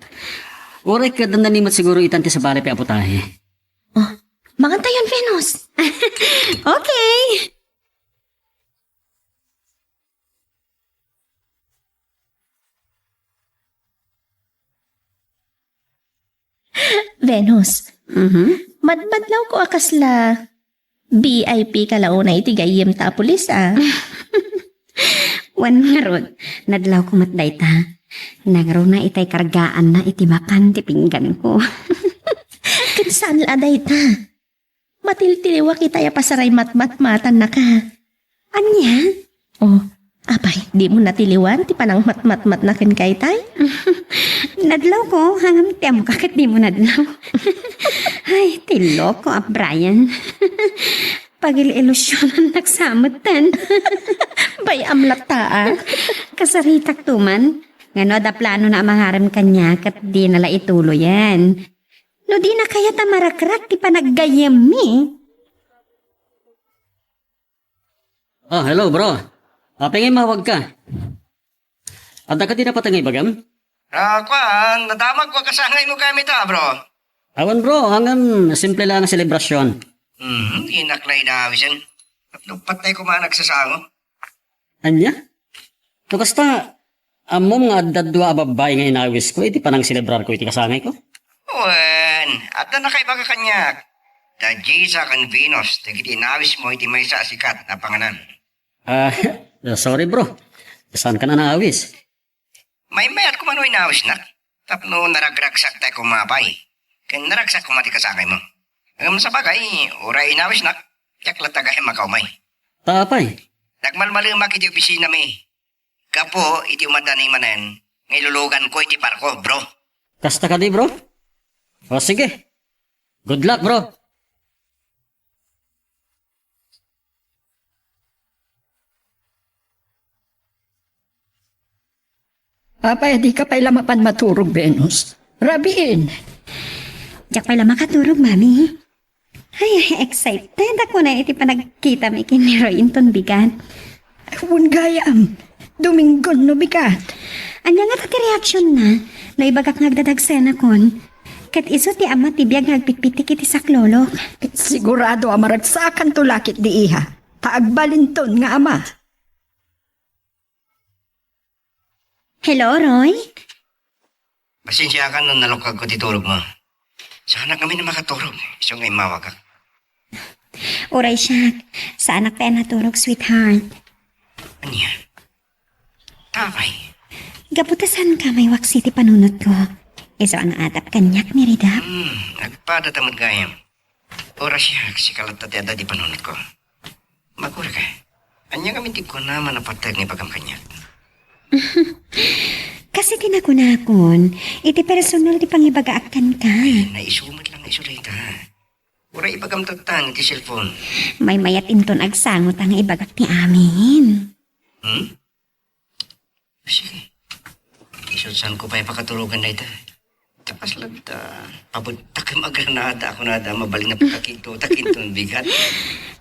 Uray ket adda ni met siguro itan ti sabali pay a putahe. Oh, mangantayon, Venus. Okay. Venus, Mhm. madmadlawko a kasla V I P ka la unay iti gayyemta a pulis, a. Wen ngarud, nadlawko met dayta. Nangruna itay kargaanna iti makan ti pingganko. Ket saan la a dayta. Matiltiliwak itay a pasaray matmatmatannaka. Ania? Oh, apay, dimo natiliwan ti panangmatmatmatna kenka itay? Nadlawko, ngem ti ammoka ket dimo nadlaw. Ay, ti loko a Brian. Pagil-ilusionannak sa metten. Bay-am latta, a. Kasaritakto man. Ngano adda planona a mangarem kaniak ket dina la ituloyen? No dina kayat a marakrak ti panaggayyemmi. Ah, hello, bro. Apay nga immawagka? Adda kadi dapat nga ibagam? Ah, kuan, nadamagko a kasangaymo kayat ita, bro. Awan, bro. Ngem simple la nga selebrasyon. Hmm, dinak la inawisen. Tapno patay ko man nagsasango. Ania? No kasta, ammom nga adda dua a babbai nga inawisko iti panangselebrarko iti kasangayko? Wen, adda nakaibaga kaniak. Da Gisa ken Venus, dagiti inawismo iti maysa a sikat a panganan. Ah, sorry, bro. Saankan a naawis? Maymayat koma no inawisnak. Tapno naragragsak tay koma pay. Ken naragsak koma ti kasangaymo. Ngem sabagay, uray inawisnak, diak latta gayam makaumay. Ta apay? Nagmalmalemak iti opisinami. Gapu iti umadani manen nga iluluganko iti barko, bro. Kasta kadi, bro? O, sige. Good luck, bro. Apay, dika pay la mapan maturog, Venus? Rabiin. Diak pay la makaturog, Mami. Ay, excited ako na iti panagkitami ken ni Roy inton bigat. Wen gayam, Domingon no bigat. Ania ngata ti reaksionna no ibagak nga agdadagsenakon? Ket isu ti ama ti biag nga agpitpitik iti saklolok. Sigurado a maragsakanto la ketdi, iha, ta agbalinton nga ama. Hello, Roy? Pasensiakan no nalukagko ti turogmo. Saanak ngamin a makaturog, isu nga immawagak. Uray siak, saanak pay a naturog, sweetheart. Ania? Ta apay? Gapu ta saanka maiwaksi ti panunotko. Isu a naadap kaniak ni Ridap. Hmm, agpadata met gayam. Uray siak, sika latta ti adda ti panunotko. Magurka. Ania ngamin ti kunam a napateg nga ibagam kaniak? Kas iti nakunakon, iti personal ti pangibagaak kenka. Ay, naisu met la nga isu dayta. Uray ibagam tatta iti cellphone. Maymayat inton agsango ta nga ibagak ti amin. Hmm? Sige. Isu saanko pay pakaturogan dayta. Ta kasla ta, pabuttak ken agranada ako nada, mabalin a pakakigtotak inton bigat.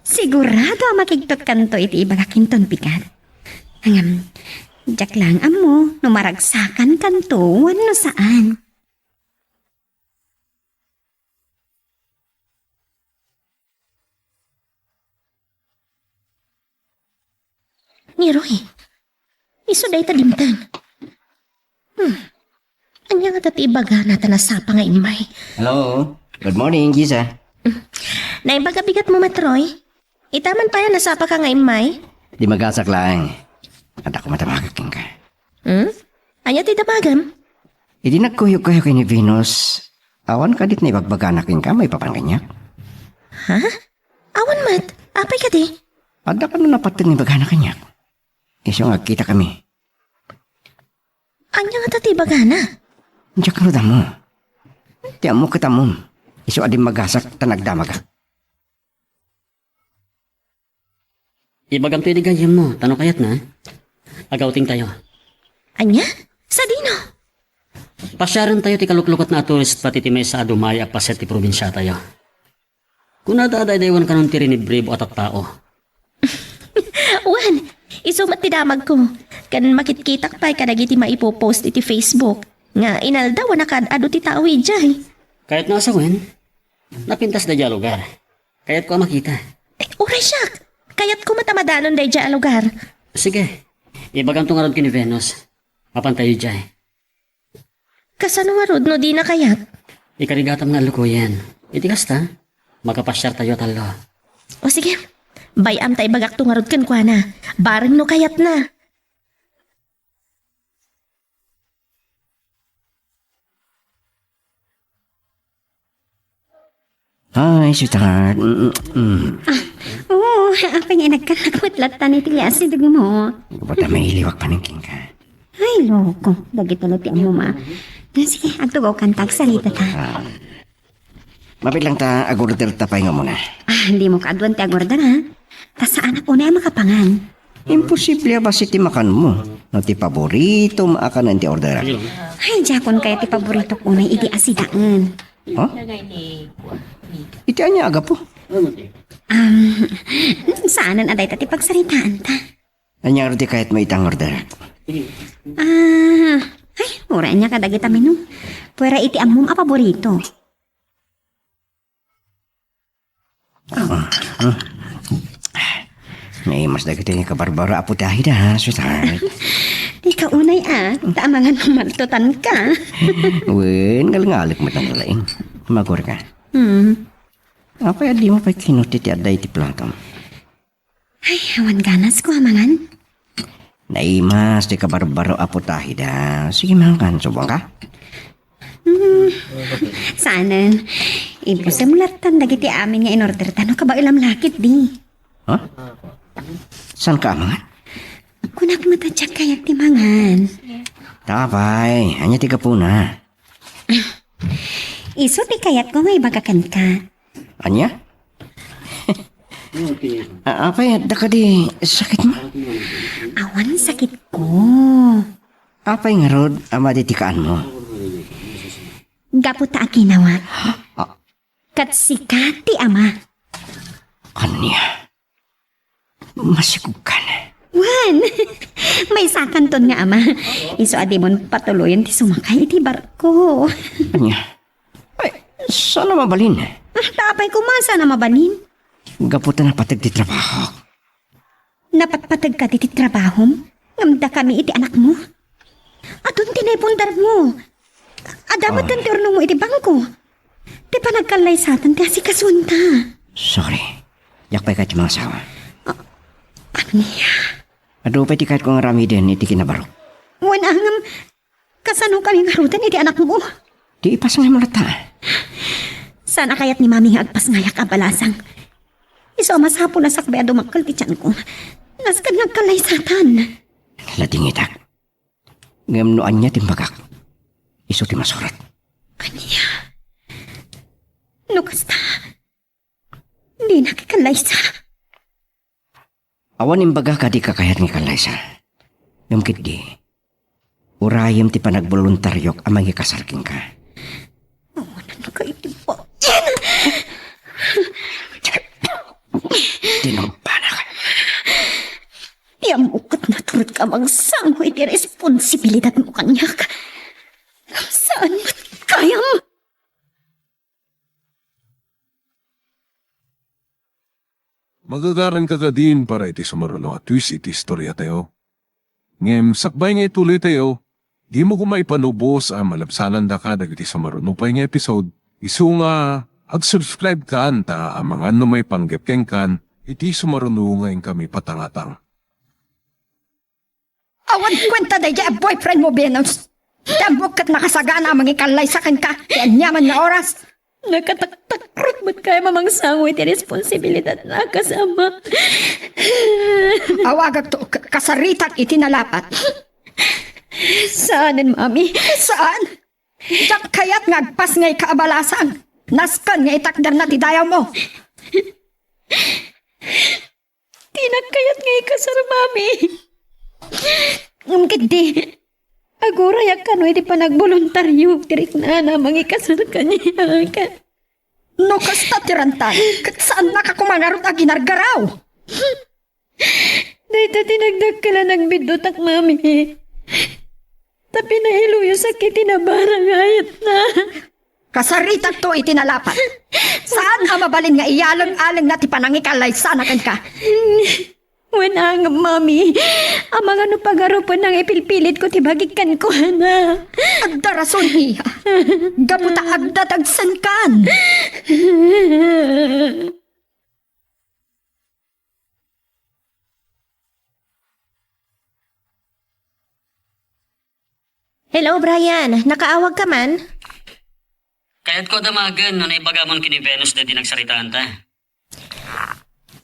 Sigurado a makigtotkanto iti ibagak inton bigat. Ngem, diak laeng ammo no maragsakankanto wenno saan. Ni Roy, isu dayta dimteng. Hmm. Ania ngata ti ibagana ta nasapa nga immay? Hello. Good morning, Gisa. Hmm. Naimbag a bigatmo met, Roy? Ita man pay a nasapaka nga immay? Di magasak laeng. Adda koma damagek kenka. Hmm? Ania ti damagem? Idi nagkuyogkayo ken ni Venus, awan kadi ti naibagbagana kenka maipapan kaniak? Ha? Awan met. Apay kadi? Adda kano napateg nga ibagana kaniak? Isu nga agkitakami. Ania ngata ti ibagana? Diak ngarud ammo. Ti ammok ket ammom. Isu a dimmagasak ta nagdamagak. Ibagamto idi gayyemmo, ta no kayatna, agawtingtayo. Ania? Sadino? Pasiarentayo ti kaluklukotna a turista ti maysa a dumaya a paset ti probinsiatayo. Kunada, adaydayawan kanon ti rinibribo a tattao. Wen, isu met ti damagko. Ken makitkitak pay kadagiti maipopost iti Facebook nga inaldaw a nakaad-adu ti tao idiay. Kayatna a sawen, napintas daydiay a lugar. Kayatko a makita. Eh, uray siak! Kayatko met a madanon daydiay a lugar. Sige, ibaganto ngarud ken ni Venus. Mapantayo idiay. Kasano ngarud no dina kayat? Ikarigatam nga allukoyen. Iti kasta, makapasiartayo a tallo. O sige, bay-am ta ibagakto ngarud kenkuana. Bareng no kayatna. Hi, sweetheart. Mm, mm. Ah, oo, apay nga inagkalak met latta iti asidegmo. Ba't may iliwak pa ning kenka? Ay, loko. Dagito no ti ammo, ma. Ah, sige, agtugaw kanta, agsalita ta. Ah. Mapit lang ta, agorder ta pay nga muna. Ah, dimo kaaduan ti agorder, ha? Ta saanak unay a makapangan. Imposible a basi ti makanmo. No ti paboritom a kanen ti orderan. Ay, diakon kaya ti paboritok unay idi asidaen. Ha? Iti ania a gapu? Um, saanen a dayta ti pagsaritaan ta. Ania ngarud ti kayatmo ita nga orderak? Ah, ay, uray ania kadagita menu. Puera iti ammom a paborito. Ah, ah. Naimas dagiti kabarbaro a putahe da, ha, sweetheart. Ikaw unay, ah. Ta amangan mamaltutan ka. Wen, ngalngalek met ang laing. Magor ka. Hmm. Apay a dimo pay kinuti ti adda iti platom? Ay, awan ganas ko, amangan. Naimas ti kabarbaro a putahe da. Sige, mangan, subong ka? Hmm, saanen. Ibusem lattan dagiti amin nga in-order ta no kabaelam lakit di. Ha? Saan ka, amangan? Kunak met a diak kayat ti mangan. Tapay, ania ti gapuna? Isu ti kayatko nga ibaga kenka. Ania? A-, apay, adda kadi sakitmo? Awan sakitko. Apay ngarud a madi ti kaanmo? Gapu ta aginawak. Ah. Ket sika ti ama. Ania? Masikogkan. Wen! Maysakanton nga ama. Isu a dimon patuloyen ti sumakay iti barko. Ania? Ay, saan a mabalin? Ah, ta apay koma saan a mabalin? Gapu ta napateg ti trabaho. Napatpateg kadi ti trabahom? Ngem dakami iti anakmo? Adun ti naipundarmo? Adda met ti urnongmo iti bangko? Ti panagkallaysatan ti asikasuenta. Sorry. Diak pay kayat ti mangasawa. A-, ania? Adu pay ti kayatko nga aramiden iti kinabarok. Wen, a ngem, kasano kami ngaruden iti anakmo? Di ipasngaymo latta. Saan a kayat ni Mami nga agpasngayak a balasang? Isu a masapul a sakbay a dumakkel ti tianko. Nasken nga agkallaysatan. Ladingitak. Ngem no ania ti imbagak, isu ti masurat. Ania? No kasta, dinak ikallaysa. Awan imbaga kadi kakayat nga ikallaysa. Ngem ketdi, urayem ti panagboluntaryok a mangikasar kenka. Awanan ka iti bain. Tinumbanak. Ti ammok ket naturod ka mangsango iti responsibilidatmo kaniak. Saan met kayam? Magagaran ka kadin para iti sumaruno a twist iti istoriatayo. Ngem sakbay nga ituloytayo, dimo koma ipanubos a malabsanandaka dagiti sumaruno pay nga episode, isu nga ag-subscribe kan ta amangan no maipanggep kenkan iti sumaruno nga inkami patangatang. Awan kuenta daydiay a boyfriend mo, Venus. Ti ammok ket nakasagana a mangikallaysa kenka ti aniaman nga oras. Nakataktakrot met kayam a mangsango iti responsibilidatna a kasama. Awagakto, k-, kasaritak iti nalapat. Saanen, Mami. Saan? Diak kayat nga agpasngayka a balasang. Nasken nga itakderna ti dayawmo. Dinak kayat nga ikasar, Mami. Ngem ketdi, agurayak kano iti panagboluntario ti riknana a mangikasar kaniak. No kasta ti rantan, ket saannaka koma ngarud a ginargaraw. Dayta ti nagdakkel a nagbiddutak, Mami. Ta pinahiluyosak iti nabara nga ayatna. Kasaritakto iti nalapat. Saan a mabalin nga iyaleng-alengna ti panangikallaysana kenka. Wen angem, Mami. Amangan no pagarupenna nga ipilpilitko ti bagik kenkuana. Adda rason, iha. Gapu ta agdadagsenkan. Hello, Brian. Nakaawag ka man? Kayatko a damagen no naibagamon ken ni Venus daydi nagsaritaanta.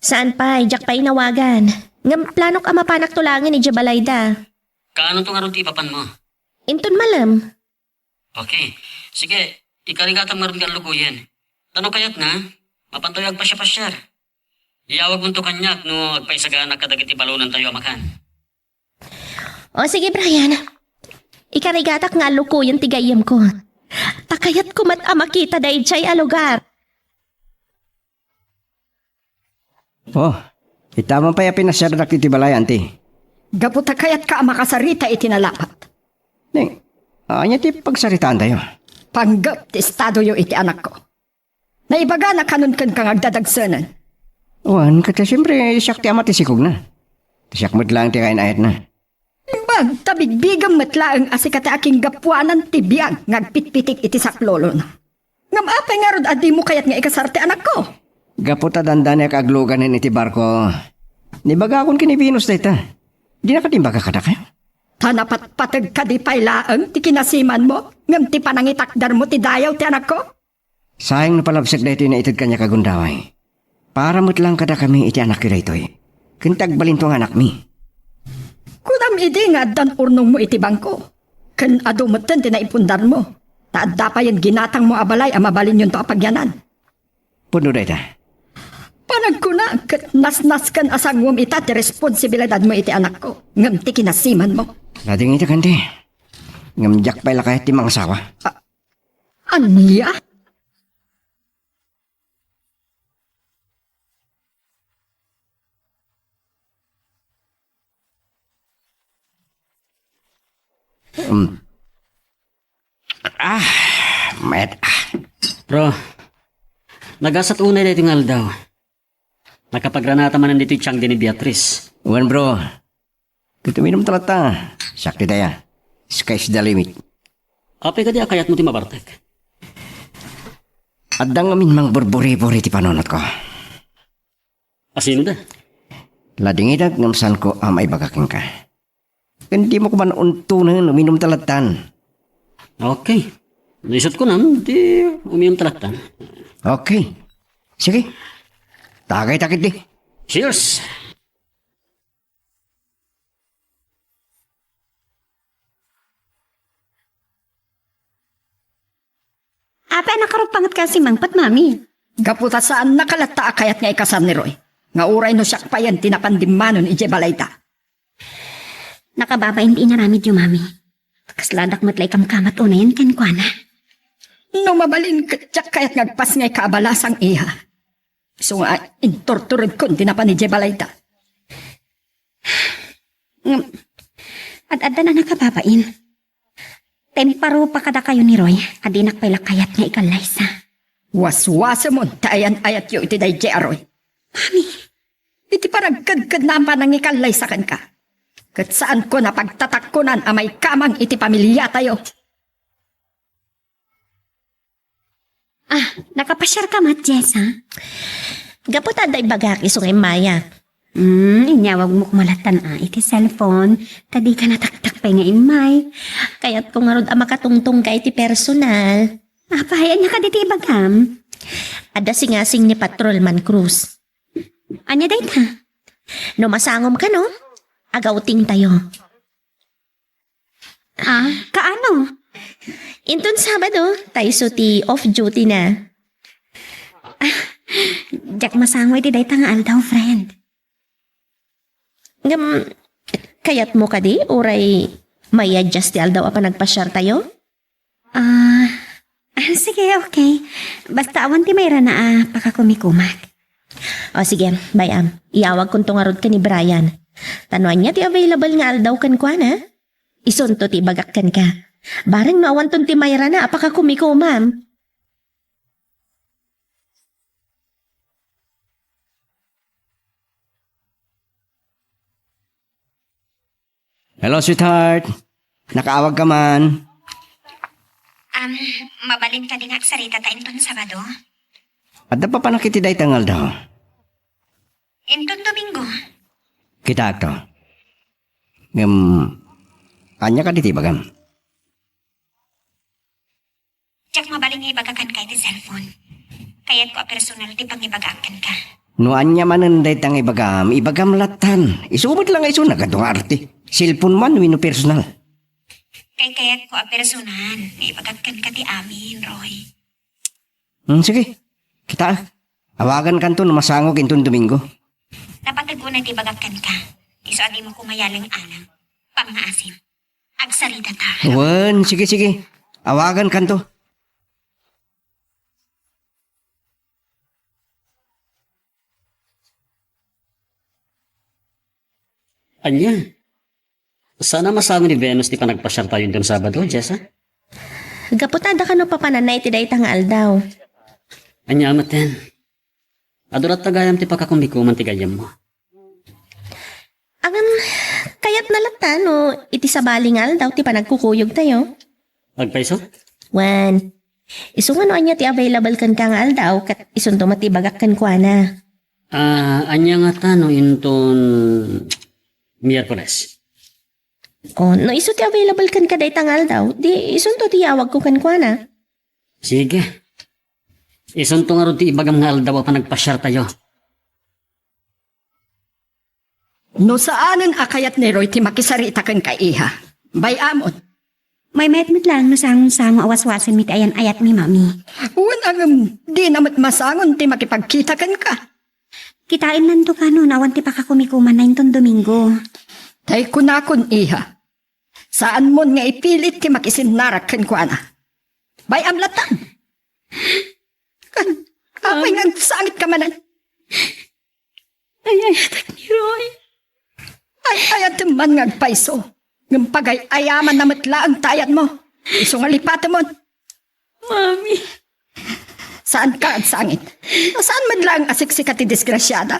Saan pay, diak pay inawagan. Ngem planok a mapanak to laengen idiay balayda. Kaano to ngarud ti ipapanmo? Inton malem. Okay. Sige, ikarigatam ngarud nga allukoyen. Ta no kayatna, mapantayo agpasiapasiar. Iyawagmonto kaniak no agpaisaganak kadagiti balonentayo a makan. O sige, Brian. Ikarigatak nga allukoyen ti gayyemko. Ta kayatko met a makita daydiay a lugar. O, ita man pay a pinasiardak iti balay, Auntie. Gapu ta kayatka a makasarita iti nalapat. Ni, ania ti pagsaritaantayo? Panggep ti estadoyo iti anakko. Naibagana kanon kenka nga agdadagsenen. Wen, ket siempre, siak ti ama ti sikogna. Siak met laeng ti kain-ayatna. Imbag ta bigbigem met laeng a sika ti akinggapuanan ti biag nga agpitpitik iti saklolona. Ngem apay ngarud a dimo kayat nga ikasar ti anakko? Gapu ta dandaniak agluganen iti barko, nibagakon ken ni Venus dayta. Dina kadi imbaga kadakayo? Ta napatpateg kadi pay laeng ti kinasimanmo ngem ti panangitakdermo ti dayaw ti anakko? Saeng no palabsek daytoy naited kaniak a gundaway. Para met laeng kadakami iti anakyo daytoy, ken ti agbalinto nga anakmi. Kunam idi nga addan urnongmo iti bangko, ken adu metten ti naipundarmo, ta adda payen ginatangmo a balay a mabalinyonto a pagyanan. Pudno dayta. Panagkuna ket nasnasken a sanguem ita ti responsibilidadmo iti anakko, ngem ti kinasimanmo. Ladingita, Auntie. Ngem diak pay la kayat ti mangasawa. A-, Ania? Mm. Ah, met. Ah. Bro, nagasat unay daytoy nga aldaw. Nakapagranata manen ditoy tiangdi ni Beatrice. Wen, bro. Ket uminumta latta. Siak ti daya. Sky's the limit. Apay kadi a kayatmo ti mabartek? Adda ngamin mangburburi-buri ti panunotko. Asino da? Ladingidak ngem saanko a maibaga kenka. Ken dimo koma untonen, uminumta lattan. Okay. No isut' kunam, di uminumta lattan. Okay. Sige. Tagayta ketdi. Cheers! Apay a nakarupanget ka a simmangpet, Mami? Gapu ta saannaka latta a kayat nga ikasar ni Roy, nga uray no siak payen ti napan dimmanon idiay balayda. Nakababain ti inaramidyo, Mami. Kasladak met la ikamkamat unayen kenkuana. No mabalin ket diak kayat nga agpasngayka a balasang, iha. Isu nga inturturedkon ti napan idiay balayda. Ngem, ad-addan a nakababain. Timparupa kadakayo ni Roy a dinak pay la kayat nga ikallaysa. Waswasemon ti ayan-ayatyo iti daydiay a Roy. Mami, iti panagkedkedna a panangikallaysa kenka, ket saanko a pagtatakkonan a maikamang iti pamiliatayo. Ah, nakapasiarka met, Jess, ha? Gapu ta adda ibagak isu nga immayak. Hmm, inyawagmo koma lattan a iti cellphone, ta dika nataktak pay nga immay. Kayatko ngarud a makatungtongka iti personal. Apay, ania kadi ti ibagam? Adda singasing ni Patrolman Cruz. Ania dayta? No masangomka, no? Agawtingtayo. Ah, kaano? Inton Sabado, ta isu ti off duty na. Ah, diak masango iti dayta nga aldaw, friend. Ngem, kayatmo kadi uray mai-adjust ti aldaw a panagpasiartayo? Ah, Ah, sige, okay. Basta awan ti mairana a pakakumikumak. O sige, bay-am. Iyawagkonto ngarud ken ni Brian. Ta no ania ti available nga aldaw kenkuana, isunto ti ibagak kenka. Bareng no awanton ti mairana a pakakumikumam. Hello, sweetheart. Nakaawag ka man. Um, mabalin kadi nga agsarita ta inton Sabado? Adda papanak iti dayta nga aldaw? Inton Domingo. Kitaakto. Ngem, ania kadi ti ibagam? Diak mabalin nga ibagak kenka iti cellphone. Kayatko a personal ti pangibagaak kenka. No ania manen dayta nga ibagam, ibagam lattan. Isu met la nga isu, nagadu nga arte. Cellphone man wenno personal. Kaykayatko a personal nga ibagak kenka ti amin, Roy. Hmm, sige. Kita, awagankanto no masangok inton Domingo. Napateg unay ti ibagak kenka. Isu a dimo kumayaling alang. Pangngaasim. Agsarita ta. Wen, sige, sige. Awagankanto. Ania? Saan a masango ni Venus ti panagpasiartayo inton Sabado, Jessa? Gapu ta adda kano papananna iti dayta nga aldaw. Ania metten? Adu latta gayam ti pakakumikuman ti gayyemmo. Ngem, kayatna latta no iti sabali nga aldaw ti panagkukuyogtayo. Agpayso? Wen, isu nga no ania ti available kenka nga aldaw, ket isunto met ti ibagak kenkuana. Ah, ania ngata no inton Miyerkules? O, no isu ti available kenka dayta nga aldaw, di isunto ti iyawagko kenkuana. Sige. Isunto ngarud ti ibagam nga aldaw a panagpasiartayo. No saanen a kayat ni Roy ti makisarita kenka, iha, bay-amon. Maymayat met laeng no sangosango a waswasenmi ti ayan-ayatmi, Mami. Wen, ngem dina met masangon ti makipagkita kenka. Kitaennanto kano no awan ti pakakumikumanna inton Domingo. Tay kunakon, iha, saanmon nga ipilit ti makisinnarak kenkuana. Bay-am latta. Kan, apay nga agsangit ka manen? Ay-ayatek ni Roy. Ay-ayatem man nga agpayso. Ngem pagay-ayamanna met laeng ti ayatmo. Isu nga lipatemon. Mami. Saan ka agsangit? Saan met laeng a siksika ti disgrasiada?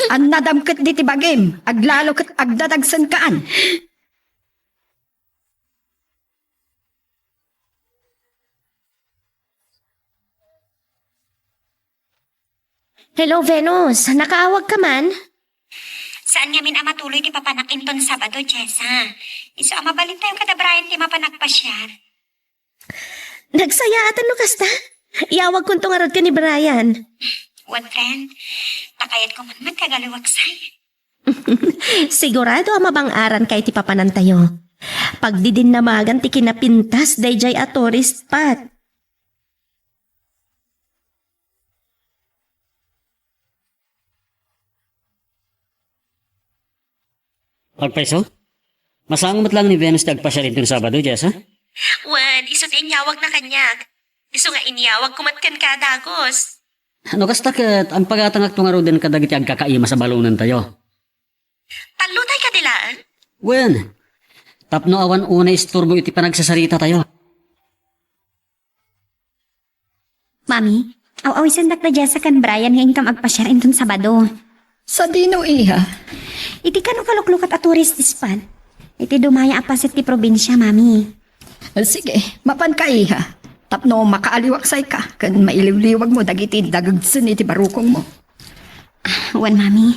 Annadam ket diti bagim, aglalo ket agdadagsenkaan. Hello, Venus. Nakaawag ka man? Saan ngamin a matuloy ti papanak inton Sabado, Jessa. Isu a mabalintayo kada Brian ti mapan agpasiar. Nagsayaatan no kasta. Iyawagkonto ngarud ken ni Brian. Wen, friend. Ta kayatko man met nga agaliwaksay. Sigurado a mabang-aranka iti papanantayo. Pagdidinnamagan ti kinapintas daydiay a tourist spot. Agpayso? Masango met laeng ni Venus ti agpasiar inton Sabado, Jessa? Wen, isu ti inyawagna kaniak. Isu nga inyawagko met kenka dagus. No kasta ket, ampagatangakto ngaruden kadagiti agkakaimas a balonentayo. Tallotay kadi laeng? Wen, tapno awan unay isturbo iti panagsasaritatayo. Mami, aw-awisendak da Jessa ken Brian nga inkam agpasiar inton Sabado. Sadino, iha? Iti kano kaluklukat a tourist spot. Iti dumaya a paset ti probinsia, Mami. Sige, mapanka, iha. Tapno makaaliwaksayka ken mailiwliwagmo dagiti dagegsen iti barukongmo. Ah, wen, Mami.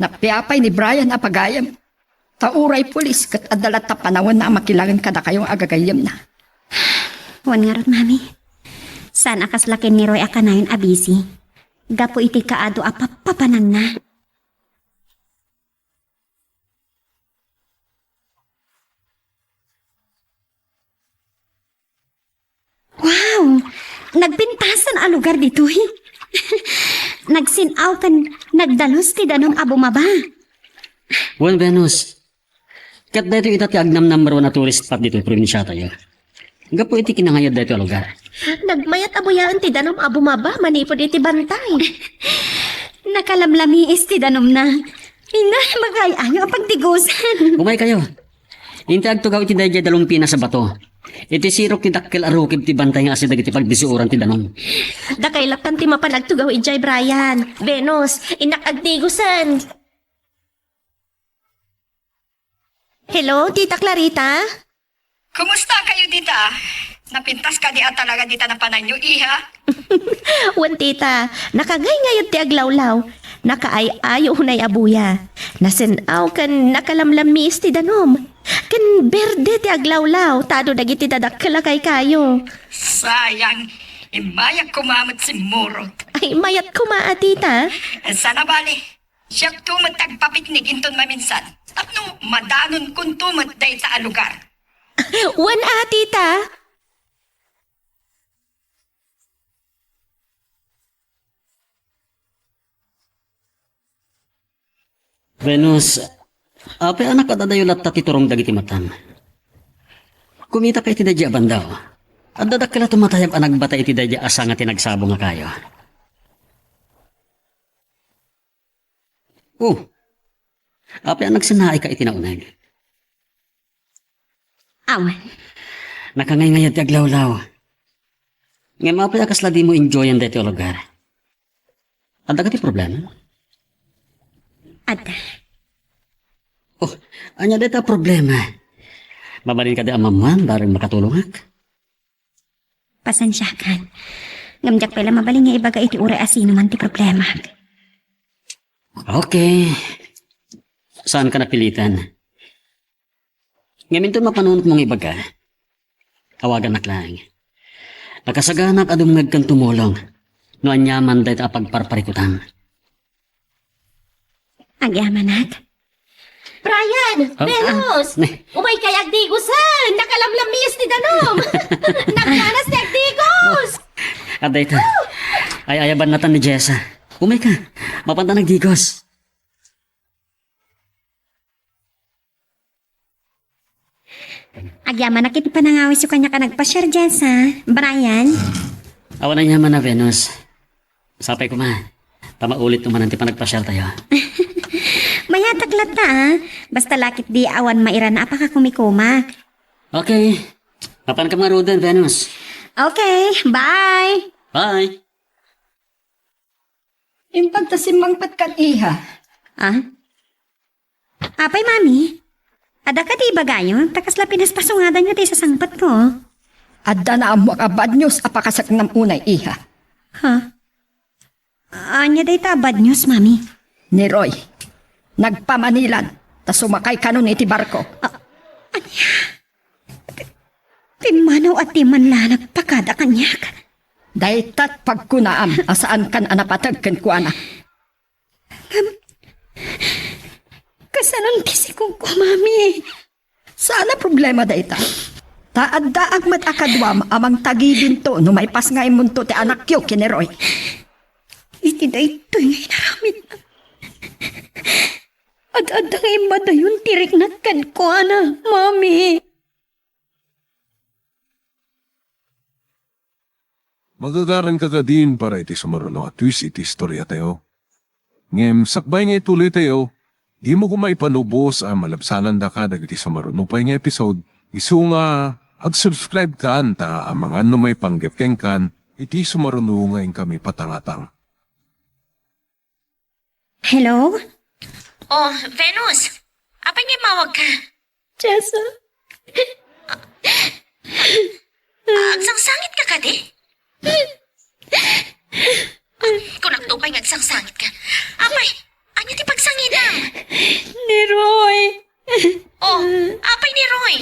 Napiapay ni Brian a pagayem. Ta uray pulis ket adda latta panawenna a makilangen kadakayo nga agagayyemna. Wen ngarud, Mami. Saan a kasla ken ni Roy a kanayon a busy. Gapu iti kaadu a pappapananna. Wow! Nagpintasan a lugar ditoy. Nagsin-aw ken nagdalus ti danum a bumaba. Wen, Venus. Ket daytoy ita ti agnam number one a tourist spot ditoy probinsiatayo. Gapu iti kinangayad daytoy a lugar. Nagmayat a buyaen ti danum a bumaba manipud iti bantay. Nakalamlamiis ti danumna. Ina, makaayo a pagdigusan. Umaykayo. Inti agtugaw iti daydiay dalumpinas a bato. Iti sirok ti dakkel a rukib ti bantay nga asi dagiti pagdisuran ti danum. Dakay laeng ti mapan agtugaw idiay, Brian. Venus, innak agdigusan. Hello, Tita Clarita? Kumusta kayo dita? Napintas kadi a talaga dita napananyo, iha? Wen, Tita, nakangayngayon ti aglawlaw. Nakaay-ayo unay a buya. Nasen-aw ken nakalamlammiis ti danum. Ken berde ti aglawlaw, ta adu dagiti dadakkel a kaykayo. Sayang, immayak koma met simmurot. Ay, mayat koma a, Tita. Sana bale, siakto met ti agpapiknik inton maminsan. Tapno madanonkonto met dayta a lugar. Wen a, Tita. Venus, apay a nakadadayo latta ti turong dagiti matam? Kumitak iti daydiay a bandaw. Adda dakkel a tumatayab a nagbatay iti daydiay a sanga ti nagsabong a kayo. Oh, apay a nagsannaayka iti nauneg? Awan. Nakangayngayan ti aglawlaw. Ngem apay a kasla dimo enjoyan daytoy a lugar? Adda kadi problema? Adda. Oh, ania dayta a problema? Mabalin kadi a mammuan bareng makatulongak? Pasensiakan. Ngem diak pay la mabalin nga ibaga iti uray a sinoman ti problemak. Okay. Saanka napilitan. Ngem inton mapanunotmo nga ibaga, awagannak laeng. Nakasaganak a dumngeg ken tumulong no aniaman dayta a pagparparikutam. Agyamanak. Brian! Ah, Venus! Ah, ne. Umaykay agdigusen! Nakalamlammiis ti danum! Nagpanas ti agdigos! Adda ita. Ay-ayaban natan ni Jessa. Umayka. Mapanta nagdigos. Agyamanak iti panangawisyo kaniak a nagpasiar, Jessa. Brian? Awan aniaman a, Venus. Sapay koma. Ta maulitmo manen ti panagpasiartayo. Mayatak latta, a. Basta la ketdi awan mairana a pakakumikumak. Okay. Mapanka ngaruden, Venus. Okay. Bye. Bye. Impag ta simmangpet kan iha. Ah? Apay, Mami? Adda kadi ibagayo? Ta kasla pinaspasungadanyo ti isasangpetko. Adda naammoak a bad news a pakasaknam unay, iha. Ha? Ania dayta a bad news, Mami? Ni Roy, nagpamanilan, ta sumakay kanon iti barko. Ah, ania? Pimmanaw a di man la nagpakada kaniak. Daytat pagkunaam a saankan a napateg kenkuana. Ngem, kasanon ti sikogko, Mami? Saan a problema dayta. Ta addaak met a kaduam a mangtagibinto no maipasngaymonto ti anakyo ken ni Roy. Iti daytoy nga inaramidna, ad-adda nga immadayon ti riknak kenkuana, Mami. Magagaranka kadin para iti sumaruno a twist iti istoriatayo. Ngem sakbay nga ituloytayo, dimo koma ipanubos a malabsanandaka dagiti sumaruno pay nga episode, isu nga ag-subscribe kan ta amangan no maipanggep kenkan iti sumaruno nga inkami patangatang. Hello? Oh, Venus! Apay nga immawagka? Jessa. Agsangsangitka kadi? Kunakto pay nga agsangsangitka. Apay, ania ti pagsangidam? Ni Roy. Oh, apay ni Roy?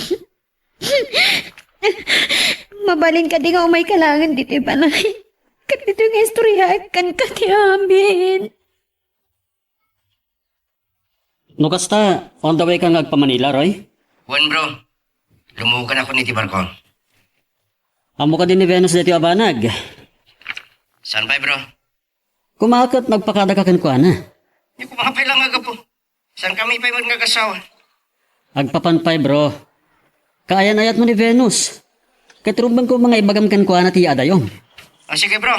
Mabalin kadi nga umayka laengen ditoy balay? Ket ditoy nga istoryaek kenka ti amin. No kasta, on the way ka nga agpa-Manila, Roy? Wen, bro. Lumuganakon iti barko. Ammo kadi ni Venus daytoy a banag? Saan pay, bro? Koma ket nagpakadaka kenkuana. Ni koma pay la nga gapu. Saan kami pay met nga agasawa? Agpapan pay, bro. Kaayan-ayatmo ni Venus. Ket rumbengko nga ibagam kenkuana ti adayom. O, sige, bro.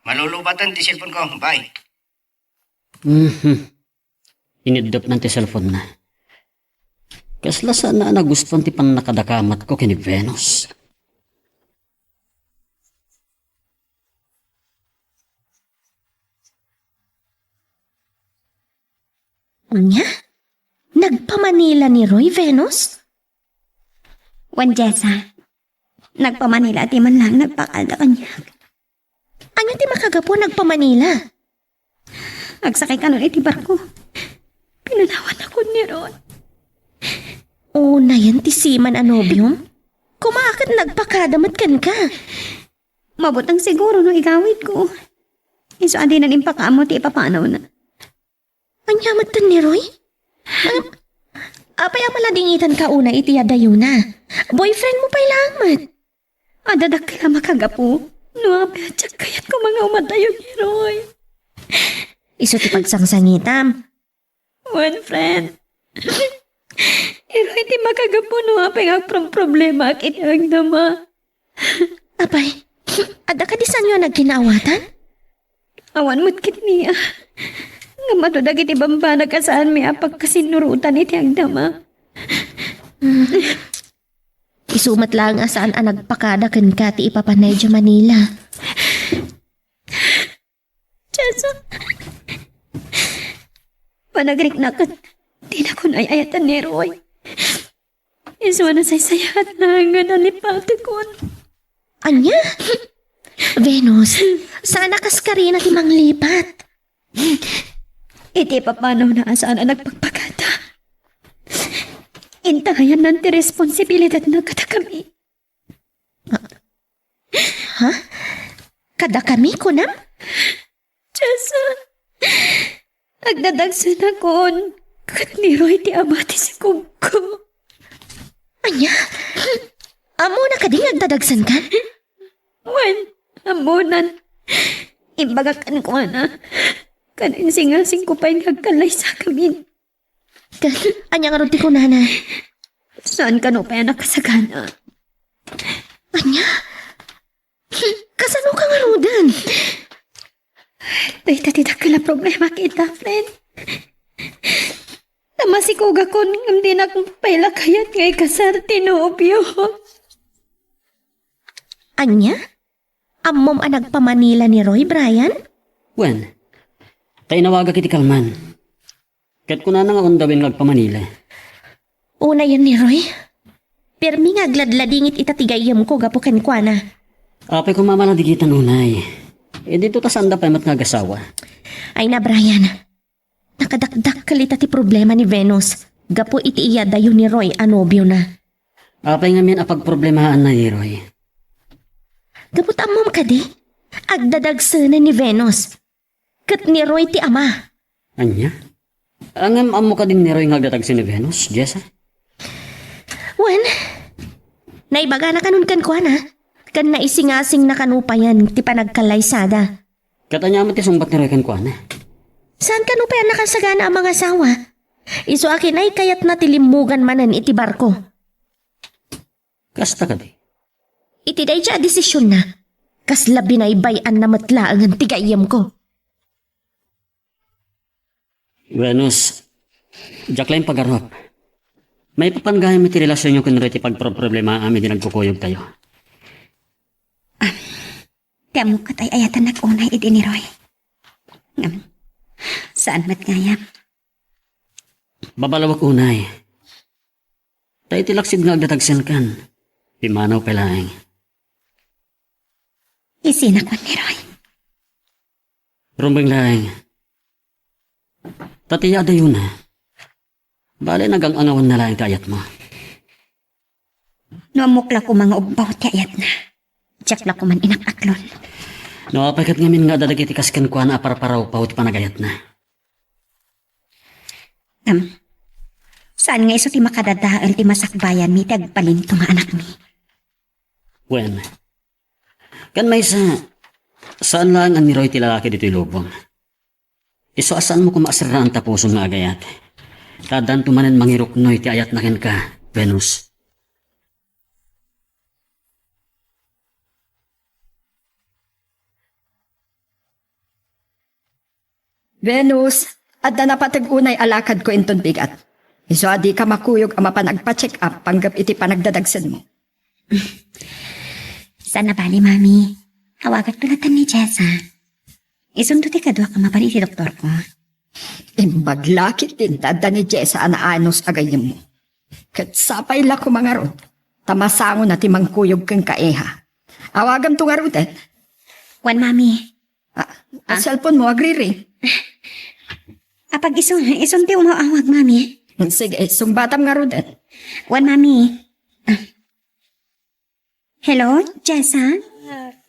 Malulubaten ti cellphone ko. Bye. Mhm. Iniddepna ti cellphone na. Kasla saan a nagustuan ti pannakadakamatko ken ni Venus. Ania? Nagpa-Manila ni Roy, Venus? Wen, Jessa. Nagpa-Manila ti man lang nagpakada kaniak. Ania ti makagapu nagpa-Manila? Agsakay kanon iti barko. Pinanawannakon ni Roy. Unayen ti seaman a nobiom? Koma ket nagpakada met kenka. Mabuteng siguro no igawidko. Isu a dinan impakaammo ti ipapanawna. Ania metten ni Roy? Ap-, apay a maladingitanka unay iti adayona? Boyfriendmo pay laeng met. Adda dakkel a makagapu. No apay a diak kayat koma nga umadayo ni Roy. Isu ti pagsangsangitam. Wen, friend. Ni Roy ti makagapu no apay nga agprom-problemaak iti agdama. Apay, adda kadi saanyo a nagkinaawatan? Awan met ket ni a. Ngem adu dagiti bambanag a saanmi a pagkasinnurotan iti agdama. Isu met laeng a saan a nagpakada kenka ti ipapanay idiay Manila. Jessa. Panagriknak ket dinakon ay-ayatan ni Roy. Isu a nasaysayaat laeng nga nalipatekon. Ania? Venus, saan a kas karina ti manglipat. Iti papanawna a saan a nagpagpakada. Intayanna ti responsibilidatna kadakami. Ha? Kadakami, kunam? Jessa, agdadagsenakon ket ni Roy ti ama ti sikogko. Ania? Ammona kadi nga agdadagsenkan? Wen, ammonan. Imbagak kenkuana. Ken insingasingko pay nga agkallaysakamin. Ket ania ngarud ti kunana? Saan kano pay a nakasagana? Ania? Kasano ka ngaruden? Dayta ti dakkel a problema kita, friend. Namasikogakon ngem dinak pay la kayat nga ikasar ti nobio. Ania? Ammom a nagpa-Manila ni Roy, Brian? Wen, ta inawagak iti kalman. Ket kunana nga undawen nga agpa-Manila. Unayen ni Roy, pirmi nga agladladingit ita ti gayyemko gapu kenkuana. Apay koma a maladigitan unay. Idinto ta saanda pay met nga agasawa. Ay na, Brian. Nakadakdakkel ita ti problema ni Venus gapu iti iyadayo ni Roy a nobiona. Apay ngamin a pagproblemaanna ni Roy? Gapu ta ammom kadi, agdadagsenen ni Venus. Ket ni Roy ti ama. Ania? Ngem ammo kadi ni Roy nga agdadagsen ni Venus, Jessa? Wen, naibagana kanon kenkuana, ken naisingasingna kano payen ti panagkallaysada. Ket ania met ti sungbat ni Roy kenkuana? Saan kano pay a nakasagana a mangasawa? Isu a kinay kayatna ti limmugan manen iti barko. Kasta kadi? Iti daydiay a desisionna, kasla binaybay-anna met laengen ti gayyemko. Venus, diak la impagarup. Maipapan gayam iti relasionyo ken Roy ti pagproproblemaam idi nagkukuyogtayo. Ti ammok ket ay-ayatannak unay idi ni Roy. Ngem, saan met gayam. Babalawek unay. Ta iti laksid nga agdadagsenkan, pimmanaw pay laeng. Isina kuan ni Roy. Rumbeng laeng. Ta ti adayona, bale, nagang-angawanna laeng ti ayatmo. No ammok la koma nga ubbaw ti ayatna, diak la koman inap-aklon. No apay ket ngamin nga adda dagiti kas kenkuana a parparawpaw ti panagayatna? Ngem, saan nga isu ti makadadael ti masakbayanmi ti agbalinto nga anakmi? Wen, ken maysa, saan laeng a ni Roy ti lalaki ditoy lubong. Isu a saanmo koma a serraan ta pusom nga agayat. Ta addanto manen mangiruknoy ti ayatna kenka, Venus. Venus, adda napateg unay a lakadko inton bigat. Isu a dika makuyog a mapan agpa-check-up panggep iti panagdadagsenmo. Saan a bali, Mami. Awagakto latta ni Jessa. Isunto ti kaduak a mapan iti doktorko. Imbag la ketdin ta adda ni Jessa a naanus a gayyemmo. Ket sapay la koma ngarud, ta masangona ti mangkuyog kenka, iha. Awagamto ngaruden. Wen, Mami. Ah, ah, cellphone mo, agriri. Apag isu, isun ti umaawag, Mami. Sige, sungbatam ngaruden. Wen, Mami. Ah. Hello, Jessa?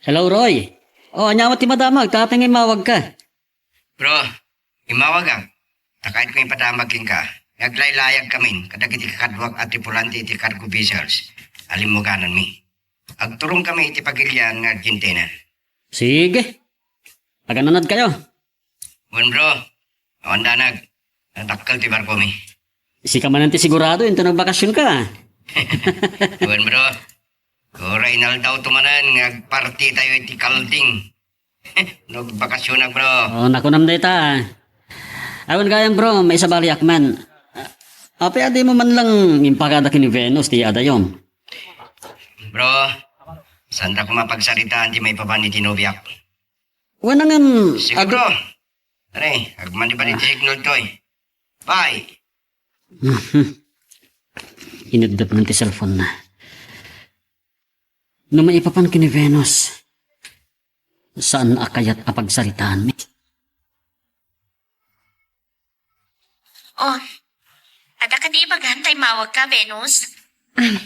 Hello, Roy. O, ania met ti madamag, ta apay nga immawagka? Bro, immawagak. Ta kayatko ipadamag kenka nga aglaylayagkamin kadagiti kakaduak a tripulante iti cargo vessels a limmugananmi. Agturongkami iti pagilian nga Argentina. Sige. Agananadkayo. Wen, bro. Awan danag. Nadakkel ti barkomi. Sika manen ti sigurado inton nagbakasionka. Wen, bro. Uray inaldaw to manen nga agpartitayo iti kalding. No agbakasionak, bro. O, nakunam dayta. Awan gayam, bro, maisabaliak man. Apay a dimo man lang impakada ken ni Venus ti adayom? Bro, saanta koma pagsaritaan ti maipapan iti nobiak. Wen, ngem, sige, adu- bro. Are, agmanibat ti signal toy. Bye. Inuddetna ti cellphone-na. No maipapan ken ni Venus, saan a kayat a pagsaritaanmi. O, adda kadi ibagam ta immawagka, Venus? Ah,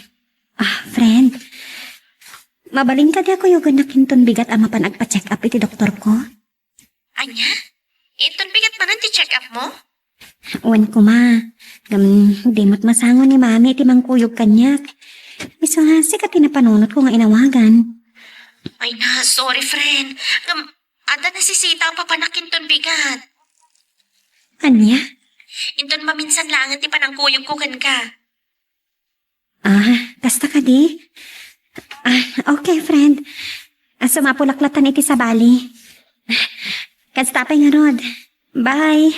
ah, friend. Mabalin kadi a kuyogennak inton bigat a mapan agpa-check-up iti doktorko? Ania? Inton bigat manen ti check-up mo? Wen koma. Ngem, di met masango ni Mami iti mangkuyog kaniak. Isu nga, sika ti napanunotko nga inawagan. Ay na, sorry, friend. Ngem, adda nasisita a papanak inton bigat. Ania? Inton maminsan laengen ti panangkuyogko kenka. Ah, kasta kadi? Ah, okay, friend. Ah, sumapulak latta iti sabali. Kasta pay ngarud. Bye.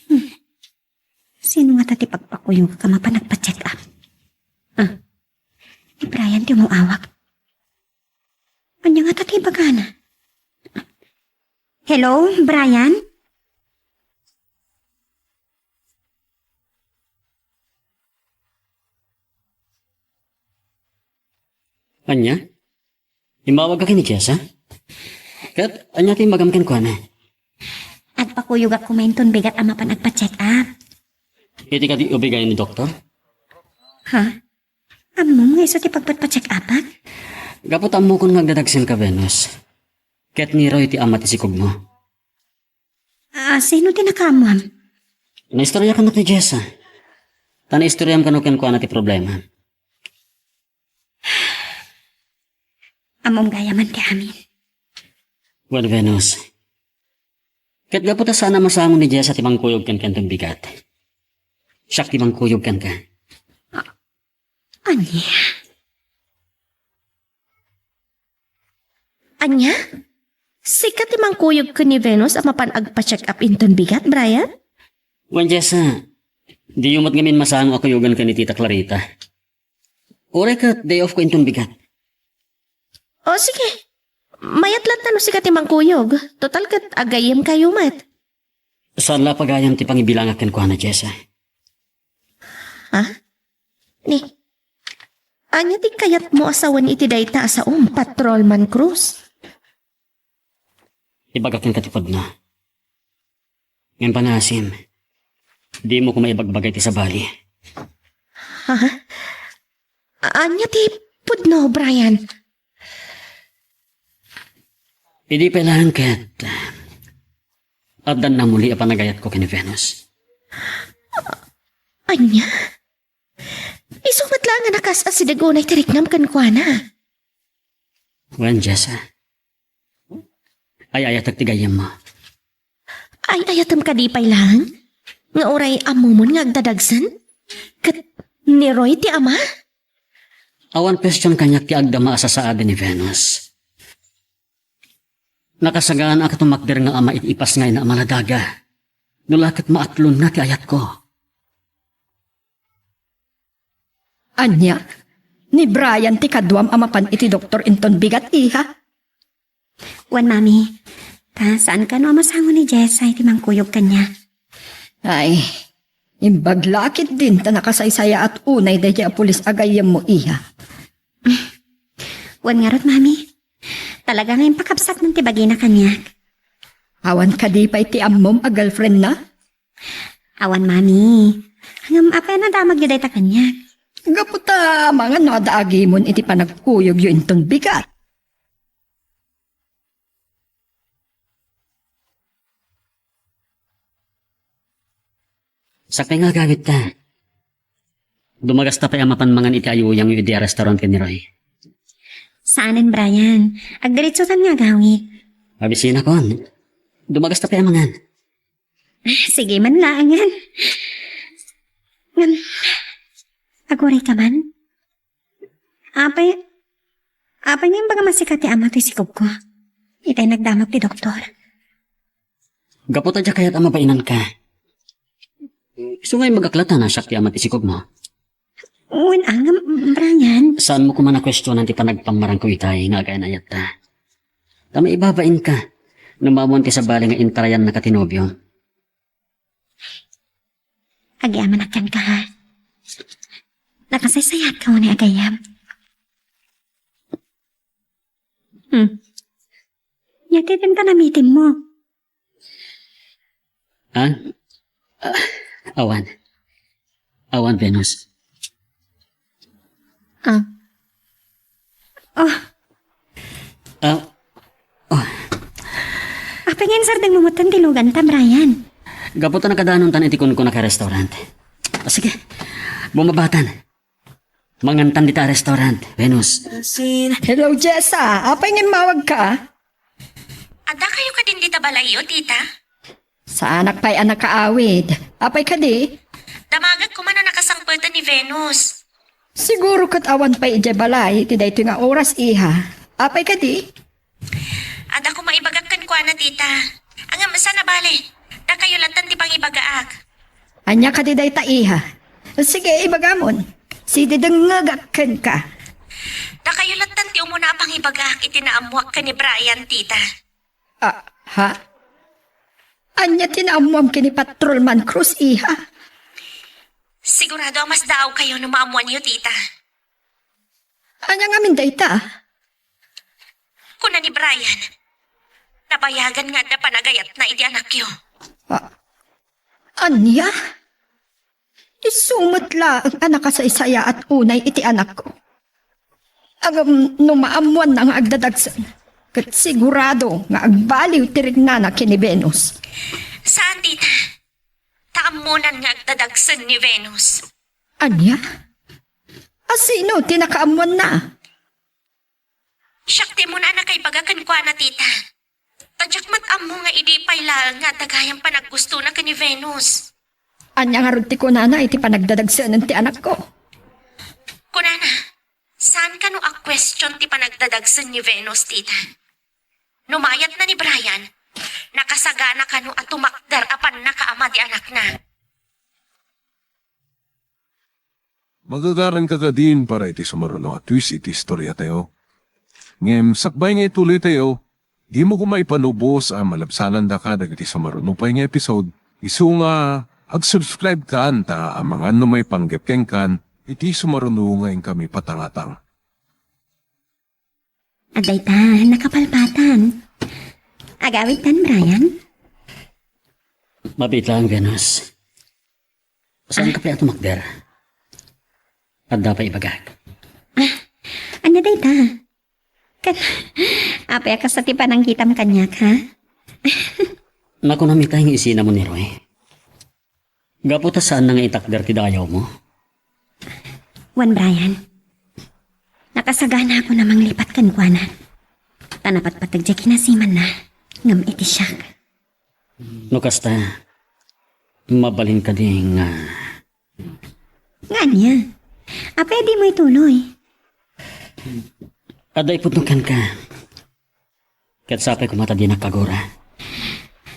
Hmm. Sino ngata ti pagpakuyogak a mapan agpa-check-up? Ah, ni Brian ti umaawag. Ania ngata ti ibagana? Hello, Brian? Ania? Immawagka ken ni Jessa? Ket ania ti imbagam kenkuana? Agpakuyogak koma inton bigat a mapan agpa-check-up. Iti kadi ubigayan ni doktor? Ha? Ammom nga isu ti pagpatpacheck-upak? Gapu ta ammokon nga agdadagsenka, Venus. Ket ni Roy ti ama ti sikogmo. Ah, sino ti nakaammoam? Naistoryakannak ni Jessa. Ta naistoryaam kano kenkuana ti problema. Ammom gayam ti amin. Well, Venus. Ket gapu ta saan a masango ni Jessa ti mangkuyog kenka inton bigat. Siak ti mangkuyog kenka. A-, ania? Ania? Sika ti mangkuyog ken ni Venus a mapan agpa-check-up inton bigat, Brian? Wen, Jessa, diyo met ngamin masango a kuyogen ken ni Tita Clarita. Uray ket day off ko inton bigat. O, sige. Mayat latta no sika ti mangkuyog. Total ket agayyemkayo met. Saan la a pagayam ti pangibilangak kenkuana, Jessa. Ha? Ni, ania ti kayatmo a sawen iti dayta a saom, Patrolman Cruz? Ibagak kenka ti pudno. Ngem panaasim, dimo koma ibagbaga iti sabali. Ha? Ania ti pudno, Brian? Idi pay laeng ket addan namuli a panagayatko ken ni Venus. Ania? Isu met laeng a nakas-asideg unay ti riknam kenkuana. Wen, Jessa. Ay-ayatek ti gayyemmo. Ay-ayatem kadi pay laeng? Nga uray ammomon nga agdadagsen? Ket ni Roy ti ama? Awan question kaniak ti agdama a sasaadi ni Venus. Nakasaganaak a tumakder nga ama iti ipasngayna a maladaga. No la ket maatlonna ti ayatko. Ania? Ni Brian ti kaduam a mapan iti doktor inton bigat, iha? Wen, Mami. Ta, saan kano a masango ni Jessa iti mangkuyog kaniak? Ay, imbag la ketdin ta nakasaysayaat unay daydiay a pulis a gayyemmo, iha. Wen ngarud, Mami. Talaga nga impakabsatnan ti bagina kaniak. Awan kadi pay ti ammom a girlfriendna? Awan, Mami. Ngem apay a nadamagyo dayta kaniak? Gapu ta amangan no adda agimon iti panagkuyogyo inton bigat. Sakbay nga agawitta. Dumagasta pay a mapan mangan iti ayuyangyo idiay a restaurant ken ni Roy? Saanen, Brian. Agdiretsotan nga agawid. Mabisinakon. Dumagasta pay a mangan. Ah, sige man laengen. Ngem, aguray ka man? Apay, apay nga imbag a masika ti ama toy sikogko? Itay nagdamag ti doktor. Gapu ta diak kayat a mabainanka. Isu nga imbagak latta a siak ti ama ti sikogmo. Wen, ngem, Brian. Saanmo koma a kuestionan ti panagpammarangko itay nga agayan-ayatta. Ta maibabainka no maammoan ti sabali nga intarayannaka ti nobiom. Agyamanak kenka, ha? Nakasaysayaatka unay a gayyem. Hmm. Ania ti panamitemmo? Ha? Ah, awan. Awan, Venus. Ah. Oh. Ah. Oh. Apay nga insardengmo metten ti luganta, Brian? Gapu ta nakadanontan iti kunkunada a restaurant. Ah, sige, bumabatan. Mangantan dita a restaurant, Venus. Hello, Jessa. Apay nga immawagka? Adda kayo kadin dita balayyo, tita? Saanak pay a nakaawid. Apay kadi? Damagek koma no nakasangpeten ni Venus. Siguro ket awan pay idiay balay iti daytoy nga oras, iha. Apay kadi? Adda koma ibagak kenkuana, tita. Ngem saan a bale, dakayo latta ti pangibagaak. Ania kadi dayta, iha? Sige, ibagamon. Sididengngegak kenka. Dakayo latta ti umuna a pangibagaak iti naammoak ken ni Brian, tita. Ah, ha? Ania ti naammoam ken ni Patrolman Cruz, iha? Sigurado a masdaawkayo no maammoanyo, tita. Ania ngamin dayta? Kuna ni Brian, nabayagan nga adda panagayatna iti anakyo. Ah, ania? Isu met laeng a nakasaysayaat unay iti anakko. Ngem no maammoanna nga agdadagsen, ket sigurado nga agbaliw ti riknana ken ni Venus. Saan, tita. Ta ammonan nga agdadagsen ni Venus. Ania? A sino ti nakaammoanna? Siak ti umuna a nakaibaga kenkuana, tita. Ta diak met ammo nga idi pay laeng nga adda gayam panaggustona ken ni Venus. Ania ngarud ti kunana iti panagdadagsenen ti anakko? Kunana, saan kano a question ti panagdadagsen ni Venus, tita? No mayatna ni Brian, nakasagana kano a tumakder a pannakaama ti anakna? Magagaranka kadin para iti sumaruno a twist iti istoriatayo. Ngem sakbay nga ituloytayo, dimo koma ipalubos a malabsanandaka dagiti sumaruno pay nga episode, isu nga ag-subscribe kan ta amangan no maipanggep kenkan iti sumaruno nga inkami patangatang. Adayta, nakapalpatan. Agawidtan, Brian? Mabiit laeng, Venus. Saanka pay a tumakder? Adda pay ibagak. Ah, ania dayta? Ket, apay a kasta ti panangkitam kaniak, ha? Nakunam itay nga isinamon ni Roy. Gapu ta saanna nga itakder ti dayawmo? Wen, Brian, nakasaganaakon a manglipat kenkuana. Ta napatpateg diay kinasimanna, ngem iti siak. No kasta, mabalin kadi nga... Nga ania? Apay a dimo ituloy? Adda ipudno kenka. Ket sapay koma ta dinak kagura.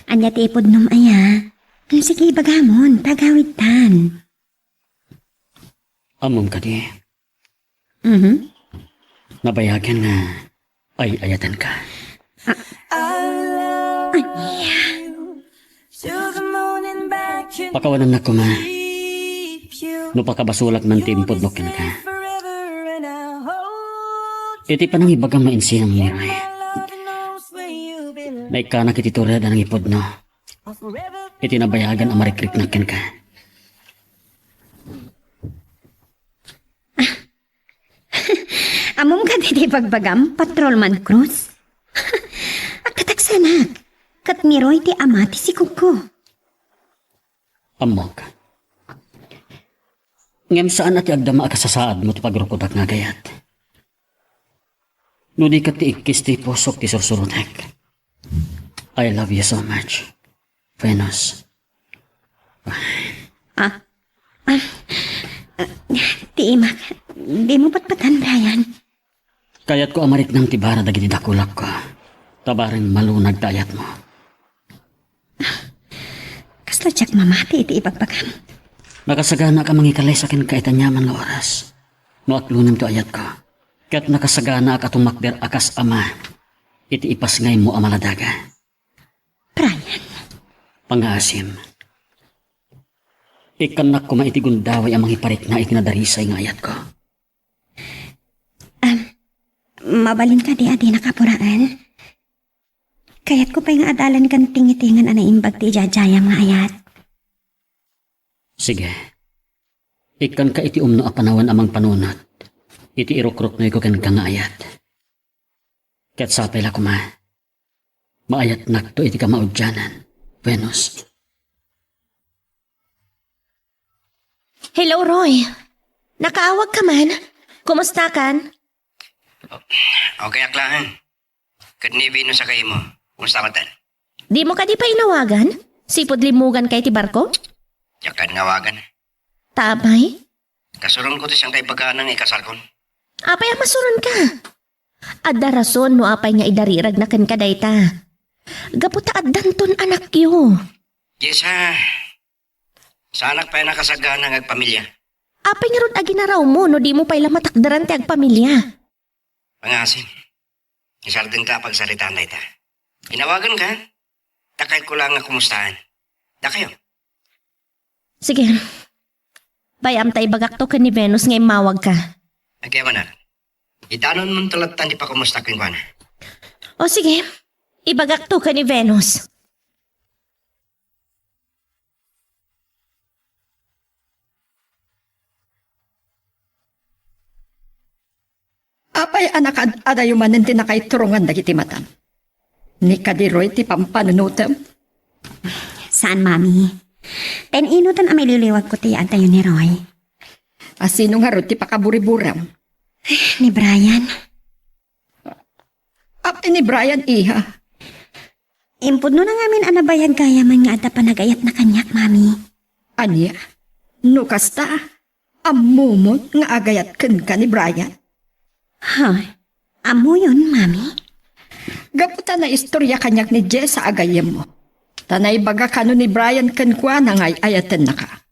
Ania ti ipudnom aya? Sige, ibagamon, ta agawidtan. Ammom kadi? Mhm. Nabayagen nga ay-ayatenka. Ania? Pakawanennak koma no pakabasolak man ti impudnok kenka. Iti panangibagam nga insinang ni Ray, naikkanak iti tured a nangipudno iti nabayagan a marikriknak kenka. Ammom kadi ti ibagbagam, Patrolman Cruz? Agtatagsanak, ket ni Roy ti ama ti sikogko. Ammok. Ngem saan a ti agdama a kasasaadmo ti pagrukodak nga agayat. No di ket ti ikkis ti pusok ti sursurotek. I love you so much, Venus. Ah, ah, ah, ti imak, dimo patpatan, Brian. Kayatko a mariknam ti bara dagiti dakulakko, ta bareng malunag ti ayatmo. Kasla diak mamati iti ibagbagam. Nakasaganaak a mangikalaysa kenka iti aniaman nga oras no aklonem ti ayatko. Ket nakasaganaak a tumakder a kas ama iti ipasngaymo a maladaga. Brian. Pangngaasim. Ikkannak koma iti gundaway a mangiparikna iti nadarisay nga ayatko. Am, mabalin kadi a dinaka puraen? Kayatko pay nga adalankan tingitingan a naimbag ti idiadiayam nga ayat. Sige. Ikkanka iti umno a panawen a mangpanunot iti irukruknoyko kenka nga ayat. Ket sapay la koma, maayatnakto iti kamaudianan, Venus. Hello, Roy. Nakaawagka man? Kumustakan? Okay, aklaen. Ket ni Venus a kaymo, kumusta met? Dimo kadi pay inawagan? Sipud limmuganka iti barko? Diak kadi inawagan. Tapay? Kasuronko ti sangkay bagana nga ikasarkon. Apay a masuronka? Adda rason no apay nga idariragna kenka dayta. Gapu ta addanton anakyo. Jessa, saanak pay a nakasagana nga agpamilia. Apay ngarud a ginarawmo no dimo pay la matakderan ti agpamilia? Pangngaasim. Isardengka a pagsaritaan dayta. Inawaganka? Ta kayatko laeng nga kumustaen. Dakayo. Sige. Bay-am ta ibagakto ken ni Venus nga immawagka. Agyamanak. Idanonmonto latta ti pakumustak kenkuana. O sige. Ibagakto ken ni Venus. Apay a nakaad-adayo manen ti nakaiturongan dagiti matam? Ni kadi Roy ti pampanunotem? Saan, Mami. Ta in-inutan a mailiwliwagko ti yaantayo ni Roy. A sino ngarud ti pakaburiburam? Ni Brian. Apay ni Brian, iha? Impudnona ngamin a nabayag gayamen nga adda panagayatna kaniak, Mami. Ania? No kasta, ammomon nga agayat kenka ni Brian? Ha? Ammoyon, Mami? Gapu ta naistorya kaniak ni Jessa a gayyemmo. Ta naibaga kano ni Brian kenkuana nga ay-ayatennaka.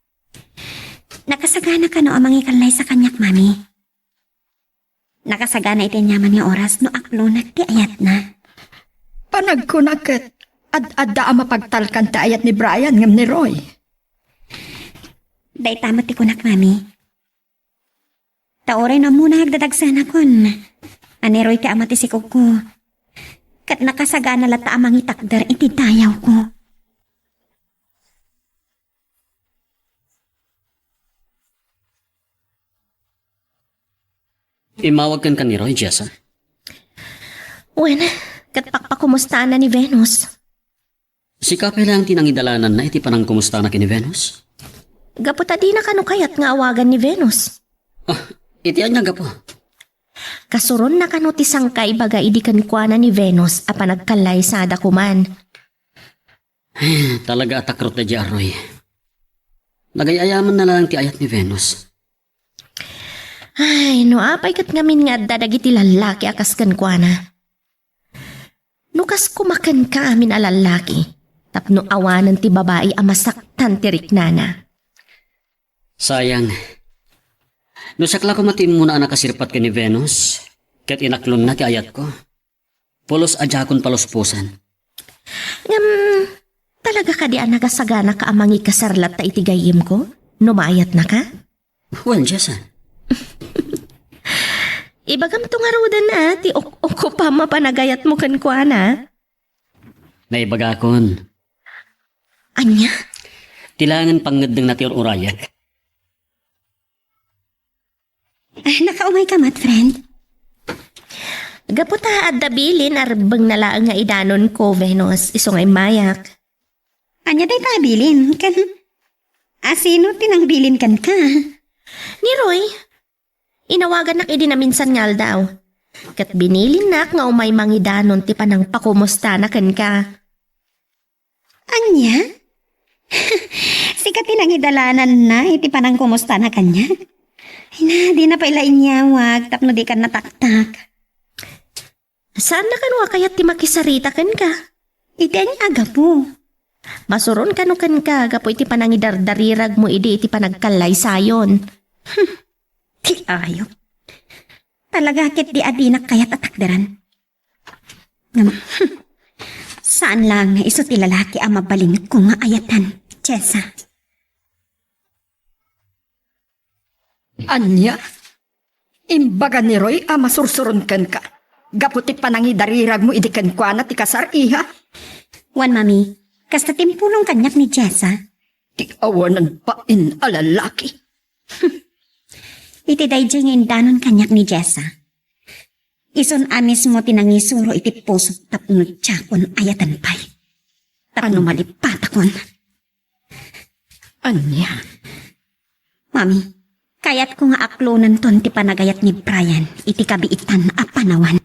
Nakasagana kano a mangikallaysa kaniak, Mami? Nakasagana iti aniaman nga oras no aklonak ti ayatna. Panagkunak ket ad-adda a mapagtalkan ti ayat ni Brian ngem ni Roy. Dayta met ti kunak, Mami. Ta uray no ammona nga agdadagsanakon a ni Roy ti ama ti sikogko, ket nakasagana latta a mangitakder iti dayawko. Immawag kenka ni Roy, Jessa? Wen, ket pakpakumustaanna ni Venus. Sika pay laeng ti nangidalananna iti panangkumustana ken ni Venus? Gapu ta dina kano kayat nga awagan ni Venus. Ah, iti ania gapu? Kasuronna kano ti sangkaibaga idi kenkuana ni Venus a panagkallaysada koman. Talaga a takrot daydiay a Roy. Nagay-ayamenna laeng ti ayat ni Venus. Ay, no apay ket ngamin nga adda dagiti lallaki a kas kenkuana. No kas kumaken ka amin a lallaki, tapno awanen ti babai a masaktan ti riknana. Sayang. No siak la koma ti immuna a nakasirpat ken ni Venus, ket inaklonna ti ayatko. Pulos a diakon paluspusan. Ngem, talaga kadi a nagasagana ka a mangikasar latta iti gayyemko? No maayatna ka? Wen, Jessa. Ibagam to ngaruden a, ti ok-, okupam a panagayatmo kenkuana. Naibagakon. Ania? Ti laengen pangngeddengna ti ur-urayek. Ay, nakaumay ka met, friend? Gapu ta adda bilin a rebbengna laeng nga idanonko, Venus, isu nga immayak. Ania dayta a bilin? Ken, asino ti nangbilin kenka? Ni Roy. Inawagannak idi naminsan nga aldaw. Ket binilinnak nga umay mangidanon ti panangpakumustana kenka. Ania? Sika ti nangidalananna iti panangkumustana kaniak? Ay na, dina pay la inyawag tapno dika nataktak. Saanna kano a kayat ti makisarita kenka? Iti ania a gapu? Masuron kano kenka gapu iti panangidardariragmo idi iti panagkallaysayon. Hmm, ti ayop. Talaga ket di a dinak kayat a takderan. Ngem, hmm, saan laeng nga isu ti lalaki a mabalinko nga ayatan, Jessa. Ania? Imbaga ni Roy a masursuron kenka gapu ti panangidariragmo idi kenkuana ti kasar, iha? Wen, Mami, kasta ti impulong kaniak ni Jessa. Ti awanan bain a lalaki. Iti daydiay nga indanon kaniak ni Jessa, isun a mismo ti nangisuro iti pusok tapno diakon ayaten pay. Tapno An- malipatakon. Ania? Mami, kayatko nga aklonenton ti panagayat ni Brian iti kabiitan a panawan.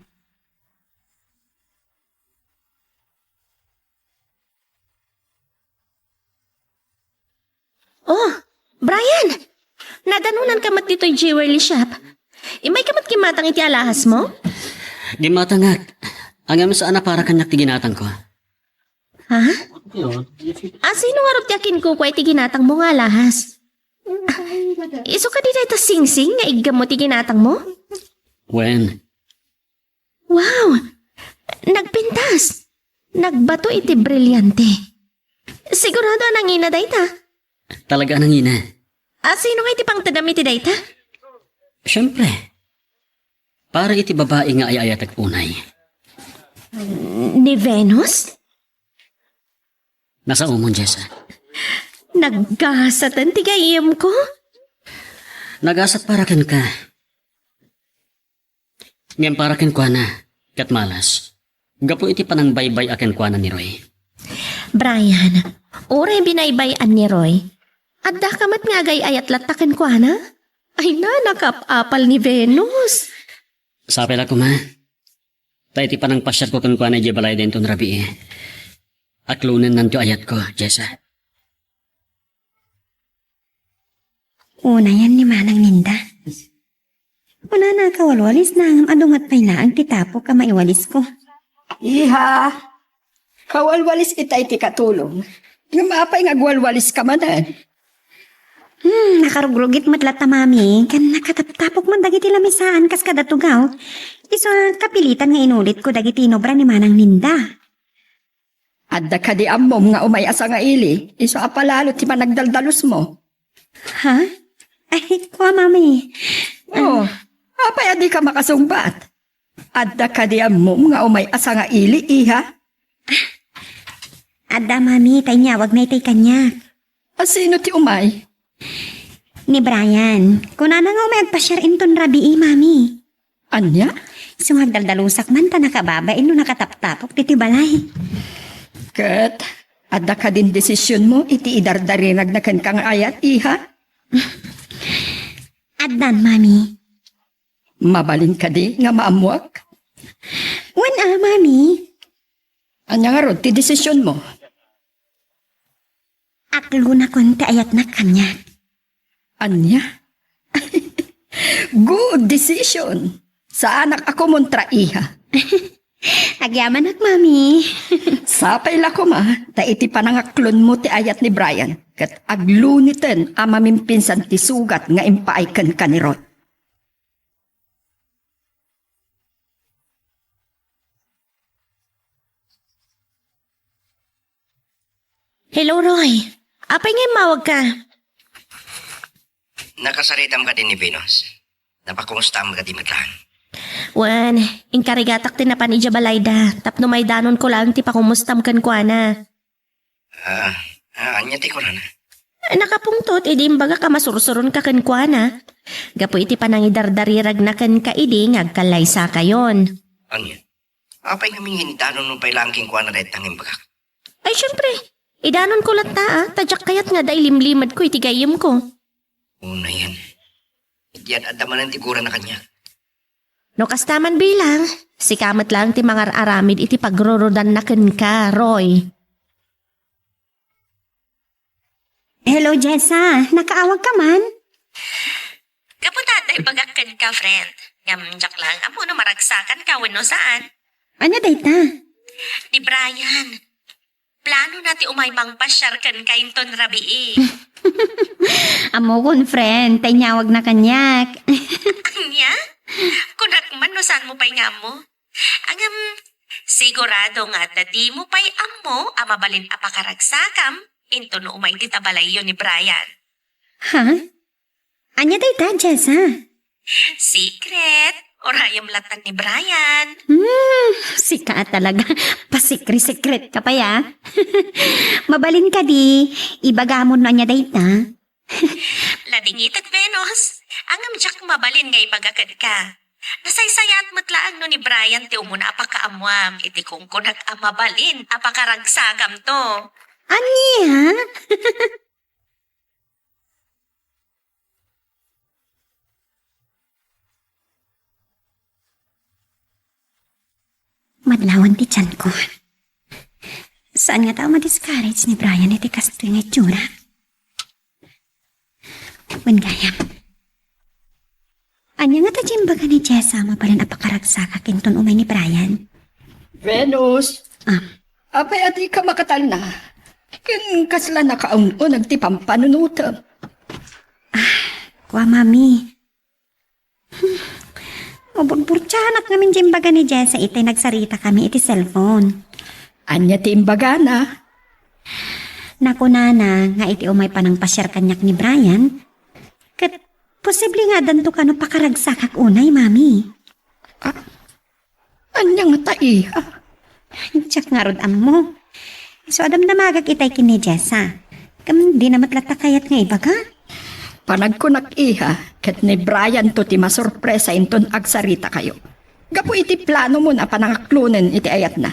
Oh, Brian! Nadanonanka met ditoy jewelry shop. Immayka met kimmatang iti alahasmo? Gimmatangak. Ngem saan a para kaniak ti ginatangko. Ha? Asino ngarud ti akinkukua iti ginatangmo nga alahas? Isu kadi dayta singsing nga iggammo ti ginatangmo? Wen. Wow! Nagpintas! Nagbato iti brilyante. Sigurado a nangina dayta? Talaga a nangina. Asino nga iti pangtedam iti dayta? Siempre. Para iti babai nga ay-ayatek unay. Ni Venus? Nasaomon, Jessa. Naggasaten ti gayyemko? Nagasat para kenka. Ngem para kenkuana, ket malas. Gapu iti panangbaybay a kenkuana ni Roy. Brian, uray binaybay-an ni Roy, addaka met nga agay-ayat latta kenkuana? Ay na, nakaap-apal ni Venus. Sapay la koma. Ta iti panangpasiarko kenkuana idiay balay dayton rabii, aklonennanto ayatko, Jessa. Unayan ni Manang Ninda. Kunana a kawalwalisna ngem adu met pay laeng ti tapok a maiwalisko. Iha, kawalwalis itay ti katulong. Ngem apay nga agwalwaliska manen? Hmm, nakarugrugit met latta, Mami, ken nakataptapok man dagiti lamisaan kas kada tugaw. Isu a kapilitan nga inulitko dagiti inobra ni Manang Ninda. Adda kadi ammom nga umay a sangaili, isu a palalo ti panagdaldalusmo? Ha? Ay, kua, Mami. Oh, apay a dika makasungbat? Adda kadi ammom nga umay a sangaili, iha? Adda, Mami, ta inyawagna itay kaniak. A sino ti umay? Ni Brian. Kunana nga umay agpasiar inton rabii, Mami. Ania? Isu nga agdaldalusak man ta nakababain no nakataptapok ditoy balay. Ket, adda kadin desisionmo iti idardariragna kenka nga ayat, iha? Addan, Mami. Mabalin kadi nga maammuak? Wen a, Mami. Ania ngarud ti desisionmo? Aklonakon ti ayatnak kaniak. Ania? Good decision. Saanak a kumontra, iha. Agyamanak, Mami. Sapay la koma, ta iti panangaklonmo ti ayat ni Brian, ket agluniten a mamimpinsan ti sugat nga impaay kenka ni Roy. Hello, Roy. Apay nga immawagka? Nakasaritam kadi ni Venus? Napakumustaam kadi met laeng? Wen, inkarigatak ti napan idiay balayda, tapno maidanonko laeng ti pakumustam kenkuana. Ah, ah, ania ti kunana? Nakapungtot idi imbagak a masursuronka kenkuana. Gapu iti panangidardariragna kenka idi nga agkallaysakayon. Ania? Apay ngamin nga idanonmo pay laeng kenkuana dayta nga imbagak? Ay, siempre. Idanonko latta, a, ta diak kayat nga adda ilimlimedko iti gayyemko. Unayen. Iti ad-adda manen ti gurana kaniak. No kasta man bilang, sika met laeng ti mangar-aramid iti pagrurudanna kenka, Roy. Hello, Jessa. Nakaawagka man? Gapu ta adda ibagak kenka, friend. Ngem diak laeng ammo no maragsakanka wenno saan. Ania dayta? Ni Brian. Planona ti umay mangpasiar kenka inton rabii. Ammokon, friend, ta inyawagna kaniak. Ania? Kunak man no saanmo pay nga ammo. Ngem, sigurado nga adda dimo pay ammo a mabalin a pakaragsakam inton no umay dita balayyo ni Brian. Ha? Ania dayta, Jessa? Secret. Urayem latta ni Brian. Hmm, sika talaga. Pasikre-sikretka pay, a. Mabalin kadi, ibagamon no ania dayta? Ladingitek, Venus. Ngem diak mabalin nga ibaga kenka. Nasaysayaat met laeng no ni Brian ti umuna a pakaammuam iti kunkunak a mabalin a pakaragsakam to. Ania? Madlawan ti tianko. Saan ngata a ma-discourage ni Brian iti kastoy nga itsura? Wen gayam. Ania ngata ti imbaga ni Jessa a mabalin a pakaragsakak inton umay ni Brian? Venus! Ah. Apay a dika makatalna? Ken kasla nakaun-uneg ti pampanunotem. Ah, kua, Mami. Hmm. Maburburtianak ngamin ti imbaga ni Jessa itay nagsaritakami iti cellphone. Ania ti imbagana? Nakunana nga iti umay panangpasiar kaniak ni Brian, ket posible nga addanto kano pakaragsakak unay, Mami. Ah? Ania ngata, iha? Diak ngarud ammo. Isu a damdamagak itay ken ni Jessa. Ngem dina met latta kayat nga ibaga. Panagkunak, iha, ket ni Brian to ti masurpresa inton agsaritakayo. Gapu iti planomon a panangaklonen iti ayatna.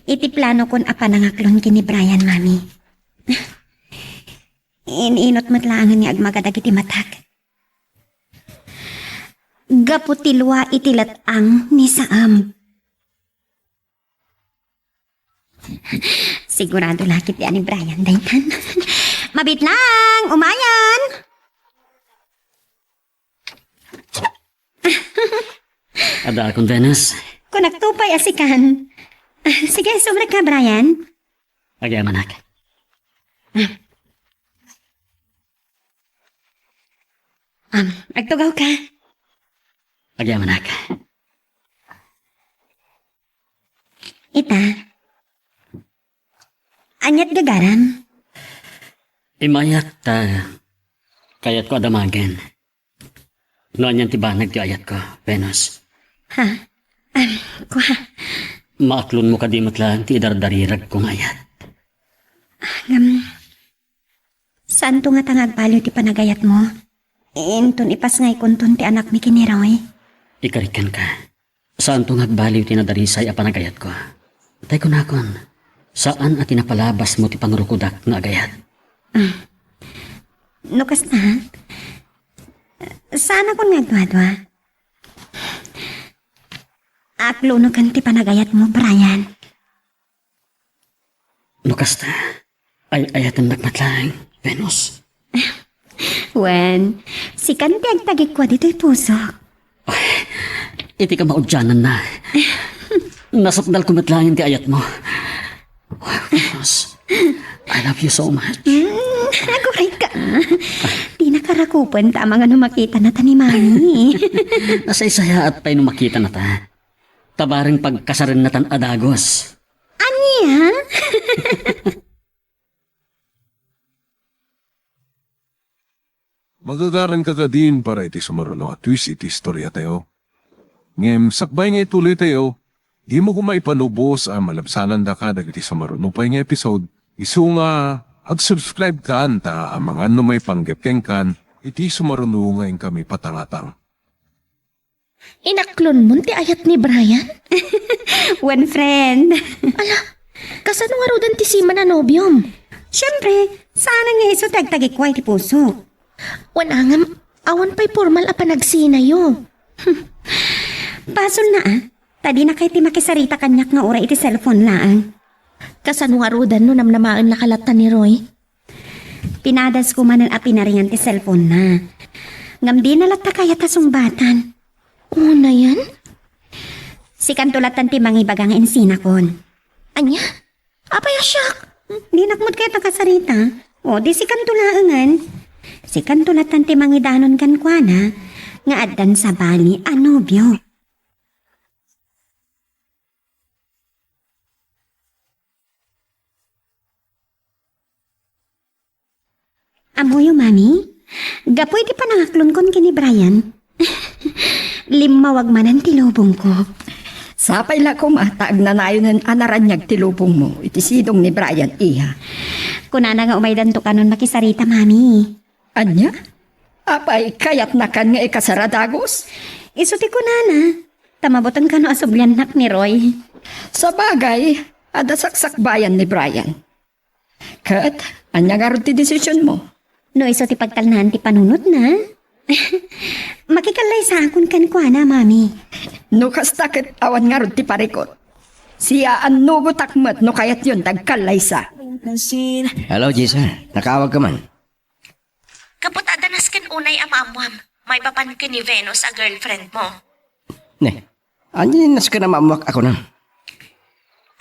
Iti planokon a panangaklon ken ni Brian, Mami. In-inot met laengen nga agmaga dagiti matak. Gapu ti lua iti let-ang ni Saam. Sigurado la ket ti ani Brian daytan. Mabit lang, umayan! Adda akon, Venus. Kunak to pay a sikan. Ah, sige, sumrek ka, Brian. Agyamanak. Ah. Um, agtugaw ka. Agyamanak. Ita. Aniat gagaram? Immayak ta kayatko a damagen. No anian ti banag ti ayatko, Venus? Ha? Um, kua? Maaklonmo kadi met laeng ti idardariragko nga ayat? Ngem, saanto ngata nga agbaliw ti panagayatmo? Inton ipasngaykonton ti anakmi ken ni Roy? Ikarik kenka. Saanto nga agbaliw ti nadarisay a panagayatko. Tay kunakon, saan a ti napalabasmo ti pangrukodak nga agayat. Ah. No kasta, saanakon nga agduadua. Aklonoken ti panagayatmo, Brian. No kasta, ay-ayatennak met laeng, Venus. Wen, sikan ti agtagikua ditoy pusok. Ay, iti kamaudiananna. Nasukdalko met laeng ti ayatmo. Venus, I love you so much. Mm, aguray ka. Di nakarakupen ta amangan no makita na ta ni Mami. Nasaysayaat pay no makita na ta. Ta bareng pagkasarennatan a dagus. Ania? Magagaran ka kadin para iti sumaruno a twist iti istoriatayo. Ngem sakbay nga ituloytayo, dimo koma ipalubos a malabsanandaka dagiti sumaruno pay nga episode, isu nga ag-subscribe kan ta amangan no maipanggep kenkan iti sumaruno nga inkami patangatang. Inaklonmon ti ayat ni Brian? Wen, friend. Ala, kasano ngaruden ti siman a nobiom? Siempre, saan nga isu ti agtagikua iti puso. Wen, angam, awan pay formal a panagsinayo. Basol na, ah. Ta dinakay ti makisarita kaniak nga uray iti cellphone laeng. Kasano ngaruden no namnamaennaka latta ni Roy? Pinadasko manen a pinaringan ti cellphone-na. Ngem dina latta kayat a sungbatan. Unayen? Sikanto lattan ti mangibaga nga insinakon. Ania? Apay a siak? Dinak met kayat a kasarita. O, di sikanto laengen. Sikanto lattan ti mangidanon kenkuana nga addan sabali a nobio. Ammoyo, Mami, gapu iti panangaklonkon ken ni Brian, limmawag manen ti lubongko. Sapay la koma ta agnanayonen a naraniag ti lubongmo iti sidong ni Brian, iha. Kunana nga umaydanto kanon makisarita, Mami. Ania? Apay, kayatnakan nga ikasar a dagus? Isu ti kunana. Ta mabuton kano a subliannak ni Roy. Sabagay, adda saksakbayan ni Brian. Ket, ania ngarud ti desisionmo? No isu ti pagtalnaan ti panunotna, makikallaysaakon kenkuana, Mami. No kasta ket awan ngarud ti parikut. Siaannugotak met no kayatyon ti agkallaysa. Hello, Jessa. Nakaawag ka man? Gapu ta adda nasken unay a maammuam, maipapan ken ni Venus a girlfriend mo. Ne, ania ti nasken a maammuak a kunam?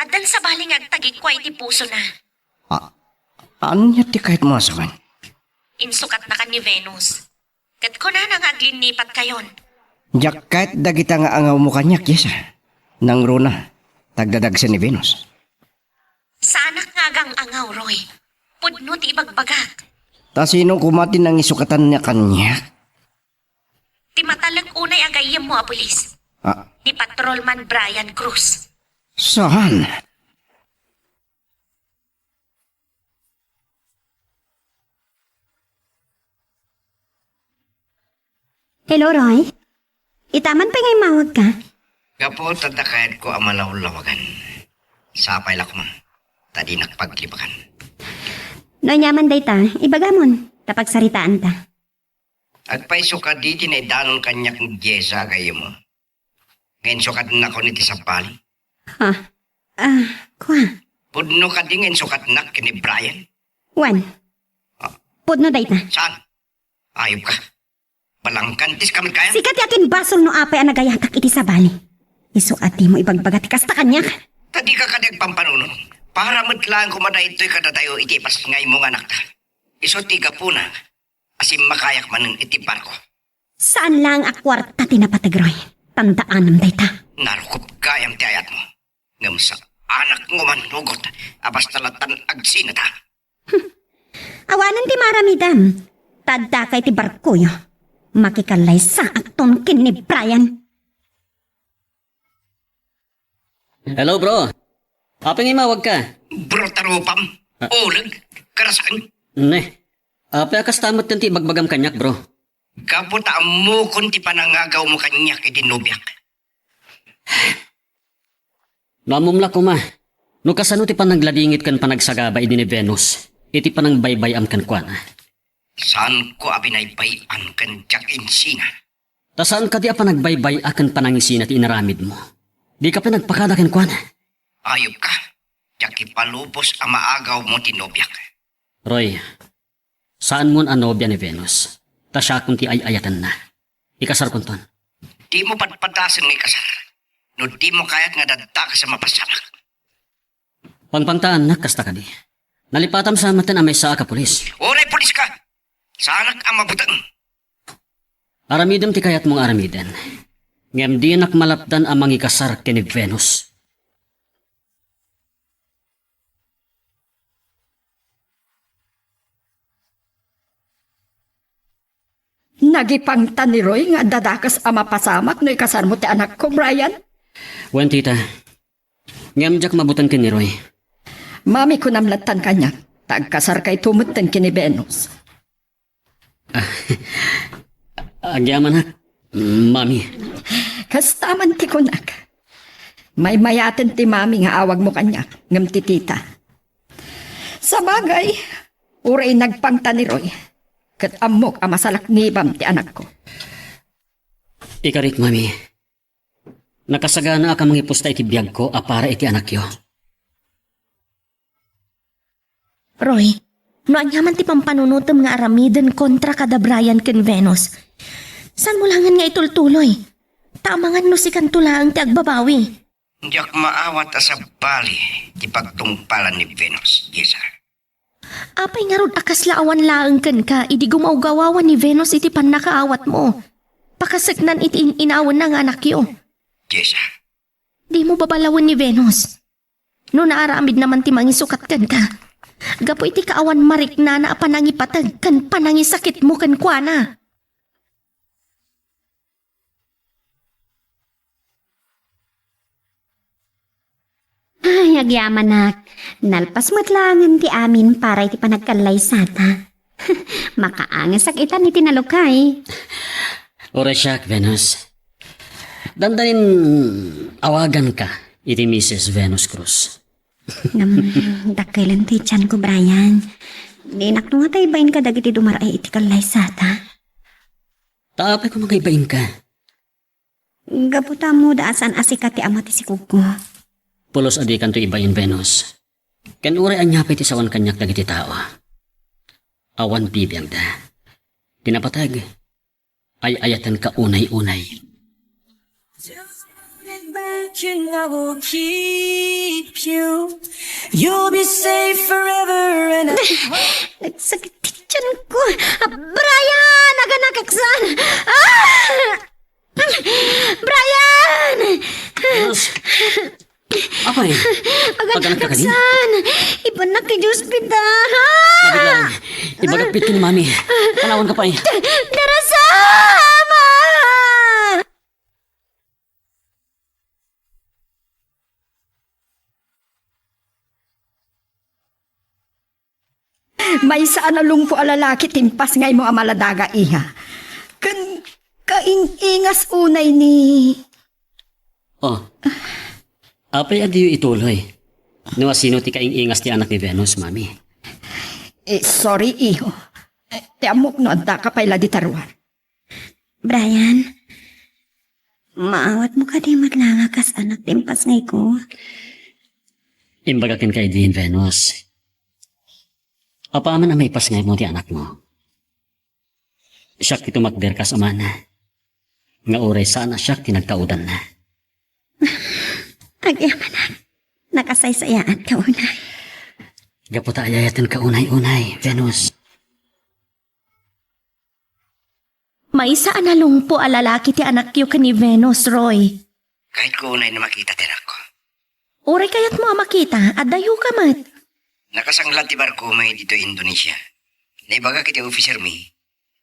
Addan sabali nga agtagikua iti pusona. A-, ania ti kayatmo a sawen? Insukatnakan ni Venus. Ket kunana nga aglinnipat kayon. Diak kayat dagita nga angawmo kaniak, Jessa. Nangruna, ta agdadagsen ni Venus. Saanak nga agang-angaw, Roy. Pudno ti ibagbagak. Ta sino koma ti nangisukatan nga kaniak? Ti matalek unay a gayyemmo a pulis. Ah. Ni Patrolman Brian Cruz. Saan? Hello, Roy. Ita man pay nga immawagka? Gapu ta adda kayatko a malawlawagan. Sapay la koma, ta dinak paglibakan. No ania man dayta, ibagamon, ta pagsaritaanta. Agpayso kadi ti naidanon kaniak ni Jessa a gayyemmo? Nga insukatnakon iti sabali? Ha? Ah, kua? Pudno kadi nga insukatnak ken ni Brian? Wen. Ah. Pudno dayta. Saan? Ayop ka. Balangkantis ka met kaya? Sika ti akin basol no apay a nagayatak iti sabali. Isu a dimo ibagbaga ti kasta kaniak. Ta dika kadi agpampanunot. Para met laeng koma daytoy kadatayo iti ipasngaymo nga anakta. Isu ti gapuna a simmakayak manen iti barko. Saan laeng a kuarta ti napateg, Roy. Tandaanam dayta. Narukop gayam ti ayatmo. Ngem saanak nga umanugot a basta lattan agsinata. Awanen ti maaramidam. Ta addaka iti barkoyo. Makikallaysaakton ken ni Brian. Hello, bro. Apay nga immawagka? Bro, tarupam. Ah. Uleg. Karasaem. Ne. Apay a kasta met ti ibagbagam kaniak, bro? Gapu ta ammokon ti panangagawmo kaniak iti nobiak. No ammom la koma, no kasano ti panagladingit ken panagsagaba idi ni Venus iti panangbaybay-am kenkuana. Saanko a binaybay-an ken diak insina. Ta saan kadi a panagbaybay-a ken panangisina ti inaramidmo? Dika pay nagpakada kenkuana. Ayop ka. Diak ipalubos a maagawmo ti nobiak. Roy, saanmon a nobia ni Venus. Ta siakon ti ay-ayatenna. Ikasarkonton. Dimo patpatasen nga ikasar. No dimo kayat nga adda kas a mapasamak. Pangpangtaannak kasta kadi. Nalipatam sa met a maysaak a pulis. Uray pulis ka! Saanak a mabuteng. Aramidem ti kayatmo nga aramiden. Ngem dinak malapdan a mangikasar ken ni Venus. Nagipangta ni Roy nga adda dakes a mapasamak no ikasarmo ti anakko, Brian? Wen, tita. Ngem diak mabuteng ken ni Roy. Mami, kunam lattan kaniak, ta agkasarkayto metten ken ni Venus. Ah, agyamanak, mami. Kasta man ti kunak. Maymayaten ti mami nga awagmo kaniak, ngem ti tita. Sabagay, uray nagpangta ni Roy, ket ammok a masalaknibam ti anakko. Ikarik, mami. Nakasaganaak a mangipusta iti biagko a para iti anakyo. Roy, no ania man ti pampanunotem nga aramiden kontra kada Brian ken Venus, saanmo laengen nga itultuloy? Ta amangan no sikanto laeng ti agbabawi. Diak maawat a sabali ti pagtungpalan ni Venus, Jessa. Apay ngarud a kasla awan laeng kenka idi gumawgawawan ni Venus iti pannakaawatmo? Pakaseknan iti in-inawenna nga anakyo. Jessa. Dimo babalawen ni Venus. No naaramidna man ti mangisukat kenka, gapu iti kaawan mariknana a panangipateg ken panangisakitmo kenkuana. Ay, agyamanak. Nalpas met laengen ti amin para iti panagkallaysata. Makaangesak itan iti nalukay. Uray siak, Venus. Dandanin awaganka iti Missus Venus Cruz. Ngem, dakkel ti tianko, Brian. Dinak no nga ta ibain kadagiti dumar-ay iti kallaysata. Ta apay koma nga ibainka? Gapu ta ammoda a saan a sika ti ama ti sikogko. Pulos a dikanto ibain, Venus. Ken uray ania pay ti sawen kaniak dagiti tao, awan bibiangda. Ti napateg, ay-ayatenka unay-unay. You'll be safe forever and I Nagsakit ti tianko. Ah, Brian! Aganakaksan! Ah! Brian! Venus! Apay? Aganakaksan! Ibanak iti ospital! Mabigla. Ibagak pay ken ni Mami. Panawanka pay. Darasama! Maysa a nalungpo a lalaki ti impasngaymo a maladaga, iha. Ken kaing-ingas unay ni... Oh. Apay a diyo ituloy? No asino ti kaing-ingas ti anak ni Venus, Mami? Eh, sorry, iho. Eh, ti ammok no addaka pay la dita ruar. Brian, maawatmo kadi met la nga kas anak ti impasngayko? Imbaga kenka idin, Venus. Apaman a maipasngaymo ti anakmo, siak ti tumakder kas amana, nga uray saan a siak ti nagtaudanna. Agyamanak, nakasaysayaanka unay. Gapu ta ay-ayatenka unay-unay, Venus. Maysa a nalungpo a lalaki ti anakyo ken ni Venus, Roy. Kayatko unay a makita ti anakko. Uray kayatmo a makita, addayoka met. Nakasanglad ti barkomi ditoy Indonesia. Naibagak iti officermi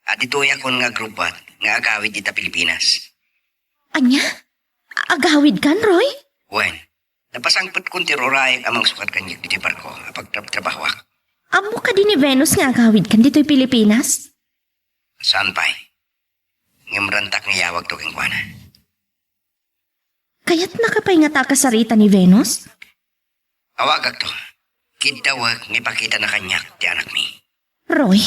a ditoyakon nga agrubbat nga agawid dita Pilipinas. Ania? Agawidkan, Roy? Wen, napasangpetkon ti rurayak a mangsukat kaniak ditoy barko a pagtrabtrabahoak. Ammok kadi ni Venus nga agawidkan ditoy Pilipinas? Saan pay? Ngem rantak nga iyawagto kenkuana. Kayatnaka pay ngata a kasarita ni Venus? Awagakto. Kiddawek nga ipakitana kaniak ti anakmi. Roy?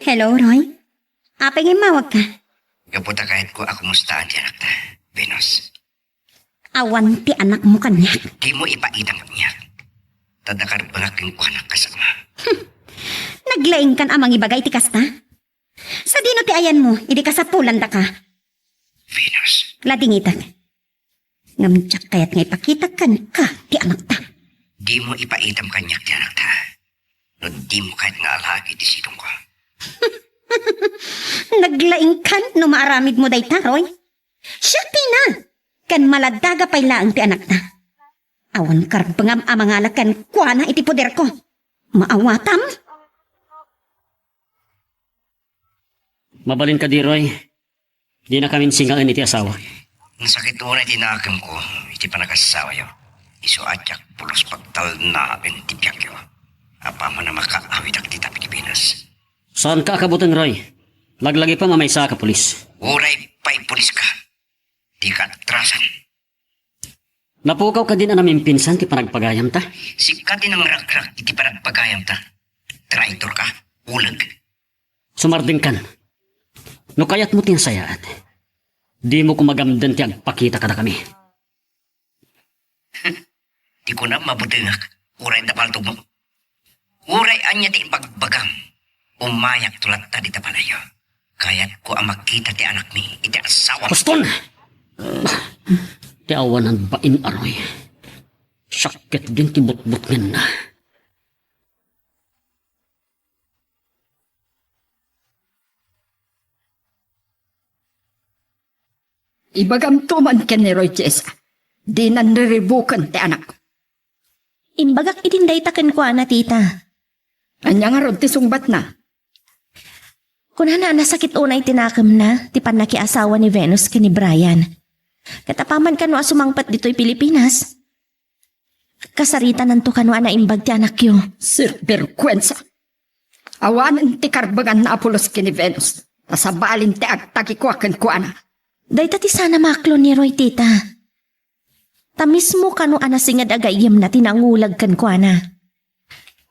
Hello, Roy? Apay nga immawagka? Gapu ta kayatko a kumustaan ti anakta, Venus. Awan ti anakmo kaniak. Dimo ipaitam kaniak. ta dakarbengak kenkuana kas ama. Naglaingkan a mangibaga iti kasta? Sadino ti ayanmo idi kasapulandaka? Venus. Ladingitak. Ngem diak kayat nga ipakitak kenka ti anakta. Dimo ipaitam kaniak ti anakta no dimo kayat nga alaek iti sidongko. Naglaingkan no maaramidmo dayta, Roy. Siak tina, ken maladaga pay laeng ti anakta. Awan karbengam a mangala kenkuana iti poderko. Maawatam? Mabalin kadi, Roy. Dinakamin singaen iti asawa. Nasakit unay ti nakemko iti panagasawayo. Isu a diak pulos pagtalnaen ti biagyo. Apaman a makaawidak dita Pilipinas. Saanka a kabuteng, Roy. Laglagipem a maysaak a pulis. Uray pay pulis ka. Dika atrasan. Napukaw kadin a namimpinsan ti panagpagayamta? Sika ti nangragrak iti panagpagayamta. Traitor ka, uleg. Sumardengkan. No kayatmo ti nasayaat, dimo koma gamden ti agpakita kadakami. Ti kunam, mabutengak, uray adda paltogmo. Uray ania ti ibagbagam, umayakto latta dita balay. Kayatko a makita ti anakmi iti asawa. Baston! Ti awanan bain a Roy. Siak ketdin ti butbutngenna. Ibagamto man ken ni Roy, Jessa. Dinan riribuken ti anak. Imbagak idin dayta kenkuana, tita. Ania ngarud ti sungbatna? Kunana a nasakit unay ti nakemna ti pannakiasawa ni Venus ken ni Brian. Ket apaman kano a sumangpet ditoy Pilipinas, kasaritananto kano a naimbag ti anakyo. Sinvergwensa! Awanen ti karbenganna a pulos ken ni Venus, ta sabalin ti agtagikua kenkuana. Dayta ti sana maaklon ni Roy, tita. Ta mismo kano a nasinged a gayyemna ti nangulag kenkuana.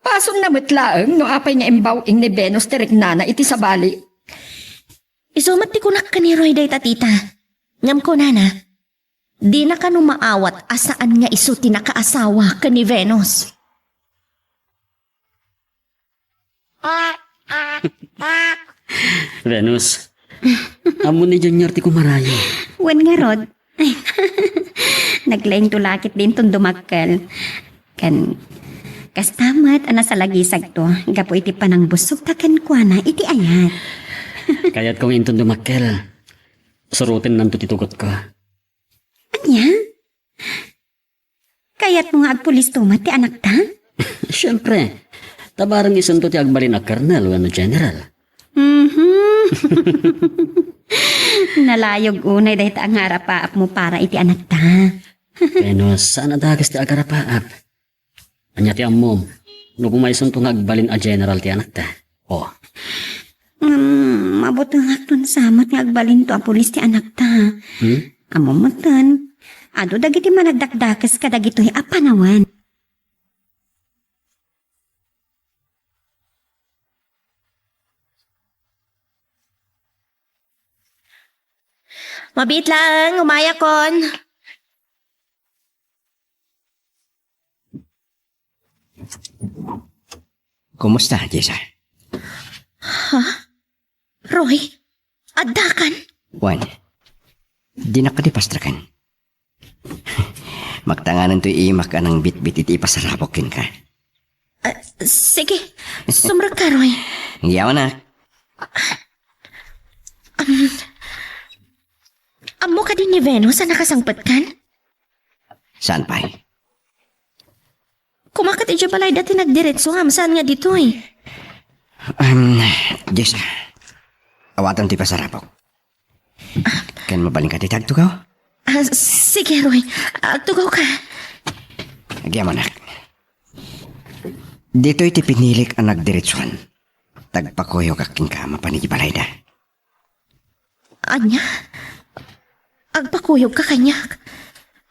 Pasonna met laeng no apay nga imbaw-ing ni Venus ti riknana iti sabali. Isu met ti kunak ken ni Roy dayta, tita. Ngem kunana, dina kano maawat a saan nga isu ti nakaasawa ken ni Venus. Venus, ammo ni Junior ti kumarayo. Wen ngarud, naglaingto la ketdin ton dumakkel. Ken kasta met a nasalagisagto gapu iti panangbusogta kenkuana iti ayat. Kayatko nga inton dumakkel, surotennanto ti tugotko. Ania? Kayatmo nga agpulisto met ti anakta? Siempre, ta bareng isunto ti agbalin a kernel wenno general. Mhm. Nalayog unay dayta a nga arapaapmo para iti anakta. Venus, saan a dakes ti agarapaap. Ania ti ammom no kumaysunto nga agbalin a general ti anakta? Oh. Ngem, mabutengak ton sa met nga agbalinto a pulis ti anakta. Hmm? Ammom metten, adu dagiti managdakdakes kadagitoy a panawen. Mabiit laeng, umayakon. Kumusta, Jessa? Ha? Roy, addakan? Wen, dinak kadi pastreken. Magtanganan toy imak a nangbitbit iti ipasarapok kenka. Ah, sige, sumrekka, Roy. Yawanak. Ammo kadi ni Venus a nakasangpetkan? Saan pay? Kumakat idiay balayda ti nagdiretso ngem saan nga ditoy? Um, Jessa, awatam ti pasarapok. Ken mabalinka ti agtugaw? Ah, sige, Roy. Agtugawka. Agyamanak. Ditoy ti pinilik a nagdiretsuan. Tagpakuyogak kenka mapan iti balayda. Ania? Agpakuyogka kaniak?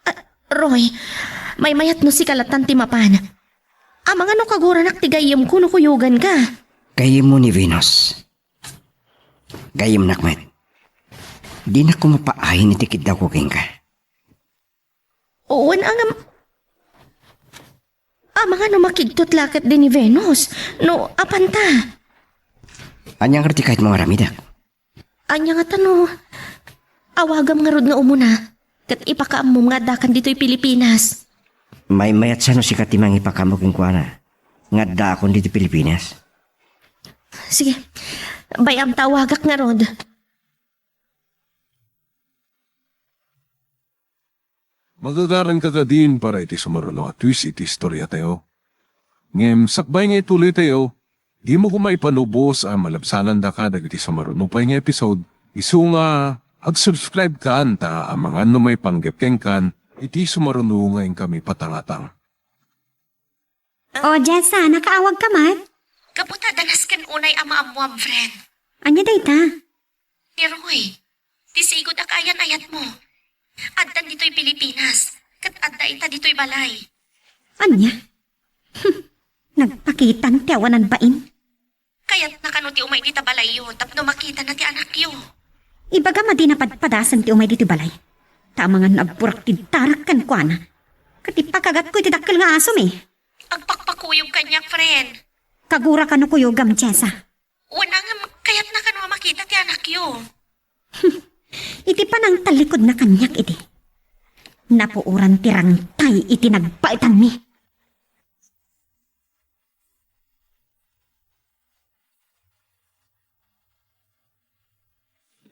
Ah, Roy, maymayat no sika lattan ti mapan. Amangan no kaguranak ti gayyemko no kuyoganka. Gayyemmo ni Venus. Gayyemnak met. Dinak koma paayen iti kiddawko kenka. Wen, ngem, Amangan no makigtot la ketdi ni Venus. No, apanta. Ania ngarud ti kayatmo nga aramidek? Ania ngata no awagam ngarud nga umuna, ket ipakaammom nga addakan ditoy Pilipinas? Maymayat sa no sika ti mangipakaammo kenkuana nga addaakon ditoy Pilipinas. Sige, bay-am ta awagak ngarud. Magagaranka kadin para iti sumaruno a twist iti istoriatayo. Ngem sakbay nga ituloytayo, dimo koma ipanubos a malabsanandaka dagiti sumaruno pay nga episode, isu nga ag-subscribe kan ta amangan no maipanggep kenkan iti sumaruno nga inkami patangatang. O, Jessa, nakaawag ka man? Gapu ta danas ken unay a maammoam, friend. Ania dayta? Ni Roy, ti sigud a kaayan-ayatmo. Addan ditoy Pilipinas, ket adda ita ditoy balay. Ania? Nagpakitan ti awanan bain. Kayatna kano ti umay dita balayyo tapno makitana ti anakyo? Ibagam a di napadpadasen ti umay ditoy balay. Ta amangan no agburak ti darak kenkuana. Ket ipakagatko iti dakkel nga asom, eh. Agpakpakuyog kaniak, friend. Kagura kano kuyogam, Jessa. Wen, ngem kayatna kano a makita ti anakyo? Iti panangtallikudna kaniak idi, napuoran ti rangtay iti nagbaetanmi.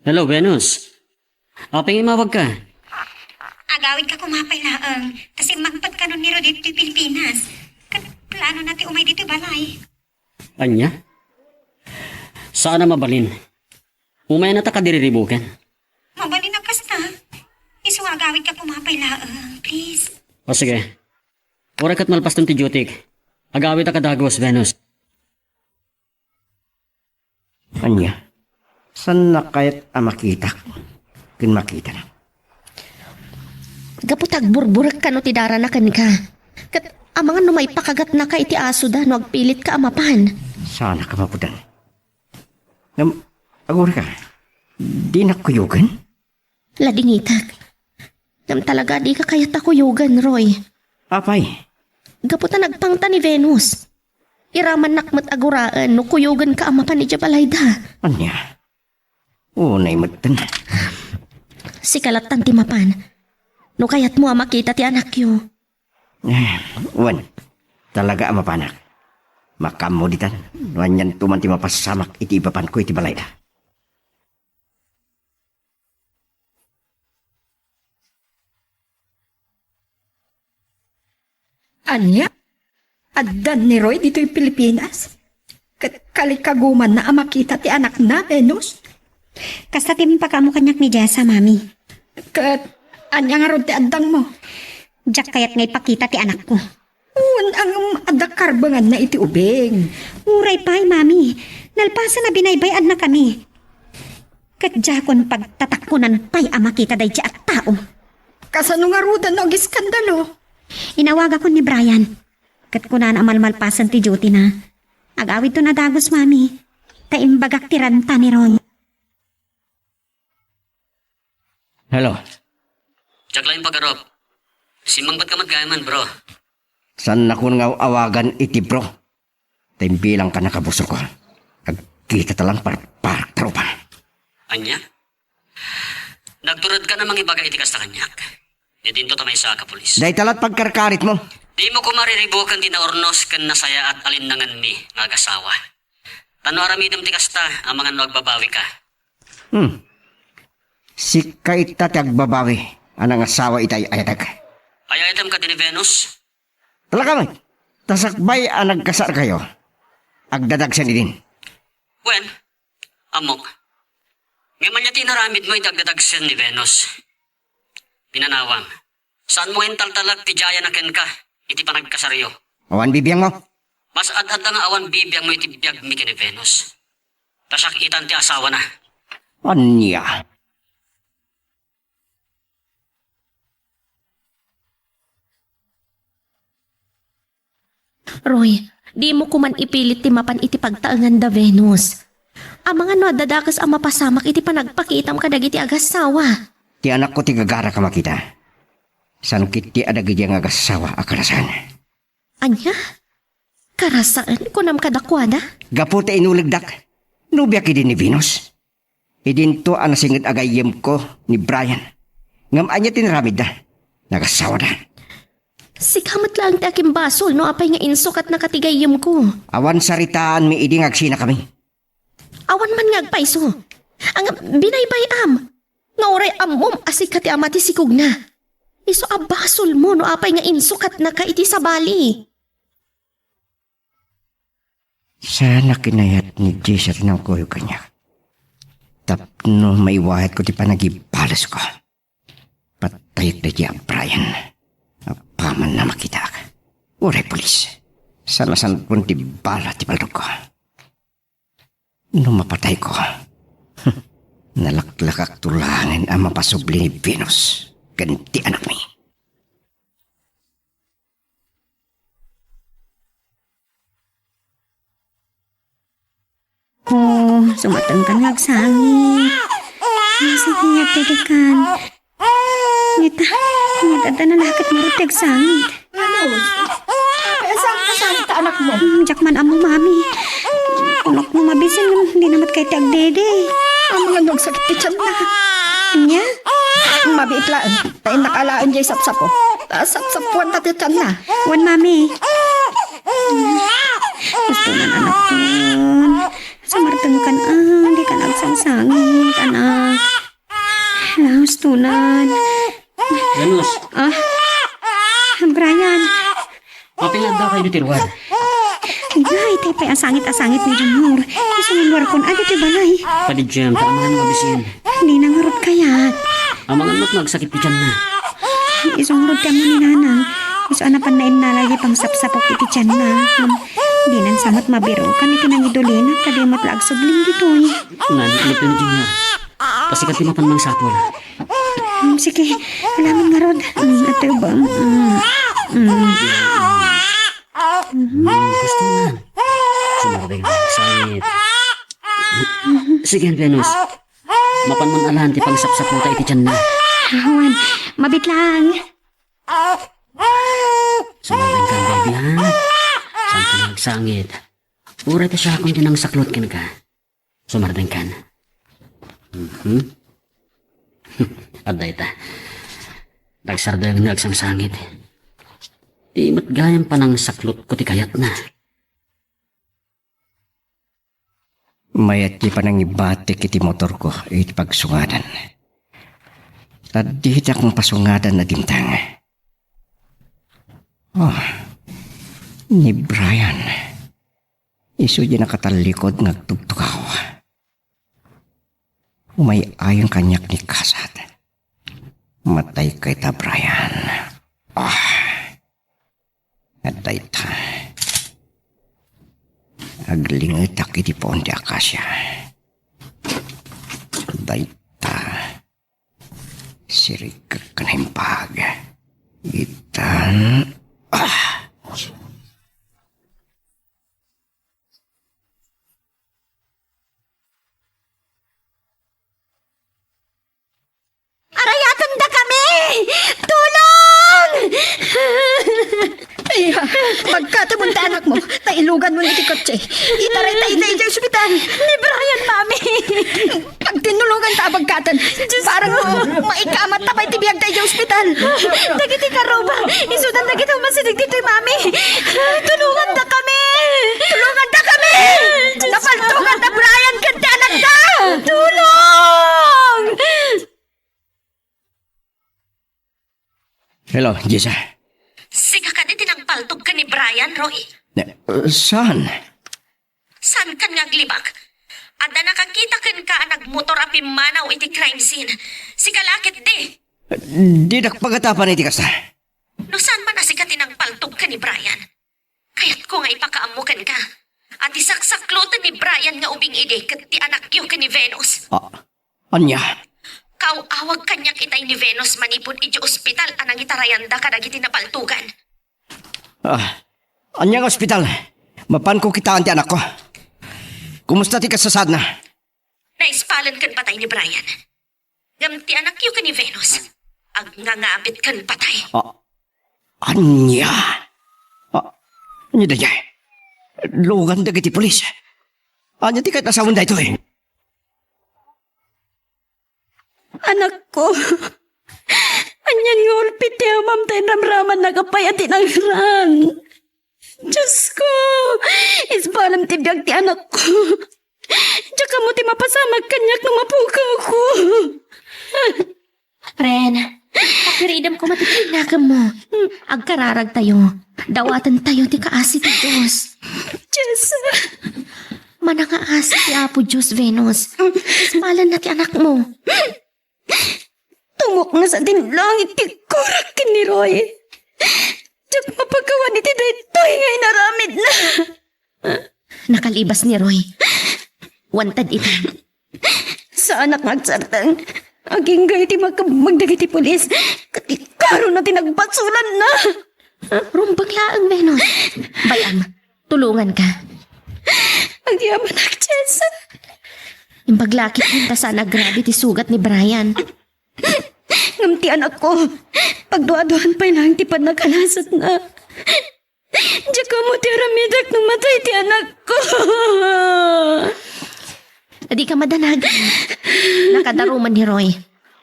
Hello, Venus. Apay nga imawagka? Agawidka koma pay laeng, ta simmangpet kano ni Roy ditoy Pilipinas. Ket planona ti umay ditoy balay. Ania? Saan a mabalin. Umaynata kadi riribuken. Mabalin a kasta. Isu nga agawidka koma pay laeng, please. O sige. Uray ket malpaston ti dutik, agawidka a dagus, Venus. Ania? Saanna kayat a makitak ken makitana? Gapu ta agburburek kano ti darana kenka. Ket amangan no maipakagatnaka iti asoda no agpilitka a mapan. Saanak a mapudan. Ngem, agurayka, dinak kuyogen? Ladingitek. Ngem talaga, dika kayat a kuyogen, Roy. Apay? Gapu ta nagpangta ni Venus. Iramannak met a guraen no kuyogenka a mapan idiay balayda. Ania? Unay metten. Sika lattan ti mapan. No kayatmo a makita ti anakyo. Eh, wen, talaga a mapanak. Makaammo ditan, no anianto man ti mapasamak iti ipapanko iti balayda. Ania? Addan ni Roy ditoy Pilipinas? Ket kalikagumanna a makita ti anakna, Venus? Kasta ti impakaammo kaniak ni Jessa, Mami. Ket ania ngarud ti addangmo? Diak kayat nga ipakita ti anakko. Wen, ngem adda karbenganna iti ubing. Uray pay, Mami. Nalpasen a binaybay-annakami. Ket diakon pagtatakkonan pay a makita daydiay a tao. Kasano ngaruden no agiskandalo? Inawagakon ni Brian. Ket kunana a malmalpasen ti duty-na. Agawidton a dagus, Mami. Ta imbagak ti ranta ni Roy. Hello. Diak laeng pagarup. Simmangpetka met gayam, bro. Saannakon nga awagan iti bro. Ta imbilangka a kabusor ko. Agkitata laeng par-, par-, tropa. Ania? Nagturedka a mangibaga iti kasta kaniak? Idinto ta maysa a kapulis. Dayta la't pagkarkaritmo. Dimo koma riribuken ti naurnos ken nasayaat a linnangenmi nga agasawa. Ta no aramidem ti kasta, amangan no agbabawika. Hmm. Sika ita ti agbabawi a nangasawa iti ay-ayatek. Ay-ayatem kadi ni Venus? Talaga met, ta sakbay a nagkasarkayo, agdadagsen idin. Wen, ammok. Ngem ania ti inaramidmo iti agdadagsen ni Venus? Pinanawam, saanmo nga intaltalek ti diayan a kenka iti panagkasaryo. Awan bibiangmo. Mas ad-adda nga awan bibiangmo iti biagmi ken ni Venus. Ta siak itan ti asawana. Ania? Roy, dimo koman ipilit ti mapan iti pagtaengan da Venus. Amangan no adda dakes a mapasamak iti panagpakitam kadagiti agassawa. Ti anakko ti gagaraka makita. Saan ketdi a dagidiay nga agassawa a karasen. Ania? Karasaen, kunam kadakuada? Gapu ta inulegdak, nobiak idi ni Venus. Idinto a nasinged a gayyemko ni Brian. Ngem ania ti inaramidda? Nagasawada. Sika met laeng ti akimbasol no apay nga insukatnaka ti gayyemko. Awan saritaanmi idi nga agsinakami. Awan man nga agpayso. Ang binaybay-am nga uray ammom a sika ti ama ti sikogna. Isu a basolmo no apay nga insukatnaka iti sabali. Saan a kinayat ni Jessa ti nangkuyog kaniak. Tapno maiwayatko ti panagibalesko. Patayek daydi a Brian. Apaman a makitak. Uray pulis. Sanasanpon ti bala ti baldogko. No mapatayko, nalaklakakto laengen a mapasubli ni Venus ken ti anakmi. Oh, sumatengkan nga agsangit. Nasakit nga agdedekan. Ngeta, ngeta, adda nalakit nga agdedekan. Ano? Saan ka, saan ka, anak mo? Hmm, diak man ammo, Mami. Kunok no mabisin, ngem dina met kayat ti agdede. Amangan no agsakit ti tianna. Ania? Mabiit laeng. Ta innak alaen jay sapsapo. Ta sapsapuanta ti tianna. Wen, Mami. Gusto man, anakko. Sumartengkan, ah, dikan agsangsangit, anak. Laos tunan. Venus. Ah. Brian. Apay nga adda kayo ti ruar? Ay, tay pay a sangit a sangit ni Junior. Isu nga luarkon, adu ti balay. Padidian, ta amangan no mabisin. Dina ngarud kayat. Amangan met no agsakit ti tianna. Isu ngarud ti ammo ni Nanang. Isu a napan nainnala di pangsapsapok iti tianna. Ngem dinan sa met mabirukan iti nangidulina, ta di met la agsubling ditoy. Ngan, ano ni Junior? Pasikat ti mapan mangsapul. Mm, sige, alamin ngarud. Mm, ate, ba? Mm, mm. Mm, gusto na. Sumarbeng sangit. Sige, Venus. Mapan man alaen ti pangsapsapota iti tianna. Awan, mabiit lang. Sumarbeng kan, baby, ha? Saan ka nagsangit? Uray ta siakon ti nangsaklot kenka. Sumardengkan. Mhm. Adda ita. Nagsardeng nga agsangsangit. Di met gayam panangsaklotko ti kayatna. Mayat ti panangibatik iti motorko iti pagsungadan. Ta ditak mapasungadan a dimteng. Oh, ni Brian. Isu diay nakatallikod nga agtugtugaw. Umay-ayon kaniak ni Kasat. Matay kayta, Brian. Ah, dayta. Aglingetak iti puon ti akasia. Dayta. Sirikek ken naimbag. Itan. Ah! Arayatendakami! Tulong! Iya, pagkatemon ti anakmo, ta iluganmon iti kotse. Itaray ta iti ospital. Ni Brian, Mami! Pagtinulongan ta a bagkaten. Diyos ko. Parang maikamat ta pay ti biag ta iti ospital. Dagiti karuba, isudan dagiti umasideg ditoy, Mami. Tulongandakami! Tulongandakami! Diyos ko. Napaltugan da Brian ken ti anakda! Tulong! Hello, Jessa. Sika kadi ti nangpaltog ken ni Brian, Roy? Ne, uh, saan? Saan kan nga aglibak? Adda nakakita kenka a nagmotor a pimmanaw iti crime scene. Sika la ketdi. Didak pagatapan iti kasta. No saan man a sika ti nangpaltog ken ni Brian, kayatko nga ipakaammo kenka a ti saksakloten ni Brian nga ubing idi ket ti anakyo ken ni Venus. Ah, ania? Kaaw-awag kaniak itay ni Venus manipud idiay ospital a nangitarayanda kadagiti napaltogan. Ah, ania nga ospital? Mapanko kitaan ti anakko. Kumusta ti kasasaadna? Naispalen ken patay ni Brian. Ngem ti anakyo ken ni Venus, agngangabit ken patay. Ah, ania? Ah, Ania daydiay? Lugan dagiti pulis. Ania ti kayat a sawen daytoy? Anakko, ania nga ulpit ti amam ta inramramannaka pay a dinangran? Diosko, ispalam ti biag ti anakko. Diak ammo ti mapasamak kaniak no mapukawko. Ren, pakiridem koma ti pinakemmo. Agkararagtayo. Dawatentayo ti kaasi ti Dios. Jessa. Manangaasi ti Apo Dios, Venus. Ispalanna ti anakmo. Tumukna sadin langit ti aggurak ken ni Roy. Diak mapakawan iti daytoy nga inaramidna. Nakalibas ni Roy. Wanted ita. Saanak nga agsardeng. Agingga iti makabmag dagiti pulis. Ket ikaruna ti nagbasolanna. Rumbeng laeng, Venus. Bay-am, tulonganka. Agyamanak, Jessa. Imbag laketmi ta saan a grabe ti sugat ni Brian. Ngem ti anakko, pagduaduan pay laeng ti pannakalasatna. Diak ammo ti aramidek no matay ti anakko. Dika madanagan. Nakadaruman ni Roy.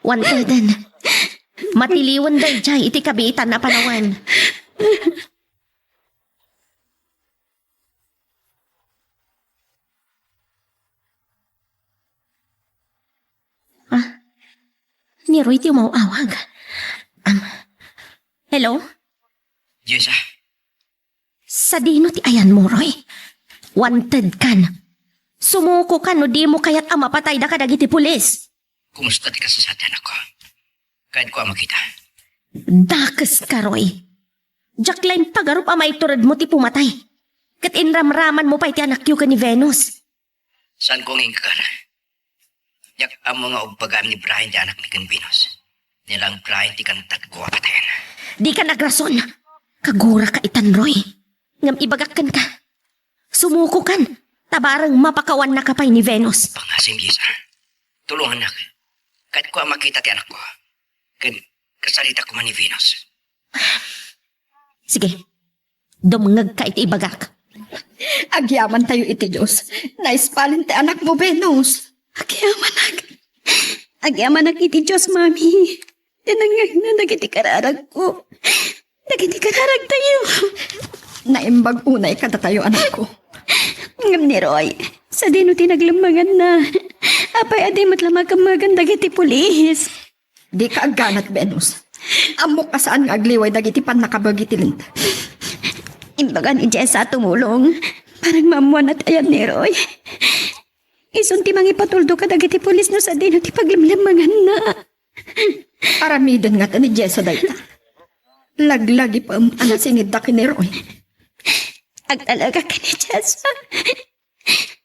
Wanteden. Matiliwen daydiay iti kabiitan a panawen. Ah, ni Roy ti umaw-awag. Am, hello? Jessa. Sadino ti ayanmo, Roy? Wanted kan. Sumuko kan no dimo kayat a mapatayda kadagiti pulis. Kumusta ti kasasat ti anakko? Kayatko a makita. Dakes ka, Roy. Diak laeng pagarup a maituredmo ti pumatay. Ket inramramanmo pay ti anakyo ken ni Venus. Saanko nga inkaar. Diak ammo nga ubbagam ni Brian ti anakmi ken Venus. Ni lang Brian ti kantatko a patayen. Dika nagrason. Kaguraka itan, Roy. Ngem ibagak kenka. Sumuko kan. Ta bareng mapakawannaka pay ni Venus. Pangasim, Jessa. Tulongannak. Kayatko a makita ti anakko. Ken kasarita koma ni Venus. Sige. Dumngegka iti ibagak. Agyamantayo iti Dios. Naispalen ti anakmo, Venus. Agyamanak. Agyamanak iti Dios, Mami. Dinengngegna dagiti kararagko. Dagiti kararagtayo. Naimbag unay kadatayo, anakko. Ngem ni Roy, sadino ti naglemmenganna? Apay a di met la makemmegan dagiti pulis? Dika agganat, Venus. Ammok a saan nga agliway dagiti pannakabagi ti linteg. Imbaga ni Jessa a tumulong. Parang maammoan ti ayan ni Roy. Isun ti mangipatuldo kadagiti pulis no sadino ti paglemlemmenganna. Aramiden ngata ni Jessa dayta. Laglagipem a nasingidda ken ni Roy. Agtalagak ken ni Jessa.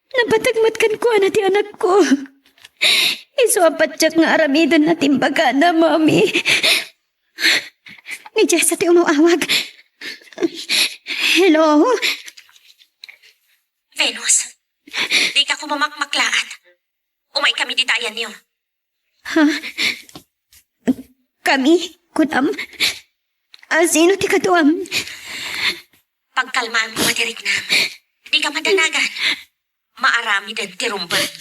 Napateg met kenkuana ti anakko. Isu a patiek nga aramidenna ti imbagana, Mami. Ni Jessa ti umaw-awag. Hello? Venus, dika koma makmaklaat. Umaykami dita ayanyo. Ha? Kami? Kunam? A, sino ti kaduam? Pagkalmaam koma ti riknam. Dika madanagan. Maaramiden ti rumbeng.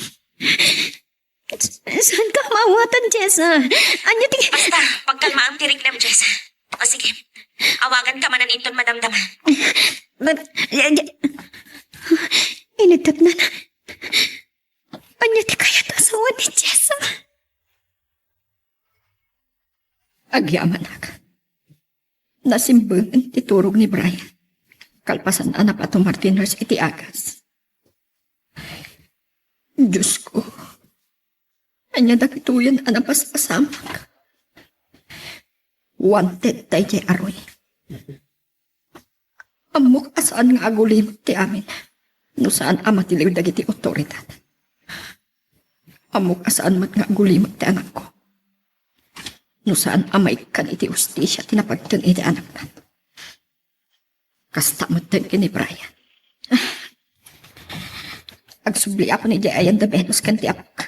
Saanka maawatan, Jessa? Ania ti... Basta, pagkalmaam ti riknam, Jessa. O sige, awaganka manen inton madamdama. Inigtatnan. Ania ti kayat a sawen ni Jessa? Agyamanak. Nasimbengen ti turog ni Brian. Kalpasan a napatumar ti nurse iti agas. Diosko, ania dagitoyen a napaspasamak? Wanted daydiay a Roy. Ammok a saan nga agulimek ti amin no saan a matiliw dagiti otoridad. Ammok a saan met nga agulimek ti anakko no saan a maikkan iti hustisia ti napagteng iti anakna. Kasta met ken ni Brian. Agsubli a kuniay ayan da Venus ken ti apok.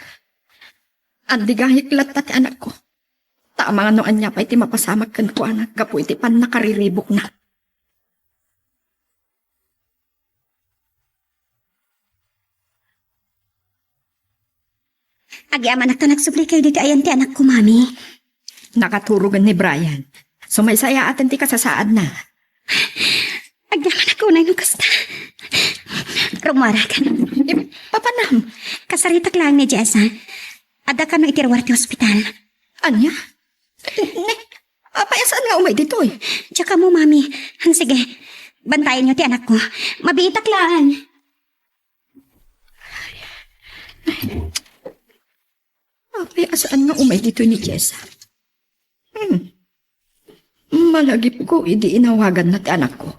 Andigayek latta ti anakko. Ta amangan no ania pay ti mapasamak kenkuana gapu iti pannakariribukna. Agyamanak ta nagsubli kayo ditoy ayan ti anakko, Mami. Nakaturogen ni Brian. Sumaysayaaten ti kasasaadna. Agyamanak unay no kasta. Rumuarag. Eh, papanam? Kasaritak laeng ni Jessa. Adda kano iti ruar ti hospital. Ania? Ne, apay a saan nga umay ditoy? Diak ammo, Mami. Sige, bantayenyo ti anakko. Mabiitak laeng. Apay a saan nga umay ditoy ni Jessa? Hmm. Malagipko idi inawaganna ti anakko.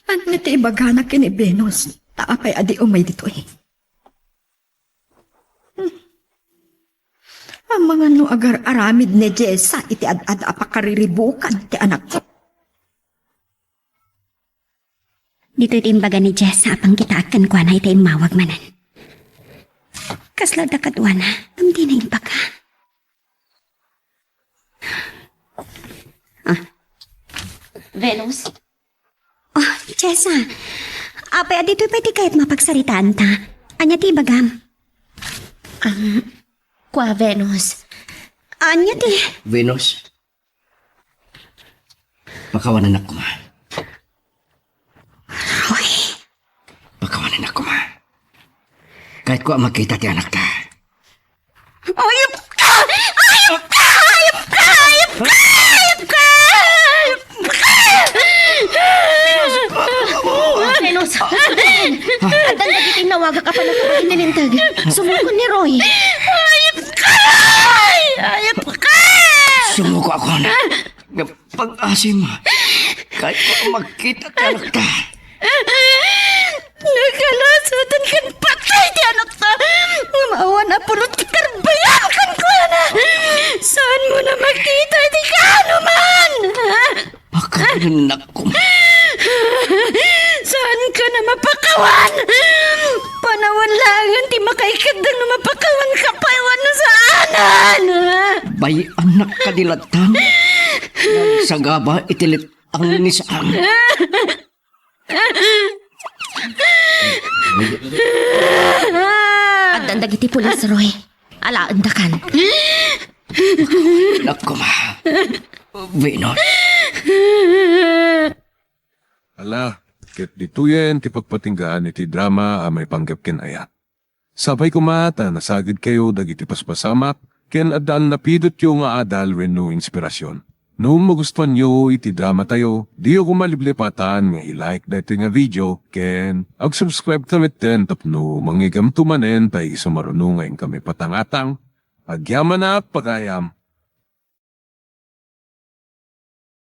Ania ti ibagana ken ni Venus? Ta apay a di umay ditoy? Hmm. Amangan no agar-aramid ni Jessa iti ad-ad a pakariribukan ti anakko. Ditoy ti imbaga ni Jessa a panggitaak kenkuana iti immawag manen. Kasla adda kaduana, ngem dina imbaga. Ah. Venus? Oh, Jessa. Apay a ditoy pay ti kayatmo a pagsaritaanta? Ania ti ibagam? Ah, kua, Venus. Ania ti? Venus, pakawanennak koma. Roy. Pakawanennak koma. Kayatko a makita ti anakta. Ayup ka! Ayup ka! Ayup ka! Ayup ka! Ayup ka! Ayup ka! Venus! Addan dagiti nawagak a panagkukulit ti linteg. Sumukon ni Roy. Ayup ka! Ayup ka! Sumuko ako na. Nga pag-asim, kayatko a makita ti anakta. Nagkalasaten ken patay ti anakta. Ngem awan a pulot ti karbayam kenkuana. Saanmo a makita iti kaanoman? Pakawanennak koma. Saanka a mapakawan? Panawen laengen ti makaikeddeng no mapakawanka pay wenno saanen. Bay-annak kadi latta. Nagsagaba iti let-ang ni Sam. Addan dagiti pulis, Roy. Alaendakan. Nak koma. Venus. Ala, ket ditoyen ti pagpatinggaan iti drama a maipanggep ken ayat. Sapay koma ta nasagidkayo dagiti paspasamak ken addan napidotyo nga adal wenno inspirasyon. No magustuanyo iti dramatayo, diyo koma liplipatan nga i-like daytoy nga video ken ag-subscribe ta metten tapno mangigamto manen ta isu maruno nga inkami patangatang. Agyamanak, pagayam.